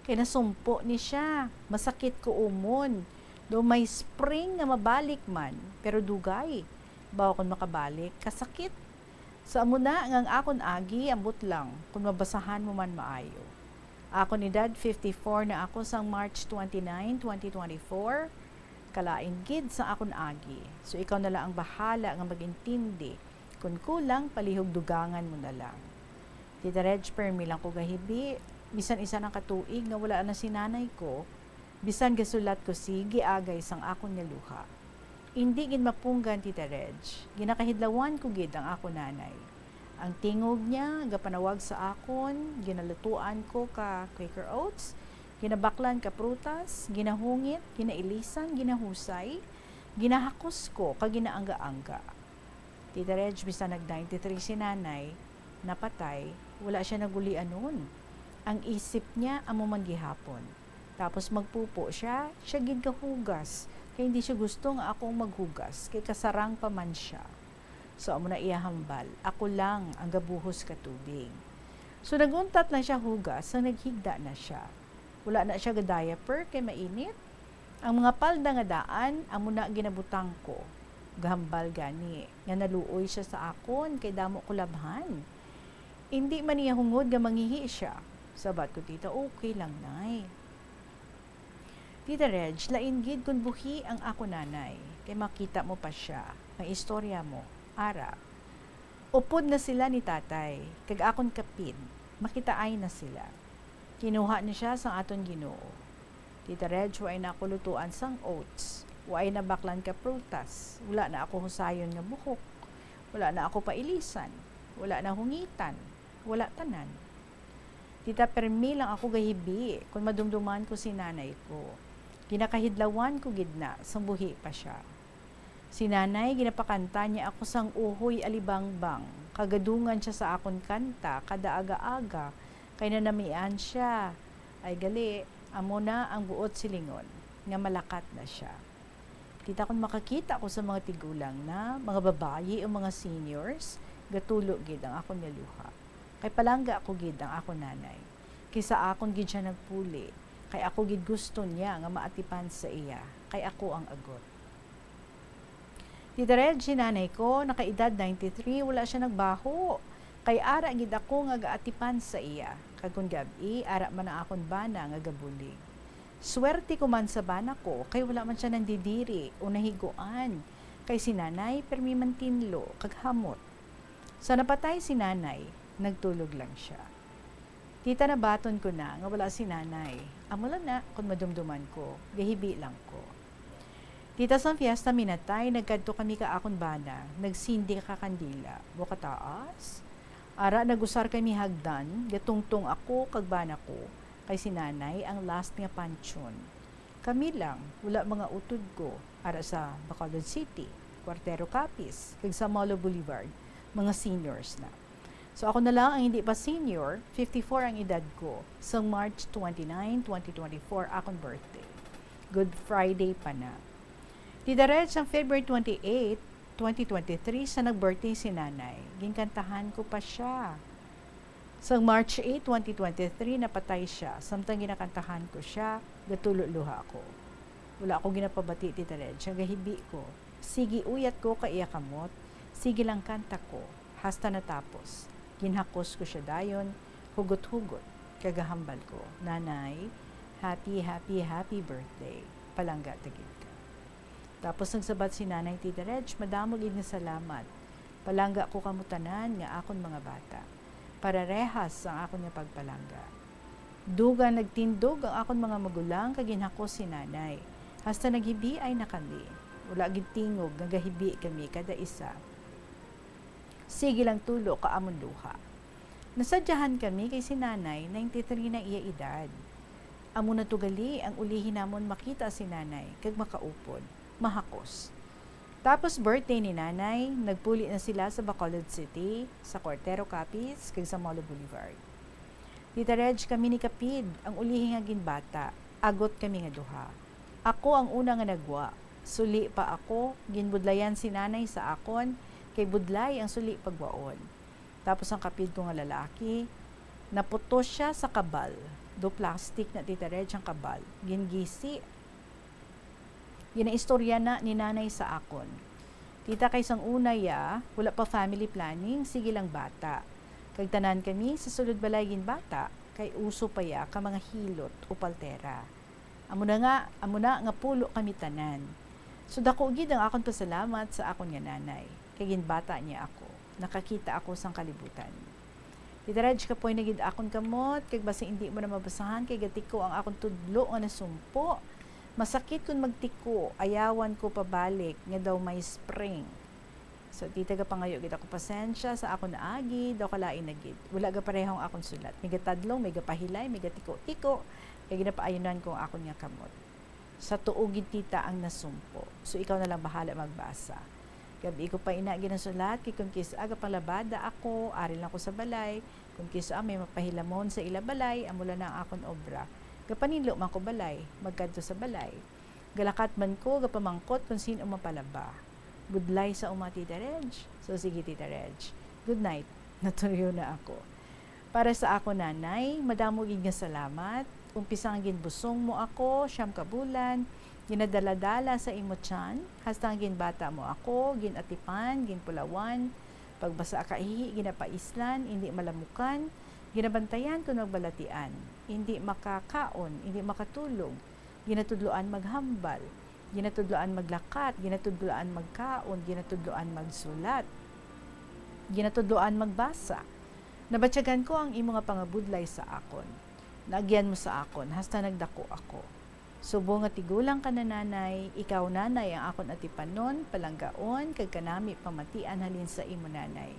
kay nasumpo ni siya. Masakit kuumon. Do may spring nga mabalik man, pero dugay. Baw kon makabalik, kasakit. Sa amo na nga ang akon agi, ambot lang kon mabasahan mo man maayo. Akon edad, fifty-four na ako sang March twenty-nine, twenty twenty-four. Kalain gid sa akon agi. So ikaw na lang ang bahala nga mag-intindi. Kon kulang, palihog dugangan mo na lang." Tita Reg, permi lang ko gahibi, bisan isa na ka tuig nga wala na si nanay ko, bisan gasulat ko si giagay sang akon nga luha. Indi gid mapunggan, Tita Reg, ginakahidlawan ko gid ang akon nanay. Ang tingog niya gapanawag sa akon, ginalutuan ko ka Quaker Oats, ginabaklan ka prutas, ginahungit, ginailisan, ginahusay, ginahakos ko kag ginaangga-angga. Tita Reg, bisan nag ninety-three si nanay, napatay, wala siya nagulianon. Ang isip niya amo man gihapon. Tapos magpupo siya, siya gid kahugas, kay hindi siya gusto nga ako ang maghugas, kay kasarang pa man siya. So amo na iya hambal, "Ako lang ang gabuhos ka tubig." So naguntat lang siya hugas, sang naghigda na siya. Wala na siya ga-diaper kay mainit. Ang mga palda nga daan, amo na ginabutang ko. Gahambal gani nga naluoy siya sa akon kay damo ko labhan. Indi man niya hungod nga mangihi siya. Sabat ko, "Tita, okay lang, Nay." Tita Reg, lain gid kon buhi ang ako nanay, kay makita mo pa siya, may istorya mo. Ara, upod na sila ni tatay, kag akon kapid, makitaay na sila. Kinuha ni siya sang aton Ginoo. Tita Reg, waay na ako lutuan sang oats, waay na baklan ka prutas, wala na ako husayon nga buhok, wala na ako pailisan, wala na hungitan, wala tanan. Tita, permi lang ako gahibi kon madumduman ko si nanay ko. Ginakahidlawan ko gid na sang buhi pa siya. Si nanay, ginapakanta niya ako sang uhoy alibangbang. Kagadungan siya sa akon kanta kada aga-aga, kay nanamian siya. Ay gali, amo na ang buot silingon, nga malakat na siya. Tita, kon makakita ko sa mga tigulang na, mga babayi o mga seniors, gatulo gid ang akon nga luha. Kay palangga ko gid ang akon nanay. Kay sa akon gid siya nagpuli, kay ako gid gusto niya nga maatipan sa iya, kay ako ang agot. Tita Reg, si nanay ko, nakaedad ninety-three, wala siya nagbaho. Kay ara gid ako nga gaatipan sa iya. Kag kon gab-i, ara man ang akon bana nga gabulig. Swerte ko man sa bana ko, kay wala man siya nandidiri o nahiguan. Kay si nanay, permi man tinlo, kag hamot. Sa napatay si nanay, nagtulog lang siya. Tita, nabaton ko na nga wala si nanay. Amo lang na, kon madumduman ko, gahibi lang ko. Tita, sang fiesta minatay, nagkadto kami ka akon bana, nagsindi ka kandila. Bukataas? Ara, nagusar kami hagdan, gatungtong ako kag bana ko, kay si nanay ang last nga pantion. Kami lang, wala mga utod ko, ara sa Bacolod City, Cuartero Capiz, kag sa Molo Boulevard, mga seniors na. So, ako na lang ang hindi pa senior, fifty-four ang edad ko, sang March twenty-nine, twenty twenty-four, akon birthday. Good Friday pa na. Tita Reg, sang February twenty-eight, twenty twenty-three, sa nag-birthday si Nanay, ginkantahan ko pa siya. Sang March eight, twenty twenty-three, napatay sia. Samtang ginakantahan ko sia, gatulo luha ako. Wala ako ginapabati, Tita Reg, hasta gahibi ko. Sige, uyat ko ka iya kamot. Sige lang kanta ko, hasta natapos. Ginhakos ko sia dayon, hugot-hugot, kag gahambal ko, "Nanay, happy, happy, happy birthday. Palangga ta gid ka." Tapos nagsabat si Nanay, Tita Reg, "Madamo gid nga salamat. Palangga ko kamo tanan nga akon mga bata. Pararehas ang akon nga pagpalangga." Dugang nagtindog ang akon mga magulang kag ginhakos si Nanay. Hasta naghibiay na kami. Wala gid tingog nga gahibi kami kada isa. Sige lang tulo ka amon luha. Nasadyahan kami kay si Nanay, ninety-three na iya edad. Amo na to gali ang ulihi namon makita si Nanay kag makaupod, mahakos. Tapos birthday ni Nanay, nagpuli na sila sa Bacolod City, sa Cortero, Capiz, kag sa Molo Boulevard. Tita Reg, kami ni Kapid ang ulihi nga ginbata. Agot kami nga duha. Ako ang una nga nagwa. Suli pa ako, ginbudlayan si Nanay sa akon, kay budlay ang suli pagwaon. Tapos ang kapid ko nga lalaki, naputos sia sa kabal. Do plastic na, Tita Reg, ang kabal. Gingisi. Ginaistorya na ni Nanay sa akon. Tita, kay sang una ya, wala pa family planning, sige lang bata. Kag tanan kami sa sulod balay ginbata, kay uso pa ya ka mga hilot o paltera. Amo na nga, amo na nga pulo kami tanan. So, dako gid ang akon pasalamat sa akon nga nanay, kay ginbata niya ako. Nakakita ako sang kalibutan. Tita Reg, kapoy na gid akon kamot, kag basi indi mo na mabasahan, kay gatiko ang akon tudlo nga nasumpo. Masakit kon magtiko, ayawan ko pabalik, nga daw may spring. So, tita, gapangayo gid ako pasensya sa akon agi, daw kalain na gid. Wala gapareho ang akon sulat. May gatadlong, may gapahilay, may gatiko-tiko, kay ginapaayunan ko ang akon nga kamot. Sa tuo gid, tita, ang nasumpo. So, ikaw na lang bahala magbasa. Gabi ko pa ina ginasulat, kay kon kis-a gapanglabada ako, ari lang ko sa balay. Kon kis-a may mapahilamon sa ila balay, amo lang na ang akon obra. Gapaninlo man ko balay, magkadto sa balay. Galakat man ko, gapamangkot kon sin-o mapalaba. Budlay sa uma, Tita Reg. So, sige, Tita Reg. Good night. Natuyo na ako. Para sa ako, nanay, madamo gid nga salamat. Umpisa nga ginbusong mo ako, siyam ka bulan, ginadala-dala sa imo tiyan, hasta nga ginbata mo ako, gin-atipan, ginpulawan, pagbasa ka ihi, ginapaislan, indi malamukan, ginabantayan kon magbalatian, indi makakaon, indi makatulog, ginatudloan maghambal, ginatudloan maglakat, ginatudloan magkaon, ginatudloan magsulat, ginatudloan magbasa. Nabatyagan ko ang imo nga pangabudlay sa akon. Naagyan mo sa akon, hasta nagdako ako. Subong nga tigulang ka na, nanay, ikaw, nanay, ang akon atipanon, palanggaon, kag kanami pamatian halin sa imo, nanay.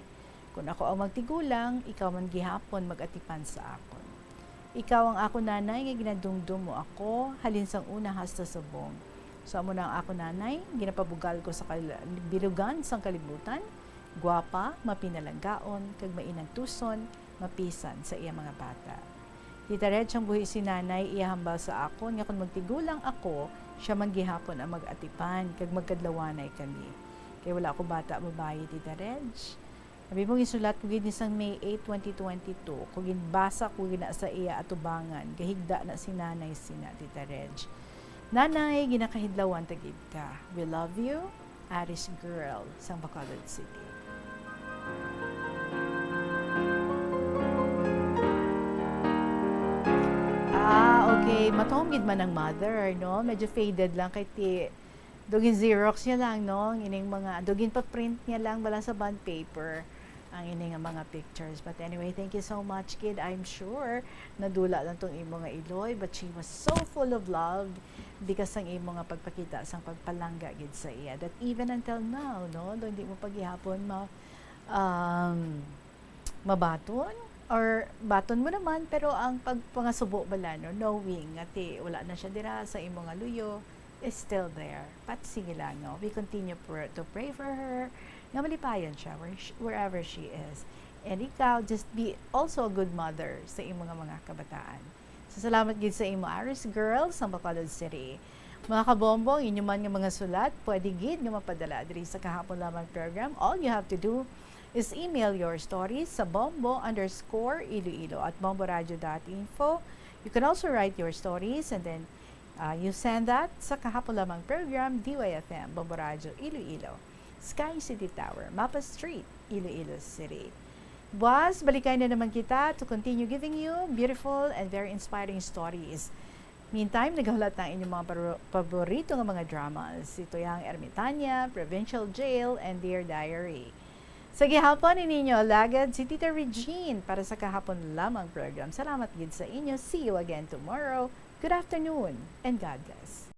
Kon ako ang magtigulang, ikaw man gihapon mag-atipan sa akon. Ikaw ang akon, nanay, nga ginadumdom mo ako, halin sang una hasta subong. So, amo na ang akon, nanay, ginapabugal ko sa kal-, bilugan sang kalibutan, gwapa, mapinalanggaon, kag mainantuson, mapisan sa iya mga bata. Tita Reg, ang buhi si nanay, iya hambal sa akon nga kon magtigulang ako, sia man gihapon ang mag-atipan, kag magkadlawanay kami. Kay wala ako bata babayi, Tita Reg. Abi mo, ginsulat ko gid ni sang May eight, twenty twenty-two. Kung ginbasa ko gina sa iya atubangan, gahigda na si nanay sina, Tita Reg. Nanay, ginakahidlawan ta gid ka. We love you. Aris girl sang Bacolod City. Ah, okay. Matom gid man ang mother, no? Medyo faded lang kay ti, dugin Xerox niya lang, no? Ining mga, dugin pa print niya lang, wala sa bond paper ang ini nga mga pictures. But anyway, thank you so much, kid. I'm sure nadula lang tong imo nga iloy, but she was so full of love because sang imo nga pagpakita sang pagpalangga gid sa iya, that even until now, no, do hindi mo pa gihapon ma-, um, mabaton or baton mo naman, pero ang pagpangasubo bala, no, knowing nga ti wala na siya dira sa imo nga luyo is still there. But sige lang, no, we continue pr-, to pray for her, nga malipayon siya where sh-, wherever she is. And ikaw, just be also a good mother sa imo nga mga kabataan. So, salamat gid sa imo, Aris Girl, sa Bacolod City. Mga kabombo, ang inyo man nga mga sulat, pwede gid nga mapadala diri sa Kahapon Lamang program. All you have to do Is email your stories sa bombo underscore iloilo at bomboradio dot info. You can also write your stories and then uh, you send that sa kahapon lamang program, D Y F M, Bombo Radyo Iloilo, Sky City Tower, Mapa Street, Iloilo City. Buwas, balikay na naman kita to continue giving you beautiful and very inspiring stories. Meantime, nagahulat na ang inyong mga paro- paborito nga mga dramas, Ito Yang Ermitanya, Provincial Jail, and Dear Diary. Sa gihapon ni ninyo, lagad si Tita Regine para sa kahapon lamang program. Salamat gid sa inyo. See you again tomorrow. Good afternoon and God bless.